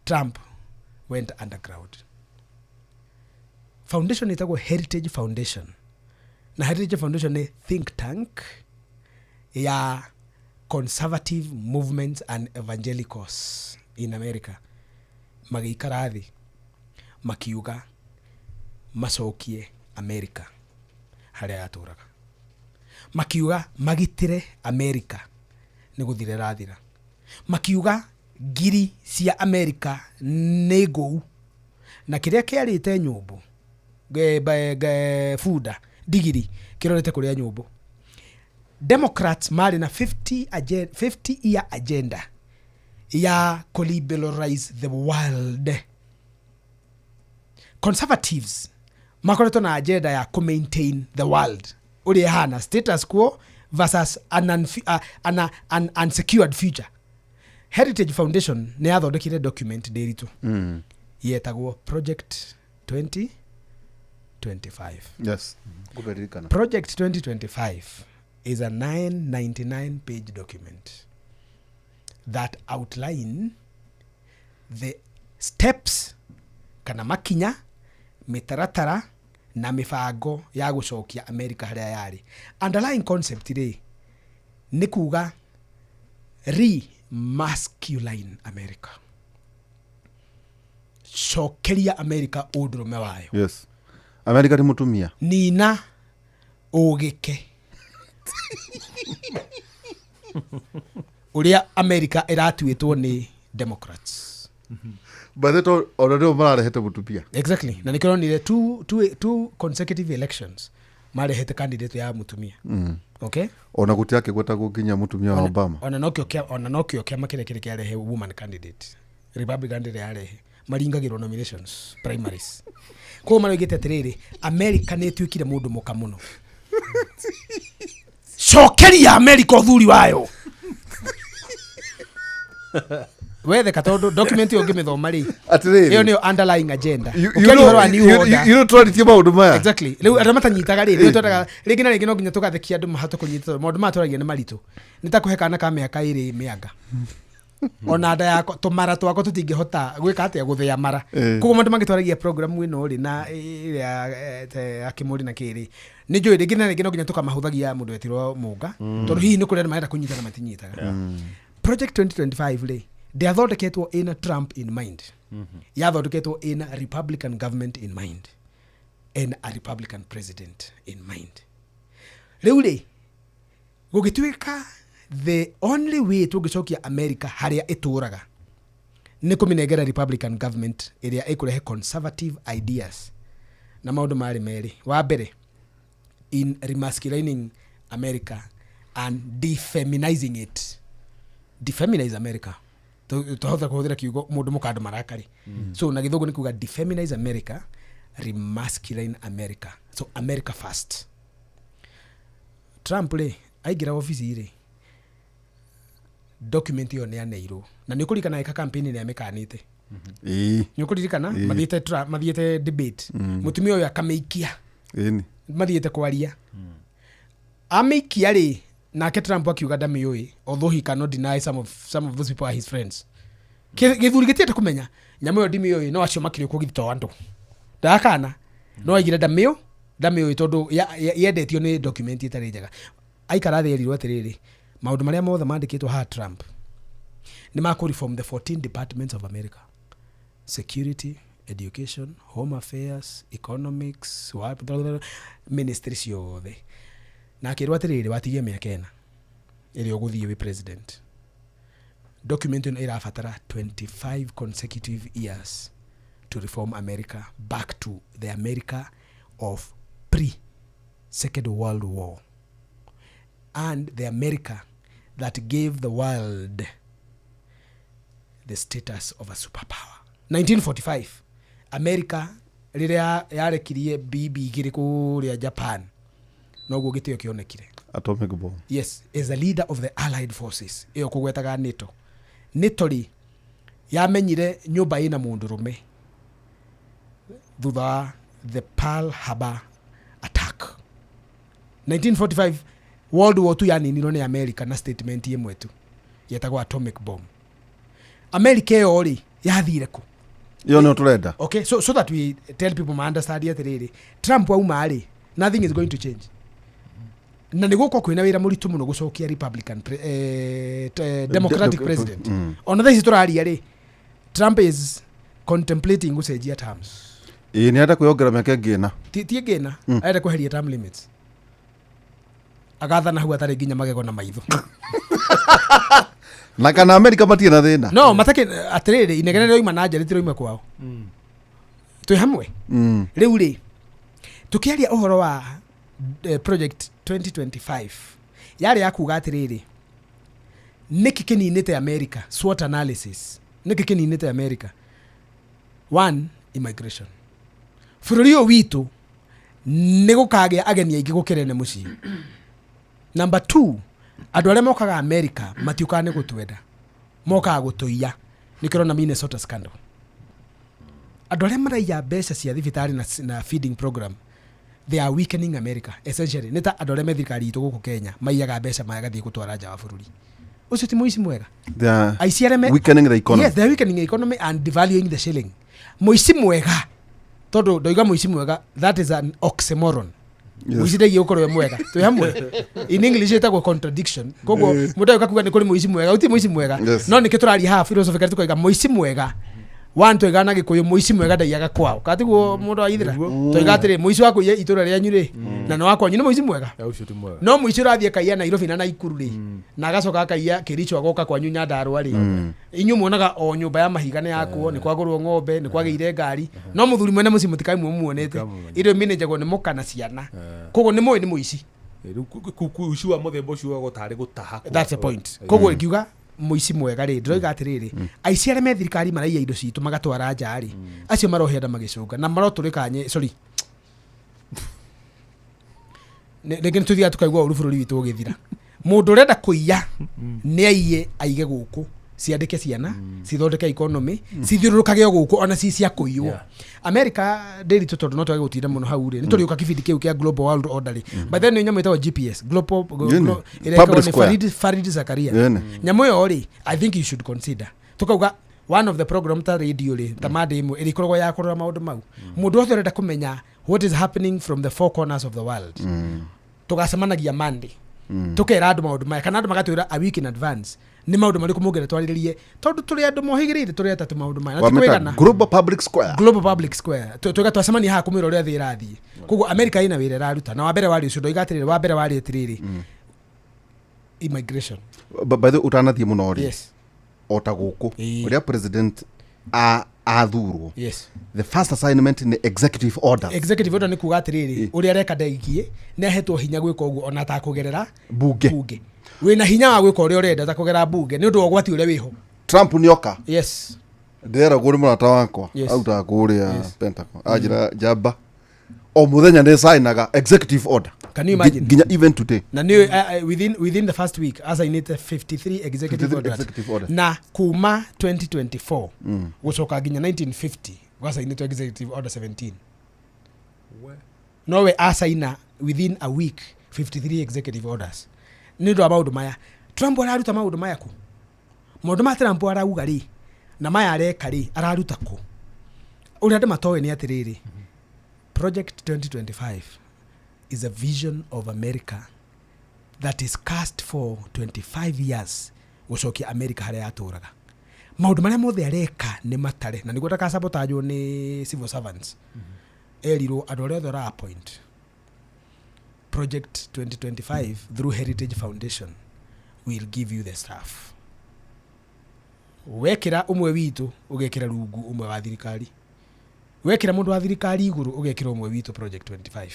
Trump went underground. Foundation ĩtagwo Heritage Foundation, na Heritage Foundation nĩ think tank ya conservative movements and evangelicals in America. Magĩikara thĩ makiuga macokie America harĩa yatũraga, makiuga magitĩre America nĩ gũthira ĩrathira, makiuga ngiri cia America nĩ ngũu, na kĩrĩa kĩarĩte nyũmbũ bunda ndigiri kĩrorete kũrĩa nyũmbũ. Democrats marĩ na 50 year agenda ya kũliberalize the world. Conservatives makoretwo na agenda ya kũ-maintain the world ũrĩa ĩhana, status quo versus an unsecured future. Heritage Foundation nĩ yathondekire document ndĩritũ yetagwo Project 2025. Yes, ngũberirikana. Project 2025 is a 999 page document that outline the steps kana makinya, mĩtaratara na mĩbango ya gũcokia America harĩa yarĩ. Underlying concept rĩ, nĩ kuga re-masculine America, cokeria America ũndũrũme wayo. Yes, America nĩ mũtumia. Nina ũgĩke. Ũrĩa America ĩratuĩtwo nĩ Democrats. Bathe to ona nĩo mararehete mũtumia. Exactly, na nĩkĩo ronire two consecutive elections marehete candidate ya mũtumia. Okay. Ona gũtiakĩgwetagwo nginya mũtumia wa Obama. Ona nokĩo kĩama kĩrĩa kĩrĩ kĩarehe woman candidate, Republican ndĩrĩ yarehe, maringagĩrwo nominations, primaries. Koguo maroigĩte atĩrĩrĩ, America nĩ ĩtuĩkire mũndũ mũka mũno. Cokeria America ũthuri wayo. Wetheka tondũ document ĩyo ũngĩmĩthoma rĩ, Atĩrĩrĩ. ĩyo nĩyo underlying agenda. You- you Ũkĩaria know- ũhoro wa new order. you know twarĩtie maũndũ maya. Exactly, rĩu arĩa matanyitaga rĩ, nĩo twendaga rĩngĩ na rĩngĩ no nginya tũgathekia andũ mahote kũnyita, tondũ maũndũ maya twaragia nĩ maritũ. Nĩ ta kũhe kana ka mĩaka 2 mĩanga, ona nda yakwa tũmara twakwa tũtingĩhota gwĩka atĩa, gũthĩa mara. Koguo maũndũ mangĩ twaragia program ĩno rĩ, na ĩrĩa ya kĩmũrĩ na kĩrĩ, nĩ njũĩ rĩngĩ na rĩngĩ no nginya tũkamahũthagia mũndũ etirwo mũnga, tondũ hihi nĩ kũrĩ andũ marenda kũnyita na matinyitaga. Project 2025 rĩ, ndĩathondeketwo ĩna Trump in mind, yathondeketwo ĩna Republican government in mind and a Republican president in mind. Rĩu rĩ, gũgĩtuĩka the only way tũngĩcokia America harĩa ĩtũraga nĩ kũmĩnengera Republican government ĩrĩa ĩkũrehe conservative ideas. Na maũndũ marĩ merĩ. Wa mbere, in remasculining America and defeminizing it. Defeminize America, twahota kũhũthĩra kiugo mũndũ mũkandũ marakari. So na gĩthũngũ nĩ kuga defeminize America, remasculine America, so America first. Trump rĩ, aingĩra obici rĩ, document ĩyo nĩ aneirwo, na nĩ ũkũririkana ĩka campaign nĩ amĩkanĩte. Nĩ ũkũririkana mathiĩte mathiĩte debate, mũtumia ũyũ akamĩikia. Ĩni. Mathiĩte kwaria, amĩikia rĩ, nake Trump akiuga ndamĩũĩ, although he cannot deny some of those people are his friends. Gĩthuri gĩtiende kũmenya nyamũ ĩyo ndimĩũĩ, no acio makĩrĩ kũgithĩ to andũ ndakana no aigire ndamĩũĩ tondũ yendetio nĩ document ĩtarĩ njega. Aikara thĩ erirwo atĩrĩrĩ, maũndũ marĩa mothe mandĩkĩtwo haha Trump nĩ ma reform the 14 departments of America: security, education, home affairs, economics, ministry ciothe. Na akĩrwo atĩrĩrĩ, watigia mĩaka 4 ĩrĩa ũgũthiĩ wĩ president, document ĩno ĩrabatara 25 consecutive years to reform America back to the America of pre Second World War and the America that gave the world the status of a superpower. 1945 America rĩrĩa yarekirie BB igĩrĩ kũrĩa Japan, noguo gĩtĩo kĩonekire. Atomic bomb. Yes, as a leader of the Allied forces, ĩyo kũgwetaga NATO. NATO rĩ, yamenyire nyũmba ĩna mũndũrũme thutha wa the Pearl Harbor attack. 1945 World War II yaninirwo nĩ America na statement ĩmwe tu yetagwo atomic bomb. America ĩyo rĩ, yathire kũ? Ĩyo nĩyo tũrenda. Okay, so that we tell people ma understand atĩrĩrĩ, Trump auma rĩ, nothing is going to change, na nĩ gũkorwo kwĩna wĩra mũritũ mũno gũcokia Republican Democratic president. Ona thaa ici tũraria rĩ, Trump is contemplating gũcenjia terms. Ĩĩ, nĩ arenda kwĩyongerera mĩaka ĩngĩ 4. Ti ĩngĩ 4, arenda kweheria term limits, agathana hau atarĩ nginya magego na maitho. Na kana America matirĩ na thĩna. No matakĩ atĩrĩrĩ, inegene rĩoima na nja rĩtiroima kwao. Twĩ hamwe. Rĩu rĩ, tũkĩaria ũhoro wa project 2025, yarĩ ya kuga atĩrĩrĩ, nĩkĩ kĩninĩte America? SWOT analysis, nĩkĩ kĩninĩte America? One, immigration. Bũrũri ũyũ witũ nĩ gũkagĩa ageni aingĩ gũkĩra ene mũciĩ. Number 2, andũ arĩa mokaga America matiũkaga nĩ gũtwenda, mokaga gũtũiya. Nĩkĩo ũrona Minnesota scandal. Andũ arĩa maraiya mbeca cia thibitarĩ na feeding program, they are weakening America essentially. Nĩ ta andũ arĩa me thirikari itũ gũkũ Kenya maiyaga mbeca magathiĩ gũtwara nja wa bũrũri. Ũcio ti mũici mwega. They are Aici arĩa me weakening the economy. Yes, they are weakening the economy and devaluing the shilling. Mũici mwega, tondũ ndoiga mũici mwega, that is an oxymoron. Mũici ndaigĩ gũkorwo e mwega. Twĩ hamwe. In English ĩtagwo contradiction. Koguo mũndũ agĩũka kuga nĩ kũrĩ mũici mwega, gũtirĩ mũici mwega. Yes. No nĩkĩo tũraria haha philosophically tukauga mũici mwega One twaiga na gĩkũyũ mũici mwega ndaiyaga kwao katiguo mũndũ aithira twaiga atĩrĩ mũici wa kũiya itũra rĩanyu rĩ na nĩ wa kwanyu nĩ mũici mwega Ya, ũcio ti mwega. no mũici ũrathiĩ akaiya Nairobi na Naikuru rĩ na agacoka akaiya Kericho agoka kwanyu Nyandarua rĩ inyuĩ muonaga o nyũmba ya mahiga nĩ yakuo nĩ kwagũrwo ng'ombe nĩ kwagĩire ngari no mũthuri mwene mũciĩ mũtikaimwe muonete Mũtikamũmenye. irio imenenjagwo nĩ mũka na ciana koguo nĩ mũĩ nĩ mũici. Rĩu ũici wa mũthemba ũcio wagwo tarĩ gũtaha kwa- That's the point. Koguo ngiuga mũici mwega rĩ ndĩroiga atĩrĩrĩ aici arĩa me thirikari maraiya indo citũ magatwara nja rĩ acio marohe nda magĩcũnga na marotũrĩka nye sorry rĩngĩ nĩtũthiaga tũkaigua ũru bũrũri witũ ũgĩthira mũndũ ũrenda kũiya nĩ aiye aige gũkũ ciandĩke ciana cithondeke economy cithiũrũrũkage o gũkũ ona ci cia kũiywo. America ndĩritũ tondũ no twage gũtinda mũno hau rĩ nĩ tũrĩũka kĩbindi kĩu kĩa global world order rĩ but then nĩ nyamũ ĩtagwo GPS global Yene. ĩrĩa ĩkoragwo Public nĩ Square. Farid Zakaria. Yene. Nyamũ ĩyo rĩ I think you should consider tukauga one of the program ta radio rĩ ta mande ĩmwe ĩrĩkoragwo ya kũrora maũndũ mau mũndũ wothe ũrenda kũmenya what is happening from the four corners of the world tũgacemanagia Monday tukera andũ maũndũ maya kana andũ magatwĩra a week in advance nĩ maũndũ marĩkũ mũngĩenda twarĩrĩrie tondũ tũrĩ andũ mohĩgĩrĩire tũrĩ atatũ maũndũ maya na ti Wamĩta kwĩgana Global Public Square. Global Public Square twega twacemania haha kũmwĩra ũrĩa thĩ ĩrathiĩ koguo America ĩna wĩra ĩraruta na wambere warĩ ũcio ndoiga atĩrĩrĩ wambere warĩ atĩrĩrĩ immigration. By the way, ũtanathiĩ mũno rĩ Yes. o ta gũkũ Ĩĩ. ũrĩa president athurwo Yes. the first assignment nĩ executive order. Executive order nĩ kuga atĩrĩrĩ ũrĩa areka ndaikie nĩ ahetwo hinya gwĩka ũguo ona atakũgerera Bunge. Bunge wĩna hinya wa gwĩka ũrĩa ũrenda ũtakũgerera bunge nĩ ũndũ wa ũgwati ũrĩa wĩho. Trump nĩoka Yes. ndĩreragwo nĩ mũrata wakwa Yes. arutaga kũrĩa Pentagon anjĩra njamba o mũthenya nĩ sainaga executive order. Can you imagine? Nginya even today. Na nĩ within the first week asainĩte 53 executive 53 orders. Executive orders. Na kuma 2024 gũcoka nginya 1950 gwasainĩtwo executive order 17 nowe asaina within a week 53 executive orders nĩ ũndũ wa maũndũ maya Trump araruta maũndũ maya kũ maũndũ ma Trump arauga rĩ na maya areka rĩ araruta kũ ũrĩa andũ matoĩ nĩ atĩrĩrĩ Project 2025 is a vision of America that is cast for 25 years gũcokia America harĩa yatũraga maũndũ marĩa mothe areka nĩ matare na nĩguo ndakacabotajwo nĩ civil servants erirwo andũ arĩa othe ũra appoint Project 2025 through Heritage Foundation will give you the staff wekĩra ũmwe witũ ũgekĩra rungu ũmwe wa thirikari wekĩra mũndũ wa thirikari igũrũ ũgekĩra ũmwe witũ Project 25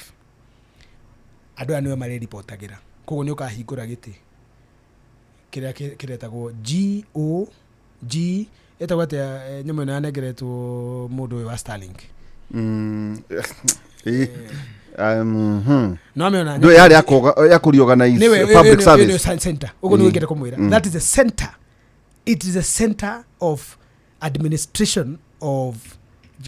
andũ aya nĩwe marĩribotagĩra koguo nĩ ũkahingũra gĩtĩ kĩrĩa kĩretagwo G O G ĩtagwo atĩa nyamũ ĩno yanengeretwo mũndũ ũyũ wa Starlink. Ĩĩ. No amĩona Ndũ yarĩ ya kũriorganize nĩwe public nĩwe service. center ũguo nĩguo ingĩenda kũmwĩra that is the center it is a center of administration of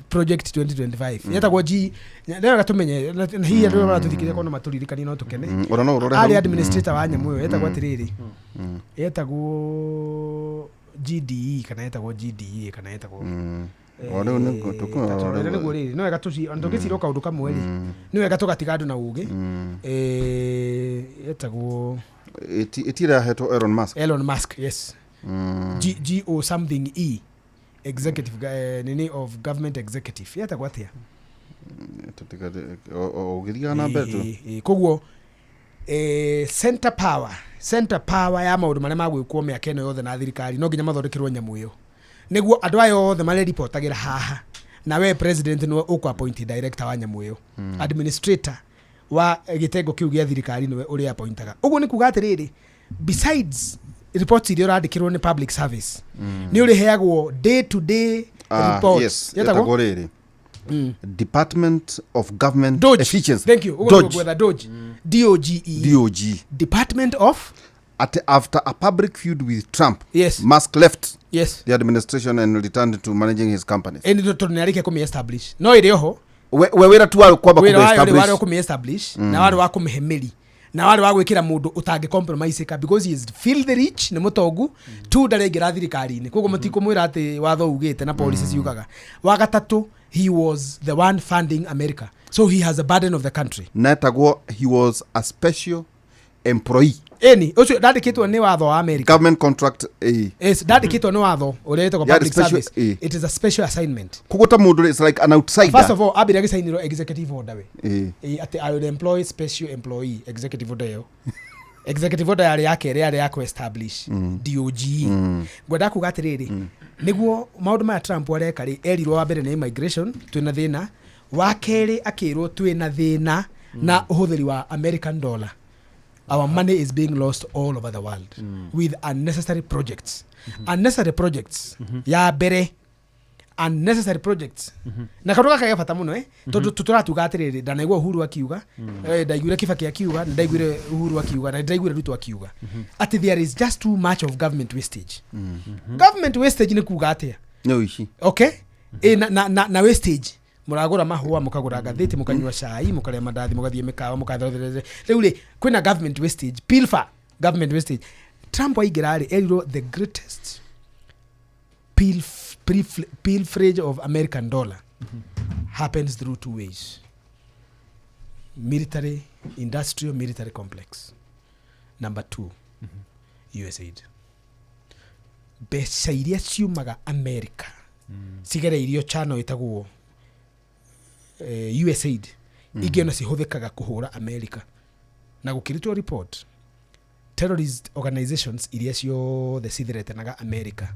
Project 2025 yetagwo G nĩwega tũmenye na hihi andũ arĩa maratũthikĩrĩria korwo no matũririkanie no tũkene Ona no ũrore arĩ hau. administrator wa nyamũ ĩyo yetagwo atĩrĩrĩ yetagwo GDE kana yetagwo GDA kana yetagwo O rĩu nĩ tũkũrora rĩu. nĩguo rĩrĩ nĩ wega ona tũngĩcira o kaũndũ kamwe rĩ nĩ wega tũgatiga andũ na ũgĩ yetagwo Ĩtirahetwo Elon Musk. Elon Musk yes. G, G O something E executive nini of government executive yetagwo atĩa Ũgĩthiaga na mbere tu. Koguo center power ya maũndũ marĩa magwĩkwo mĩaka ĩno yothe na thirikari no nginya mathondekerwo nyamũ ĩyo nĩguo andũ aya othe marĩribotagĩra haha na we president nĩwe ũkũ appoint director wa nyamũ ĩyo administrator wa gĩtengo kĩu gĩa thirikari nĩwe ũrĩa appointaga ũguo nĩ kuga atĩrĩrĩ besides reports iria ũrandĩkĩrwo nĩ public service nĩ ũrĩheagwo day to day report Yes, Yetagwo? yetagwo rĩrĩ Department of Government Doge. Efficiency. Thank you. Ũguo nĩguo Doge. gwetha Doge. DOGE. DOG. Department of At, after a public feud with Trump, Yes. Musk left yes the administration and returned to managing his companies. Ĩni tondũ nĩ arĩkia kũmĩ establish no ĩrĩ oho We wĩra tu warĩ kwamba wĩra wayo rĩ kũmĩ warĩ wa establish. kũmĩ establish na warĩ wa kũmĩhe mĩri na warĩ wa gwĩkĩra mũndũ ũtangĩ compromise ka because he is feel the rich nĩ mũtongu tu ndaraingĩra thirikari-inĩ koguo mũtikũmwĩra atĩ watho ugĩte na policy ciugaga wa gatatũ he was the one funding America so he has a burden of the country Netagwo he was a special employee. Eni ucio ndandikitwo ni watho wa America. Government contract Yes, ndandikitwo ni watho uria witagwo Yeah, public special, service. It is a special assignment. Koguo ta mundu is like an outsider. First of all, ambire agicainirwo executive order we. Ati I will employ special employee executive order yo. Executive order yari ya keri yari ya ku establish DOGE. Ngwenda kuga atiriri niguo maundu maya Trump areka ri erirwo wa mbere ni immigration twina thina, wa keri akirwo twina thina na uhuthiri wa American dollar. Our money is being lost all over the world with unnecessary projects. Unnecessary projects ya mbere unnecessary projects na kaundu gaka ge bata muno tondu turatuga atiriri ndanaigua Uhuru akiuga, ndaiguire Kibaki akiuga, ndaiguire Uhuru akiuga na ndaiguire Ruto akiuga ati there is just too much of government wastage. Government wastage ni kuga atia no ici okay na wastage muragura mahua mukagura ngathiti mukanyua cai mukaria mandathi mugathie mikawa mukatherere riu ri kwina government wastage pilfer government wastage. Trump aingira ri erirwo the greatest pilferage of American dollar happens through two ways: military industrial military complex, number 2 USAID. Mbeca iria ciumaga America cigereirio channel itagwo USAID ingĩ ona cihuthikaga kuhura America na gukirutwo report terrorist organizations iria ciothe cithiretenaga America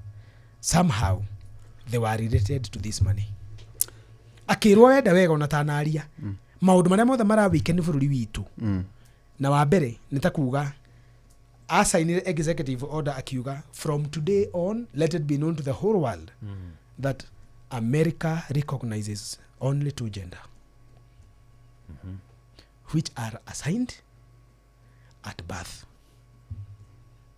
somehow they were related to this money. Akirwo wenda wega ona tanaria maundu maria mothe marawike bururi witu na wa mbere ni ta kuga asainire executive order akiuga from today on let it be known to the whole world that America recognizes only two gender which are assigned at birth.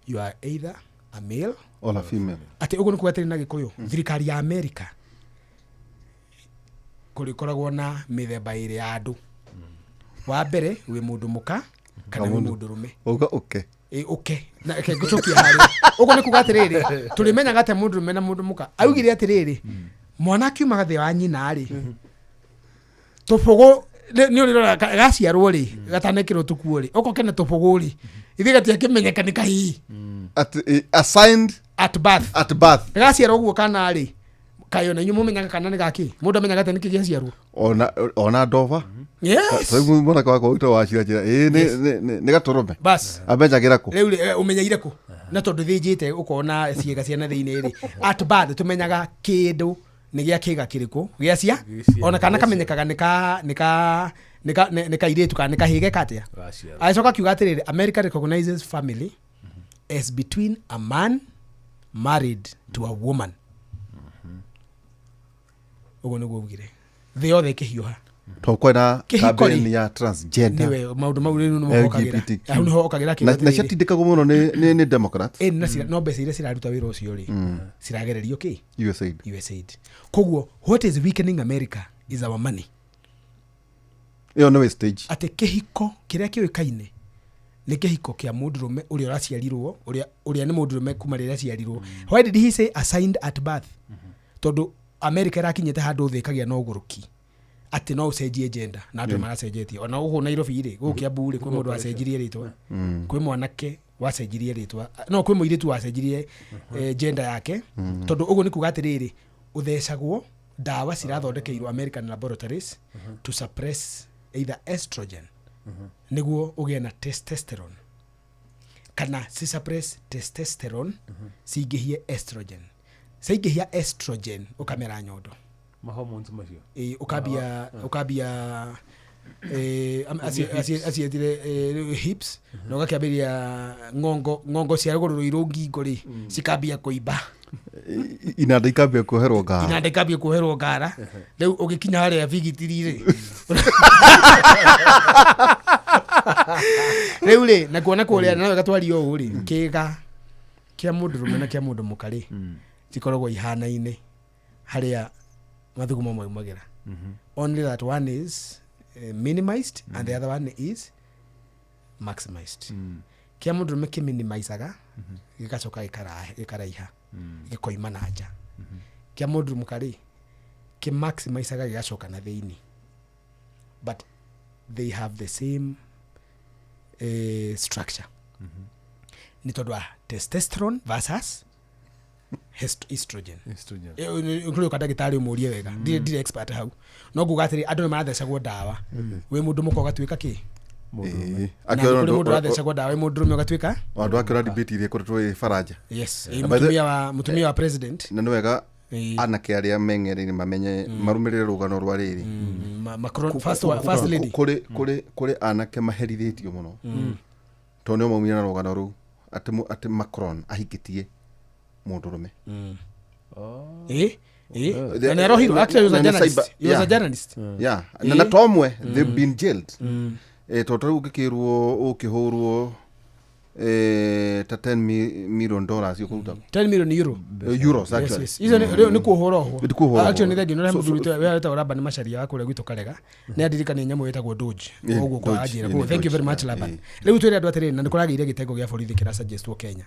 You are either a male or a female. Ati uguo nikuga atiri na Gikuyu thirikari ya America kurikoragwo na mithemba iri ya andu. Wa mbere wi mundu muka kana wi mundu rume. Uga okay. Okay na ke ngucokia hari uguo nikuga atiriri turimenyaga ate mundu rume na mundu muka. Augire atiriri mwana akiumaga thi wa nyina ri tubugu ni urirora gaciarwo ri gatanekirwo tukuo ri uko kena tubugu ri ithi gatiakimenyeka ni kahii at assigned at birth. At birth gaciarwo guo kana ri kayo na inyu mumenyaga kana ni gaki mundu amenyaga ate niki giaciarwo ona ndova. Yes, mwana kwa kwa wa cira njira ni gaturume bas amenyagira ku riu umenyaire ku na tondu thinjite ukona ciiga ciana thiini ri at birth tumenyaga kindu ni gia kiga kiriku giacia ona kana kamenyekaga ni ka iritu kana ni kahige katia. Agicoka kiuga atiriri America recognizes family as between a man married to a woman. Uguo niguo ugire thi yothe ikihiuha to kwena campaign ya transgender niwe maundu mau riu nimo hau niho okagira na ciatindikagwo muno ni Democrats na no mbeca iria ciraruta wira ucio ri ciragererio ki USAID. Koguo what is weakening America is our money. Iyo no wastage ati kihiko kiria kiuikaine ni kihiko kia mundurume uria uraciarirwo uria ni mundurume kuma riria aciarirwo. Why did he say assigned at birth? Tondu America irakinyite handu thi ikagia no uguruki ati no ucenjie gender na andu maracenjetie ona ugu Nairobi ri guku Kiambu ri kwi mundu wacenjirie ritwa kwi mwanake wacenjirie ritwa no kwi muiritu wacenjirie gender yake tondu uguo ni kuga atiriri uthecagwo ndawa cirathondekeirwo American laboratories to suppress either estrogen niguo ugie na testosterone kana ci suppress testosterone cingihie estrogen caingihia estrogen ukamera nyondo ma hormones macio ukambia acietire hips na ugakiambiria ngongo cia ruguru ruiru ngingo ri cikambia kuimba inanda ikambia kuoherwo ngara inanda ikambia kuoherwo ngara riu ugikinya haria bigitiri ri riu ri na kuona kuria nawe gatwario uu ri kiga kia mundu rume na kia mundu muka ri cikoragwo ihanaine haria mathugumo maumagira. Only that one is minimized and the other one is maximized. Kia mundu rume kiminimizaga gigacoka gikaraiha gikoima na nja. Kia mundu muka ri kimaximizaga gigacoka na thiini, but they have the same structure nĩ tondũ wa testosterone versus estrogen. Ũkũrĩ ũka ndagĩtarĩ ũmũrie wega, ndirĩ expert hau, no nguga atĩrĩ, andũ nĩ marathecagwo ndawa, wĩ mũndũ mũka ũgatuĩka kĩ? Na nĩ kũrĩ mũndũ ũrathecagwo ndawa, wĩ mũndũrũme ũgatuĩka. Andå akĩona debate iria ĩkoretwo ĩ Faranja. Yes, Na by the- mũtumia wa president. Na nĩ wega anake arĩa meng'ere-inĩ mamenye, marũmĩrĩre rũgano rwa rĩrĩ. Macron, first lady. Kũrĩ anake maherithĩtio mũno tondũ nĩo maumire na rũgano rũu atĩ Macron ahikĩtie mũndũrũme. Na nĩ arohirwo. Actually, he was a Na nĩ journalist. cyber- He was a yeah. journalist. Yeah, na to ũmwe, they've been jailed. Tondũ tarĩu ũngĩkĩrwo ũkĩhũrwo ta 10 million dollars ũkũruta 10 million euro. Euros Yes, actually. yes. Icio rĩu nĩ kuohwo rohwo. Nĩ kuohwo. Actually, nĩ thengiũ nĩ ũrĩa So- mũthuri wetagwo Laban Macharia wa kũrĩa gwitũ Karega nĩ andirikania nyamũ ĩtagwo Doge. Ũguo kwa Doge, anjĩra. nĩ Koguo, thank you Doge, very much, Laban. Rĩu twĩre andũ atĩrĩrĩ, na nĩ kũragĩire gĩtengo gĩa borithi kĩra suggestwo Kenya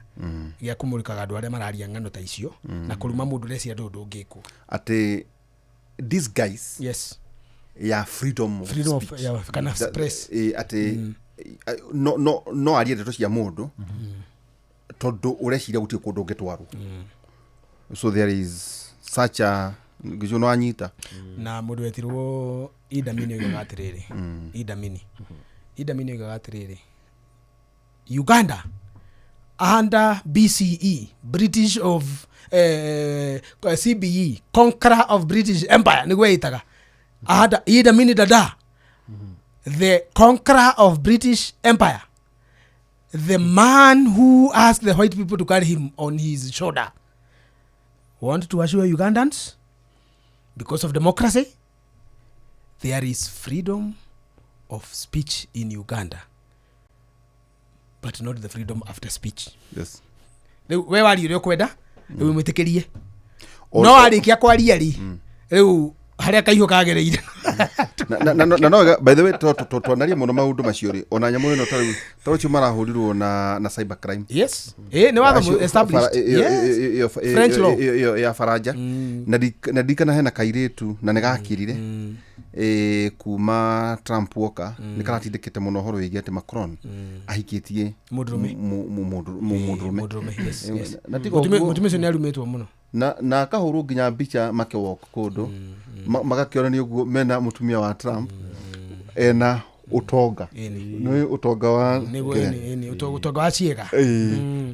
gĩa kũmũrĩkaga andũ arĩa mararia ng'ano ta icio na kũruma mũndũ ũreciria ndũ ũndũ ũngĩkwo. Atĩ these guys ya freedom of freedom of speech. Yeah, kana press. Atĩ no arie ndeto cia mũndũ tondũ ũreciria gũtirĩ kũndũ ũngĩtwarwo, so there is such a gĩcio no anyita. Na mũndũ wetirwo Idamini oigaga atĩrĩrĩ, Idamini oigaga atĩrĩrĩ, Uganda under BCE, British of CBE, conqueror of British Empire, nĩguo ĩtaga under Idamini Dada, the conqueror of British Empire, the man who asked the white people to carry him on his shoulder, want to assure Ugandans, because of democracy, there is freedom of speech in Uganda, but not the freedom after speech. Rĩu we waria ũrĩa ũkwenda, rĩu mwĩtĩkĩrie, no warĩkia kwaria rĩ, rĩu harĩa kaihũ kagereire. Na no wega, by the way, twanaria mũno maũndũ macio rĩ, ona nyamũ ĩno tarĩu tarĩu marahũrirwo na cyber crime. Yes, nĩ watho established. Yes, French law. Ĩyo ya Faranja, na ndirikana hena kairĩtu na nĩ gakirire kuma Trump woka, nĩ karatindĩkĩte mũno ũhoro wĩgiĩ atĩ Macron ahikĩtie Mũndũrũme. Mũndũrũme. Mũndũrũme, yes. Na tiga Mũtumia ũcio nĩ arumĩtwo mũno. Na akahũrwo nginya mbica makĩwalk kũndũ, magakĩonania ũguo mena mũtumia wa Trump ena ũtonga, nĩ ũtonga wa nĩguo kĩrĩa. Ĩni, ũtonga wa ciĩga.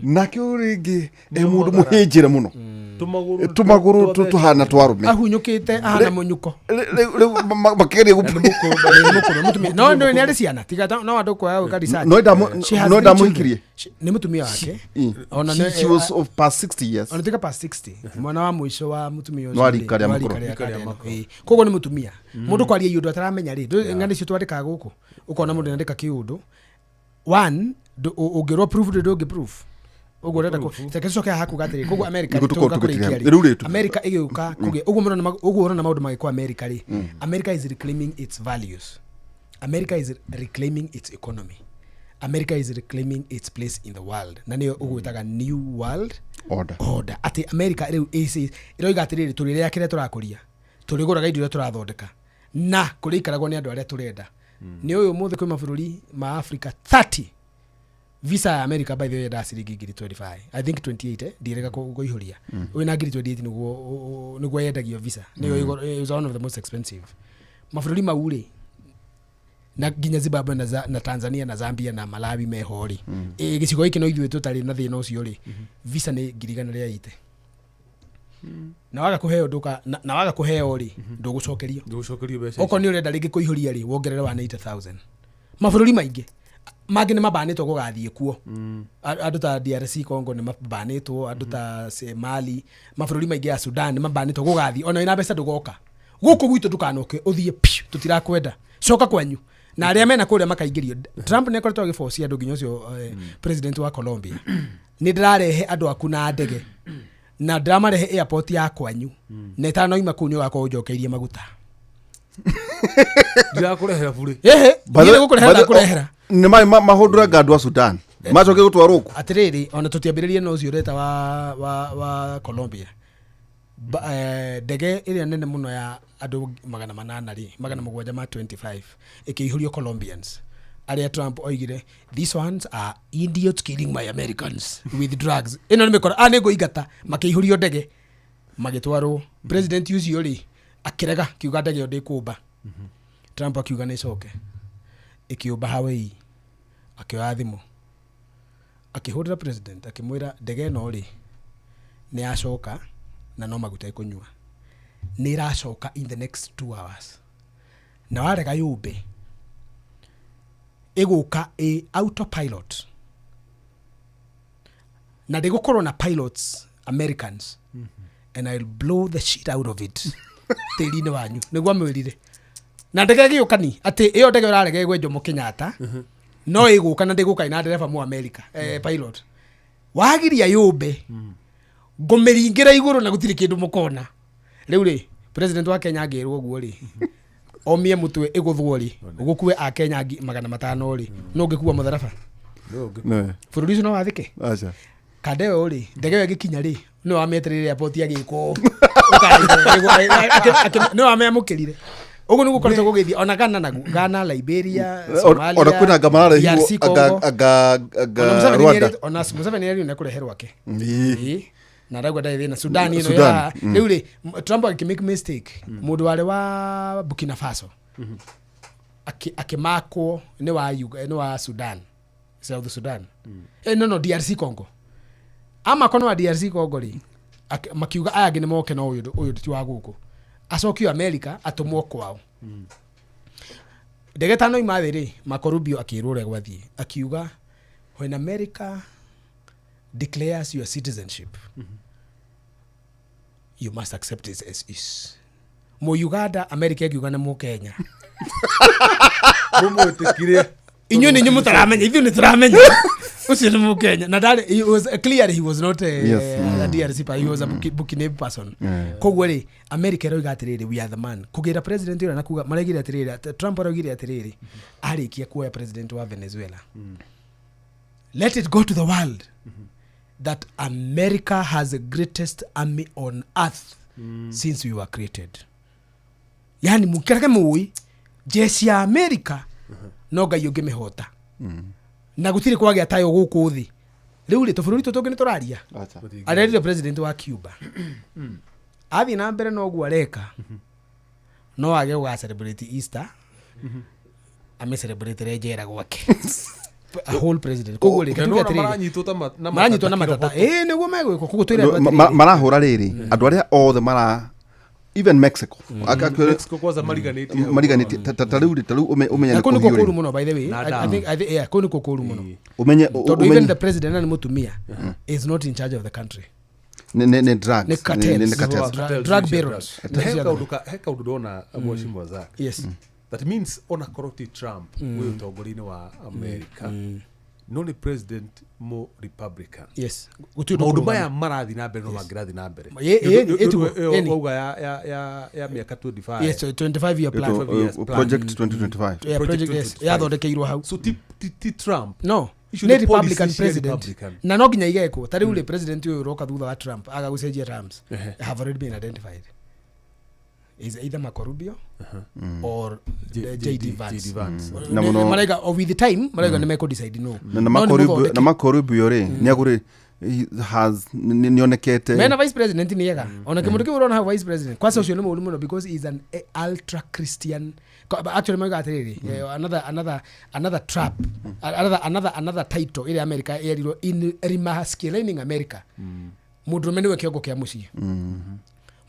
Nake ũyũ rĩngĩ e mũndũ mũhĩnjĩre mũno, Tũmagũrũ tũmagũrũ tũhana twarũme. Ahunyũkĩte ahana mũnyuko. Rĩu makĩgeria Mũkũrũ mũtumia no nĩ arĩ ciana tiga no andũ kwaga gwĩka research. No She has no three ndamũhikirie. children. Nĩ mũtumia wake. Ona She was of past 60 years. Ona tiga past 60, mwana wa mũico wa mũtumia ũcio No arika rĩ, rĩa no Macron. arika rĩa Kardeno. Koguo nĩ mũtumia mũndũ kwaria iũndũ ataramenya rĩ, ng'ano icio twandĩkaga gũkũ, ũkona mũndũ nĩandĩka kĩũndũ one ũngĩrwo proof ndũngĩ proof ũguo ũrenda reke tũcoke haha kuga atĩrĩ, koguo America Nĩguo tũkorwo tũgũka tũgĩtiria. kũrĩkia rĩ, Rĩu rĩ, America ĩgĩũka kũgĩa ũguo mũrona ũguo ũrona maũndũ magĩkwo America rĩ, America is reclaiming its values, America is reclaiming its economy, America is reclaiming its place in the world, na nĩyo ũgwĩtaga new world Order. Order, atĩ America rĩu ĩroiga atĩrĩrĩ, tũrĩrĩa kĩrĩa tũrakũria, tũrĩgũraga indo iria tũrathondeka, na kũrĩa ikaragwo nĩ andũ arĩa tũrenda. Nĩ ũyũ ũmũthĩ kwĩ mabũrũri ma Africa 30, visa ya America, by the way, yendaga ciringi ngiri 25, I think 28, ndirega kũihũria wĩna ngiri 28 nĩguo yendagio visa, nĩyo is one of the most expensive mabũrũri mau rĩ, na nginya Zimbabwe na Tanzania na Zambia na Malawi meho rĩ. Gĩcigo gĩkĩ no ithuĩ tũtarĩ na thĩna ũcio rĩ, visa nĩ 180,000, na waga kũheo ndũka na waga kũheo rĩ, ndũgũcokerio. Ndũgũcokerio mbeca. Okorwo nĩ ũrenda rĩngĩ kũihũria rĩ, wongerere 180,000. Mabũrũri maingĩ mangĩ nĩ mabanĩtwo gũgathiĩ kuo. Andũ ta DRC Congo nĩ mabanĩtwo, andũ ta Mali, mabũrũri maingĩ ya Sudan nĩ mabanĩtwo gũgathiĩ, ona wĩna mbeca ndũgoka gũkũ gwitũ, ndũkanoke ũthiĩ piũ, tũtirakwenda, coka kwanyu, na arĩa mena kũrĩa makaingĩrio. Trump nĩ akoretwo agĩbocia andũ nginya ũcio president wa Colombia, nĩ ndĩrarehe andũ aku na ndege na ndĩramarehe airport ya kwanyu, na ĩtanoima kũu nĩ ũgakorwo ũnjokeirie maguta. Ndirakũrehera burĩ. Ehe. By the Niĩ way- nĩgũkũrehera by the- ndakũrehera. Nĩ mahũndũranga andũ a Sudan macoke gũtwarwo kũ? Atĩrĩrĩ, ona tũtiambĩrĩrie na ũcio ũreta wa Colombia. Ndege ĩrĩa nene mũno ya andũ 800 rĩ, 725, ĩkĩihũrio Colombians. Arĩa Trump oigire, these ones are idiots killing my Americans with drugs. Ĩno nĩ mĩkora, a nĩ ngũingata, makĩihũrio ndege magĩtwarwo. President ũcio rĩ akĩrega, kiuga ndege ĩyo ndĩkũmba. Trump akiuga nĩ ĩcoke, ĩkĩũmba Hawaii. Akĩoya thimũ akĩhũrĩra president, akĩmwĩra ndege ĩno rĩ nĩ yacoka na no maguta ĩkũnyua, nĩ ĩracoka in the next 2 hours, na warega yũmbe ĩgũka ĩ autopilot na ndĩgũkorwo na pilots Americans, and I'll blow the shit out of it tĩri-inĩ wanyu. Nĩguo amwĩrire. Na ndege ĩgĩũka ni atĩ ĩyo ndege ũrarega ĩgwe Jomo Kenyatta no ĩgũka na ndĩgũka ĩna ndereba mu America, pilot. Wagiria yũmbe ngũmĩringĩra igũrũ na gũtirĩ kĩndũ mũkona. Rĩu rĩ president wa Kenya angĩrwo ũguo rĩ omie mũtwe ĩgũthwo rĩ ũgũkue a Kenya 500 rĩ no ũngĩkua mũtharaba bũrũri ũcio no wathĩke. Aca. Kandeo rĩ ndege ĩyo ĩgĩkinya rĩ nĩ wamĩetereire airport agĩkwo nĩ wamĩamũkĩrire. Ũguo nĩguo ũkoretwo gũgĩthiĩ ona Ghana naguo, Ghana, Liberia, Somalia, Ona kwĩna anga mararehirwo DRC Congo. anga Ona Museveni Rwanda. ona Museveni nĩerirwo nĩekũrehe rwake. Ĩĩ. Ĩĩ. Na ndauga ndarĩ thĩna. Sudan ĩno Sudan, ya rĩu rĩ Trump agĩkĩ mistake, mũndũ warĩ wa Burkina Faso akĩmakwo nĩ wa nĩ wa Sudan, South Sudan, no DRC Congo. Amakwo nĩ wa DRC Congo rĩ makiuga aya angĩ nĩ moke no ũyũ ti wa gũkũ, acokio America atũmwo kwao. Ndege tano ima thĩ rĩ Marco Rubio akĩrwo ũrĩa gwathiĩ, akiuga when America declares your citizenship, you must accept it as is. Mu Uganda America ĩkiuga nĩ mu Kenya. Mũmwĩtĩkire. Inyuĩ nĩ inyuĩ mũtaramenya, ithuĩ nĩ tũramenya ũcio nĩ mu Kenya. Na ndarĩ, he was clearly he was not Yes. a DRC person, he was a Burkinabe person. Koguo rĩ America ĩroiga atĩrĩrĩ, we are the man. Kũgĩra president ũrĩa na kuga maraigire atĩrĩrĩ, Trump araugire atĩrĩrĩ arĩkia kuoya president wa Venezuela, let it go to the world that America has the greatest army on earth since we were created. Yani mũkĩrage mũĩ jeshi ya America no Ngai ũngĩmĩhota na gũtirĩ kwagĩa tayo gũkũ thĩ. Rĩu rĩ tũbũrũri tũtũ tũngĩ nĩ tũraria. Aca. Arerire president wa Cuba athiĩ na mbere na ũguo areka no age gũga celebrate Easter, amĩ celebrate njera gwake. A whole president. Koguo rĩ Na tuge nĩwona atĩrĩrĩ maranyitwo ta na maranyitwo na matata matata ĩĩ nĩguo megwĩkwo. Koguo twĩre andũ atĩrĩrĩ Marahũra rĩrĩ andũ arĩa othe mara even Mexico. Mexico kwanza mariganĩtie hau. Mariganĩtie ta rĩu rĩ, ta rĩu ũmenye na nĩ kũu nĩkuo kũhiũ kũũru rĩ. mũno by the way. Na I dawa. think, I think, yeah, kũu nĩkuo kũũru mũno Ũmenye tondũ even the president na nĩ mũtumia is not in charge of the country. Nĩ drugs. Nĩ cartels. Nĩ cartels. Drug- drug barons. Na he kaũndũ he kaũndũ ndona mheshimiwa Zack. Yes. That means ona korwo ti Trump wĩ ũtongoria-inĩ wa America, no nĩ president mo Republican. Yes. Gũtirĩ ũndũ Maũndũ ũkũrũgama. maya marathiĩ na mbere no mangĩrathiĩ na mbere. Ĩtiguo, ĩni. Wauga ya mĩaka 25. Yes, 25 year plan. 25 years plan. Project 2025. Yeah, Project project, yes, 2025. yathondekeirwo hau. So ti Trump. No Icio nĩ nĩ policy Republican cia president. Republican. Na no nginya igekwo ta rĩu rĩ president ũyũ ũroka thutha wa Trump aga gũcenjia terms have already been identified is either Marco Rubio or JD Vance. JD Vance. Na mũno- Maraiga o with the time maraiga nĩ mekũ decide no. Na No Marco nĩ Rubio, mũthondeke. na Marco Rubio rĩ nĩ agũrĩ he has nĩ onekete mena vice president nĩ ega ona kĩmũndũ kĩu ũrona hau vice president kwanza ũcio nĩ mũũru mũno because he is an ultra Christian. Actually mauga atĩrĩrĩ, another trap, another title ĩrĩa America yerirwo in remasculating America, mũndũrũme nĩwe kĩongo kĩa mũciĩ,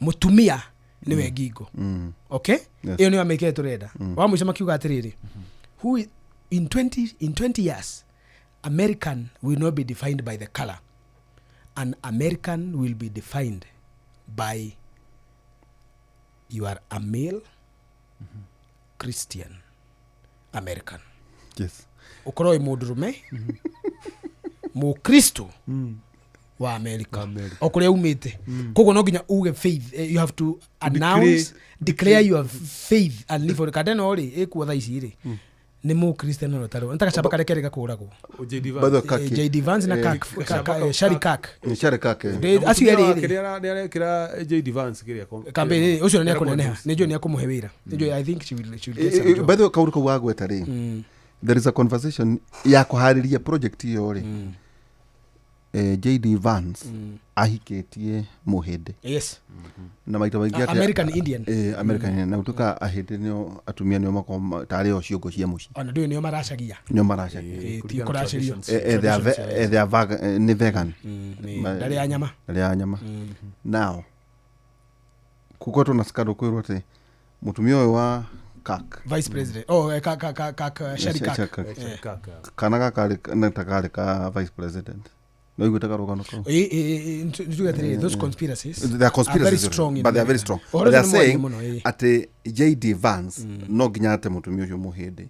mũtumia nĩwe ngingo. Okay, ĩyo nĩyo America ĩrĩa tũrenda. Wa mũico makiuga atĩrĩrĩ, who in 20 years American will not be defined by the color. An American will be defined by you are a male Christian American. Yes. Ũkorwo wĩ mũndũrũme mũkristo wa America o kũrĩa umĩte. Koguo no nginya uge faith, you have to announce, declare your faith and live for it. Kana ĩno rĩ ĩkuo thaa ici rĩ nĩ mũkristiano no tarĩ nĩ ta gacamba karĩa kerĩ gakũragwo. JD By the way, Vance. Kaki. JD Vance na Kirk, Charlie Kirk. Nĩ Charlie Kirk, eh. Acio erĩ rĩ Nĩarekĩra JD Vance kĩrĩa campaign ĩrĩ, ũcio nĩ ekũneneha, nĩ njũĩ nĩ ekũmũhe wĩra, nĩ njũĩ I think she will get some job. By the way, kaũndũ kau wagweta rĩ There is a conversation ya kũharĩria project ĩyo rĩ. JD Vance ahikĩtie mũhĩndĩ. Yes. Na maita maingĩ American Indian. American Indian. Na gũtuĩka ahĩndĩ nĩo atumia nĩo makoragwo tarĩ o ciongo cia mũciĩ. Ona ndũĩ nĩo maracagia. Nĩo maracagia. Ti kũracĩrio. They are nĩ vegan. Ndarĩ ya nyama. Ndarĩ ya nyama. Now gũkoretwo na scandal kwĩrwo atĩ mũtumia ũyũ wa Kirk Vice President. Oh, Kirk, Sherry Kirk. Kirk. Kana gaka ta karĩ ka Vice President. No iguĩte karũgano kau. Nituge atĩrĩrĩ, those conspiracies They are conspiracies, are very strong in but they are very America. strong. Ũhoro But they are ũcio nĩ mwarie saying mũno, atĩ JD Vance no nginya ate mũtumia ũcio mũhĩndĩ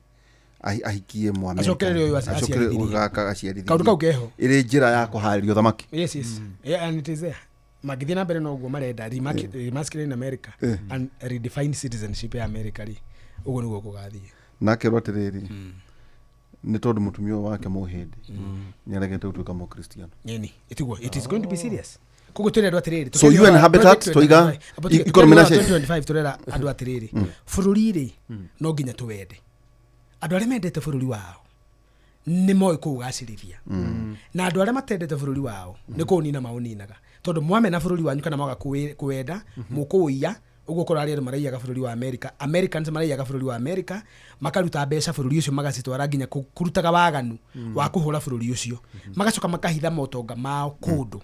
ahikie Mũamerika. Acokerere ũyũ Acokerere aciarithirie. gaka aciarithirie. Kaũndũ kau keho. Ĩrĩ njĩra ya kũharĩria ũthamaki. Yes, yes. Yeah, and it is there. Magĩthiĩ na mbere na ũguo marenda remasculate in America and redefine citizenship ya America rĩ, ũguo nĩguo gũgathiĩ. Na akerwo atĩrĩrĩ, nĩ tondũ mũtumia ũyũ wake mũhĩndĩ nĩaregete gũtuĩka mũkristiano. Ĩni, ĩtiguo, it is going to be serious. Koguo twĩre andũ atĩrĩrĩ, So UN Habitat, twaiga economy na 2025 tũrera andũ atĩrĩrĩ, bũrũri rĩ no nginya tũwende. Andũ arĩa mendete bũrũri wao nĩ moĩ kũũgacĩrithia, na andũ arĩa matendete bũrũri wao nĩ kũũnina maũninaga, tondũ mwamena bũrũri wanyu kana mwaga kũwenda mũkũũiya. Ũguo ũkorwo arĩa andũ maraiyaga bũrũri wa America, Americans maraiyaga bũrũri wa America, makaruta mbeca bũrũri ũcio magacitwara nginya kũrutaga waganu wa kũhũra bũrũri ũcio, magacoka makahitha motonga mao kũndũ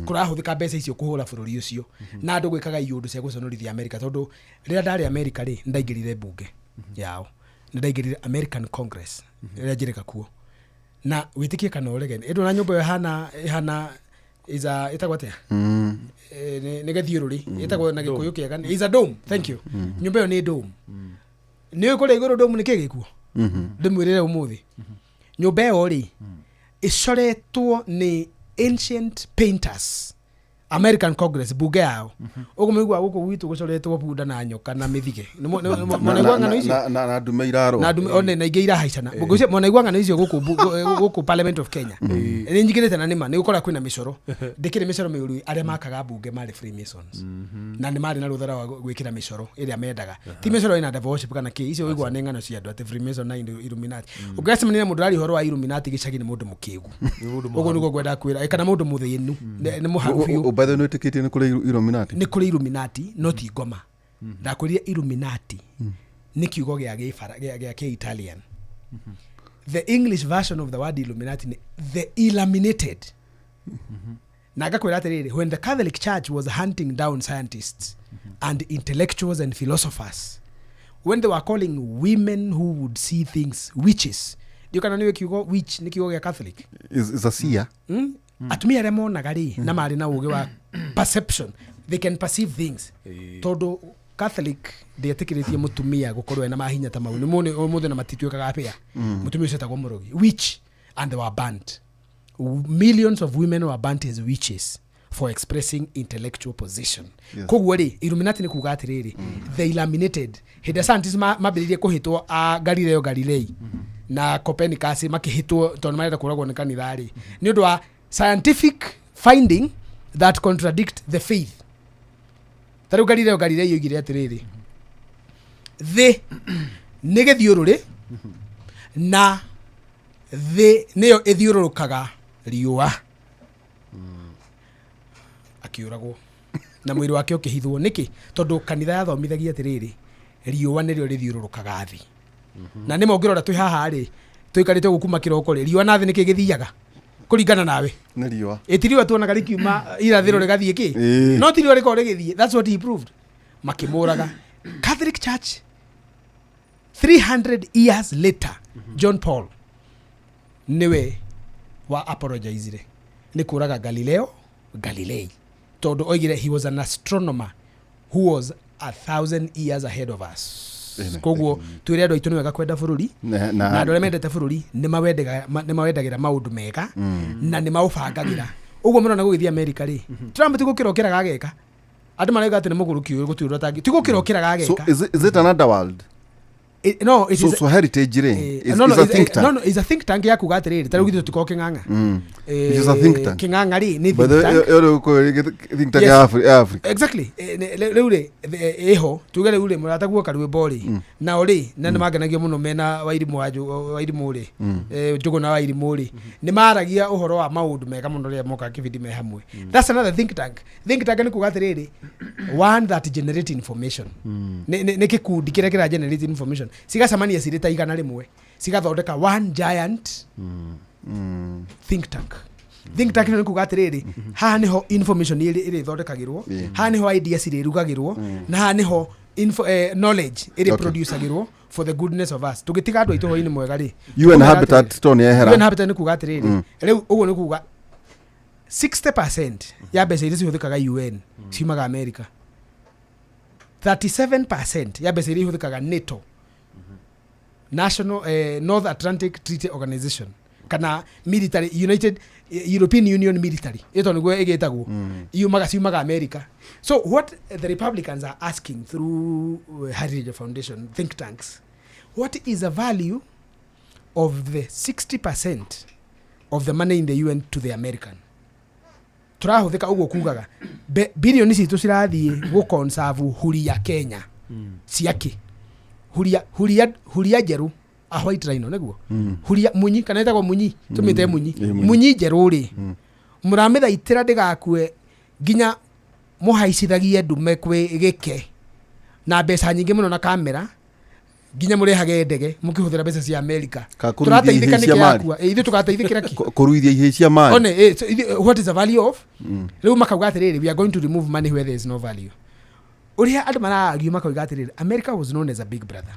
kũrahũthĩka mbeca icio kũhũra bũrũri ũcio, na andũ gwĩkaga iũndũ cia gũconorithia America. Tondũ rĩrĩa ndarĩ America rĩ, nĩndaingĩrire mbunge yao, nĩndaingĩrire American Congress rĩrĩa njĩrĩka kuo, na wĩtĩkie kana ũrege, ĩndũ na nyũmba ĩyo ĩhana ĩtagwo atĩa? Nĩ gĩthiũrũrĩ ĩtagwo na Gĩkũyũ kĩega, is a dome. Thank you. Nyũmba ĩyo nĩ dome. Nĩ ũĩ kũrĩa igũrũ dome nĩ kĩ gĩkuo? Ndĩmwĩrĩre ũmũthĩ. Nyũmba ĩyo rĩ, ĩcoretwo nĩ ancient painters, American Congress bunge yao. Ũguo mũiguaga gũkũ gwitũ gũcoretwo bunda na nyoka na mĩthige. Mwanaigua ng'ano icio? Na ndume irarũa. Na ndume one na ingĩ irahaicana. Mwanaigua ng'ano icio gũkũ Parliament of Kenya. Nĩ nyingĩrĩte na nĩma nĩ gũkora kwĩna mĩcoro. Ndĩkĩrĩ mĩcoro mĩũru arĩa makaga bunge marĩ Freemasons. Na nĩ marĩ na rũtha rwa gwĩkĩra mĩcoro ĩrĩa mendaga. Ti mĩcoro ĩna devil worship kana kĩ, icio ũiguaga nĩ ng'ano cia andũ atĩ Freemason na Illuminati. Ũngĩgacemania na mũndũ ũraria ũhoro wa Illuminati gĩcagi nĩ mũndũ mũkĩgu. Ũguo nĩguo ngwendaga kwĩra, kana mũndũ mũthĩnu. Nĩ mũharu biũ. By the way, nĩwĩtĩkĩtie nĩ kũrĩ Illuminati? Nĩ kũrĩ Illuminati, no ti ngoma. Ndakwĩrire Illuminati nĩ kiugo gĩa gĩa kĩ-Italian. The English version of the word Illuminati nĩ the illuminated. Na ngakwĩra atĩrĩrĩ, when the Catholic Church was hunting down scientists and intellectuals and philosophers, when they were calling women who would see things witches, ndiũ kana nĩũĩ kiugo witch nĩ kiugo gĩa Catholic? Is a seer. Atumia arĩa monaga rĩ, na marĩ na ũgĩ wa perception, they can perceive things. Tondũ Catholic ndĩetĩkĩrĩtie mũtumia gũkorwo ena mahinya ta mau, nĩ ũmũthĩ na matituĩkaga apĩa. Mũtumia ũcio etagwo mũrogi, witch, and they were burnt. Millions of women were burnt as witches for expressing intellectual position. Koguo rĩ, Illuminati nĩ kuga atĩrĩrĩ, the illuminated. Hĩndĩ ya scientists mambĩrĩirie kũhĩtwo a Galileo Galilei na Copernicus makĩhĩtwo tondũ marenda kũragwo nĩ kanitha rĩ, nĩ ũndũ wa scientific finding that contradict the faith. Ta rĩu Galileo Galilei oigire atĩrĩrĩ, thĩ nĩ gĩthiũrũrĩ na thĩ nĩyo ĩthiũrũrũkaga riũa. Akiũragwo na mwĩrĩ wake ũkĩhithwo. Nĩkĩ? Tondũ kanitha yathomithagia atĩrĩrĩ, riũa nĩrĩo rĩthiũrũrũkaga thĩ. Na nĩma ũngĩrora twĩ haha rĩ, tũikarĩte gũkũ kuma kĩroko rĩ, riũa na thĩ nĩkĩ gĩthiaga kũringana nawe? Nĩ riũa. Ĩ ti riũa tuonaga rĩkiuma irathĩro rĩgathiĩ kĩ? No ti riũa rĩkoragwo rĩgĩthiĩ. That's what he proved. Makĩmũraga. Catholic Church 300 years later, John Paul nĩwe wa apologizire nĩ kũraga Galileo Galilei, tondũ oigire he was an astronomer who was 1,000 years ahead of us. Koguo twĩre andũ aitũ nĩ wega kwenda bũrũri, na andũ arĩa mendete bũrũri nĩ mawendagĩra maũndũ mega na nĩ maũbangagĩra. Ũguo mũrona gũgĩthiĩ America rĩ, Trump ti gũkĩra ũkĩraga ageka. Andũ marauga atĩ nĩ mũgũrũki ũyũ gũtirĩ ũndũ atangĩ, ti gũkĩra ũkĩraga ageka. So is it another world? No, it So, is so Heritage rĩ Eh, no, no, is a is- think eh, tank. No, is a think tank ya kuga atiriri, ta rĩu githĩ tũtikoragwo Kĩng'ang'a. It is a think tank. Kĩng'ang'a rĩ nĩ By think the way, tank. ĩyo rĩu kwĩ think tank Yes. ya Africa. Exactly. Rĩu rĩ, ĩho tuge rĩu rĩ, mũrata guoka rwĩmbo rĩ, nao rĩ, na nĩ mangenagia mũno mena Wairimũ wa Wairimũ rĩ, Njũgũna wa Wairimũ rĩ, nĩ maragia ũhoro wa maũndũ mega mũno rĩrĩa moka kĩbindi me hamwe. That's another think tank. Think tank nĩ kuga atĩrĩrĩ, one that generate information. Nĩ gĩkundi kĩrĩa kĩra generate information, cigacemania cirĩ ta 100, cigathondeka one giant think tank. Think tank nĩ kuga atĩrĩrĩ, haha nĩho information ĩrĩthondekagĩrwo, haha nĩho ideas irĩrugagĩrwo, na haha nĩho knowledge ĩrĩ producagĩrwo for the goodness of us. Tũgĩtiga andũ aitũ hwainĩ mwega rĩ, UN tũmera Habitat atĩrĩrĩ. to nĩ yehera. UN Habitat nĩ kuga atĩrĩrĩ, rĩu ũguo nĩ kuga 60% ya mbeca iria cihũthĩkaga UN ciumaga America, 37% ya mbeca iria ihũthĩkaga NATO, National North Atlantic Treaty Organization, kana military United European Union military ĩto nĩguo ĩgĩtagwo, ciumaga America. So what the Republicans are asking through Heritage Foundation think tanks, what is the value of the 60% of the money in the UN to the American? Tũrahũthĩka ũguo kugaga bilioni citũ cirathiĩ gũconserve huria Kenya ciake, huria njerũ, a white rhino nĩguo, huria munyi, kana ĩtagwo munyi, tũmĩte munyi, munyi njerũ rĩ, mũramĩthaitĩra ndĩgakue nginya mũhaicithagie ndume kwĩ gĩke na mbeca nyingĩ mũno na kamera, nginya mũrehage ndege mũkĩhũthĩra mbeca cia America. Ka kũruithia Tũrateithĩka ihĩĩ cia nĩkĩ mari. yakua? Ithuĩ tũgateithĩkĩra kĩ? Kũruithia ihĩĩ cia mari. One, so what is the value of? Rĩu makauga atĩrĩrĩ, we are going to remove money where there is no value. Ũrĩa andũ mararagio makauga atĩrĩrĩ, America was known as a big brother.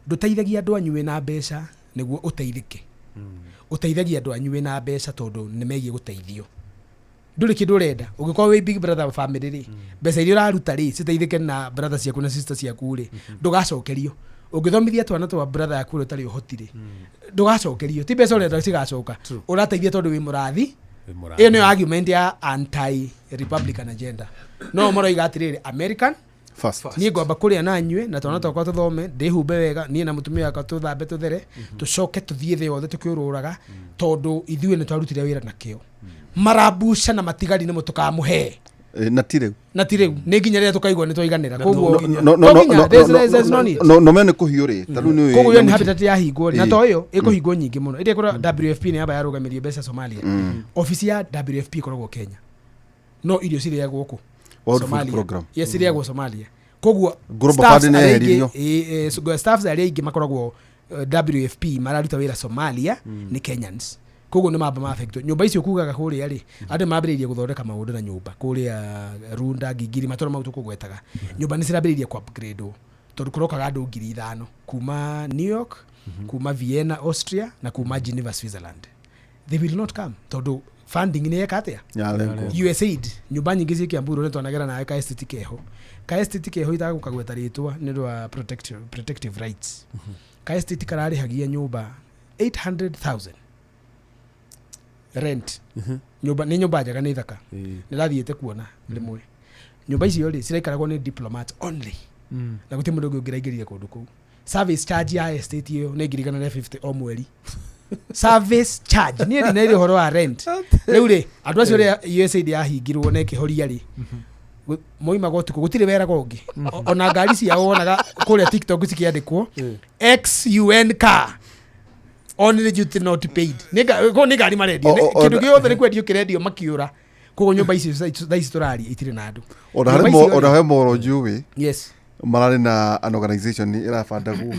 Ndũteithagia andũ anyu wĩna mbeca nĩguo ũteithĩke. Ũteithagia andũ anyu wĩna mbeca tondũ nĩ megiĩ gũteithio. Ndũrĩ kĩndũ ũrenda. Ũngĩkorwo wĩ big brother family rĩ, mbeca iria ũraruta rĩ, citeithĩke na brother ciaku na sister ciaku rĩ, ndũgacokerio. Ũngĩthomithia twana twa brother yaku ũrĩa ũtarĩ ũhoti rĩ, ndũgacokerio. Ti mbeca ũrenda cigacoka. Ũrateithia tondũ wĩ mũrathi. Ĩyo nĩyo argument ya anti republican agenda. No maroiga atĩrĩrĩ, American First. niĩ ngwamba kũrĩa na nyue na twana twakwa tũthome, ndĩhumbe wega, niĩ na mũtumia wakwa tũthambe tũthere, tũcoke tũthiĩ thĩ yothe tũkĩũrũraga, tondũ ithuĩ nĩ twarutire wĩra na kĩo. Marabuca na matigari nĩmo tũkamũhe. Na ti rĩu. Na ti rĩu, nĩ nginya rĩrĩa tũkaigua nĩ twaiganĩra. Koguo No, no, to no, nginya, no, no, there's no need. no, no mene kũhiũ rĩ, ta rĩu nĩ Koguo UN nyamũ ici- Habitat yahingwo rĩ, na Ĩĩ. to ĩyo ĩkũhingwo nyingĩ mũno. Ĩrĩa ĩkoragwo WFP nĩ yamba yarũgamirie mbeca Somalia. Obici ya WFP ĩkoragwo Kenya, no irio cirĩagwo kũ? World Food Somalia. Program. Yes, cirĩagwo Somalia. Koguo Global staffs Fund nĩ arĩa aingĩ- yeheririo. staffs arĩa aingĩ makoragwo WFP mararuta wĩra Somalia nĩ Kenyans. Koguo nĩ mamba ma-affectwo. Nyũmba icio kugaga kũrĩa rĩ, andũ mambĩrĩirie gũthondeka maũndũ na nyũmba kũrĩa Runda, Ngigiri, matũra mau tũkũgwetaga. Nyũmba nĩ cirambĩrĩirie ku-upgrade-wo tondũ kũrokaga andũ 5,000 kuma New York, kuma Vienna, Austria, na kuma Geneva, Switzerland. They will not come tondũ funding nĩ yeka atĩa? Yarengwo. USAID nyũmba nyingĩ ciĩ Kiambu nĩ twanagera nawe ka estate keho, ka estate keho itagũkagweta rĩtwa nĩ ũndũ wa protective rights. Ka estate kararĩhagia nyũmba 800,000 rent. Nyũmba nĩ nyũmba njega, nĩ thaka, nĩ ndathiĩte kuona rĩmwe. Nyũmba icio rĩ, ciraikaragwo nĩ diplomats only, na gũtirĩ mũndũ ũngĩ ũngĩraingĩrire kũndũ kũu. Service charge ya estate ĩyo nĩ 1,050 o mweri. Service charge niĩ ndinaire ũhoro wa rent. Rĩu rĩ, andũ acio rĩa USAID yahingirwo na ĩkĩhoria rĩ, moimaga ũtukũ, gũtirĩ weraga ũngĩ. Ona ngari ciao wonaga kũrĩa TikTok cikĩandĩkwo XUN car only duty not paid. Koguo nĩ ngari marendia. Kĩndũ gĩothe nĩ kwendio kĩrendio makiũra. Koguo nyũmba ici thaa ici tũraria itirĩ na andũ. Ona Nyũmba harĩ icio rĩ- ona he moro njũĩ Yes. mararĩ na an organization ĩrabandagwo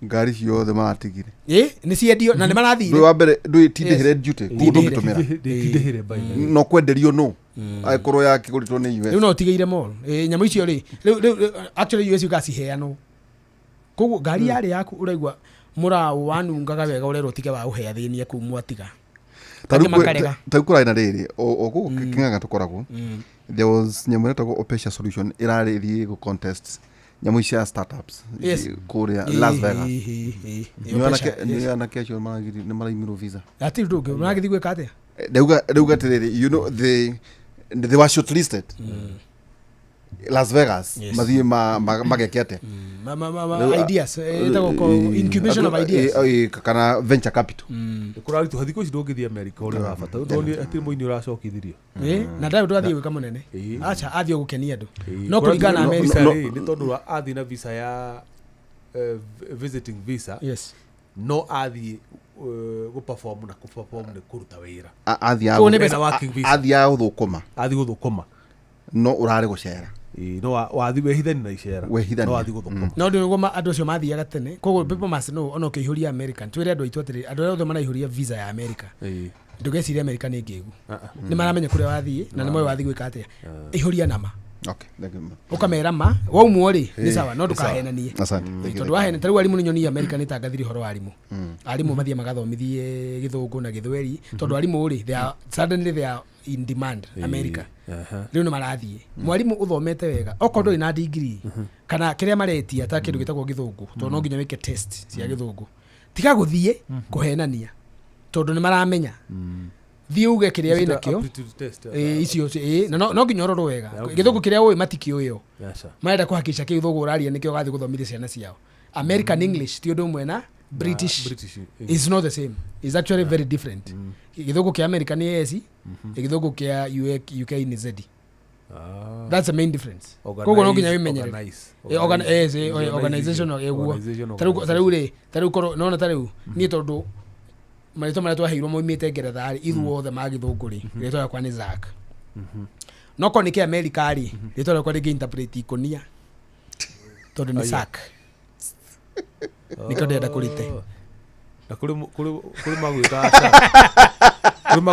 ngari ciothe maratigire. Ĩ, nĩ ciendio na nĩ marathire. Ndũĩ wa mbere ndũĩ tindĩhĩre duty koguo Tindĩhĩre. ndũngĩtũmĩra. Ndĩhĩre by the way. No kwenderio no angĩkorwo yakĩgũrĩtwo nĩ Rĩu US. no ũtigĩire mall. Nyamũ icio rĩ, rĩu actually US ũgaciheanwo. Koguo ngari yarĩ yaku ũraigua mũraũ wanungaga wega ũrerwo ũtige wa ũhe athĩni kũu mwatiga. Ta rĩu Angĩ makarega. ta rĩu kũrarĩ na rĩrĩ o gũkũ Kĩng'ang'a tũkoragwo, there was nyamũ ĩretagwo Opesha Solution ĩrarĩ ĩthiĩ gũ contest nyamũ ici cia startups Yes. kũrĩa Las Vegas. Ĩ, Nĩ Opesha, anake yes. nĩ anake acio nĩ maraimirwo visa. Hatirĩ ũndũ ũngĩ ũragĩthiĩ gwĩka atĩa? Ndauga atĩrĩrĩ, you know, they were shortlisted. Las Vegas. Yes. Mathiĩ mageke atĩa? Ideas, ĩtagwo incubation of ideas. Kana venture capital. Kũraritũha thikũ ici, ndũngĩthiĩ America ũrĩa ũrabata ndonire hatirĩ mũini ũracokithirio. Na ndarĩ ũndũ athiĩ gwĩka mũnene. Ĩĩ. Aca, athiĩ gũkenia andũ. Ĩĩ. No kũringana na Kũrathiĩ America. visa rĩ, nĩ tondũ athiĩ na visa ya visiting visa. Yes. No athiĩ gũperform, na kũperform nĩ kũruta wĩra. Kũu nĩ mbeca. Ena working visa. Athiaga gũthũkũma. Athiĩ gũthũkũma. No ũrarĩ gũcera. Ĩĩ, no wathiĩ wehithani na icera. Wehithani. No wathiĩ gũthũkũma. No ndå nĩguo andå acio mathiaga tene, koguo people must know, ona ũkĩihũria American, twĩre andũ aitũ atĩrĩ, andũ arĩa othe maraihũria visa ya America, Ĩĩ. ndũgecirie America nĩ ngĩgu. Nĩ maramenya kũrĩa wathiĩ na nĩ moĩ wathiĩ gwĩka atĩa. Ihũria nama. Okay, thank you. Ũkamera ma waumwo rĩ nĩ sawa, no ndũkahenanie. Asante. Thank you. Tondũ wahena, tarĩu arimũ, nĩ nyonia America nĩ tangathire ũhoro wa arimũ. Arimũ mathiĩ magathomithie gĩthũngũ na gĩthweri, tondũ arimũ rĩ, they are suddenly, they are in demand America. Rĩu nĩ marathiĩ mwarimũ ũthomete wega, okorwo ndũrĩ na degree kana kĩrĩa maretia ta kĩndũ gĩtagwo gĩthũngũ, tondũ no nginya wĩke test cia gĩthũngũ. Tiga gũthiĩ kũhenania, tondũ nĩ maramenya. Thiĩ uge kĩrĩa wĩ nakĩo. Aptitude test. Ĩĩ, icio ĩĩ, na no nginya ũrorwo wega. Yeah, okay. Gĩthũngũ kĩrĩa ũĩ matikĩũĩ o. Aca. Marenda kũhakikisha kĩu gĩthũngũ ũraria nĩkĩo ũgathiĩ gũthomithia ciana ciao. American English ti ũndũ ũmwe na British. British, ĩĩ. Is not the same, is actually very different. Gĩthũngũ kĩa America nĩ S, gĩthũngũ kĩa UK nĩ Z. Ah. That's the main difference. Organize, Koguo no nginya wĩmenyerere. organize, Yes, organization ĩguo. Organization, Tarĩu rĩ, tarĩu korwo nona tarĩu niĩ, tondũ marĩtwa marĩa twaheirwo moimĩte Ngeretha rĩ, ithuothe ma gĩthũngũ rĩ, rĩtwa rĩakwa nĩ Zack. No korwo nĩ kĩa America rĩ, rĩtwa rĩakwa rĩngĩ interpret ikũnia, tondũ nĩ Zack, nĩkĩo ndĩrenda kũrĩte. Na kũrĩ magwĩta aca. Kũrĩ magwĩta.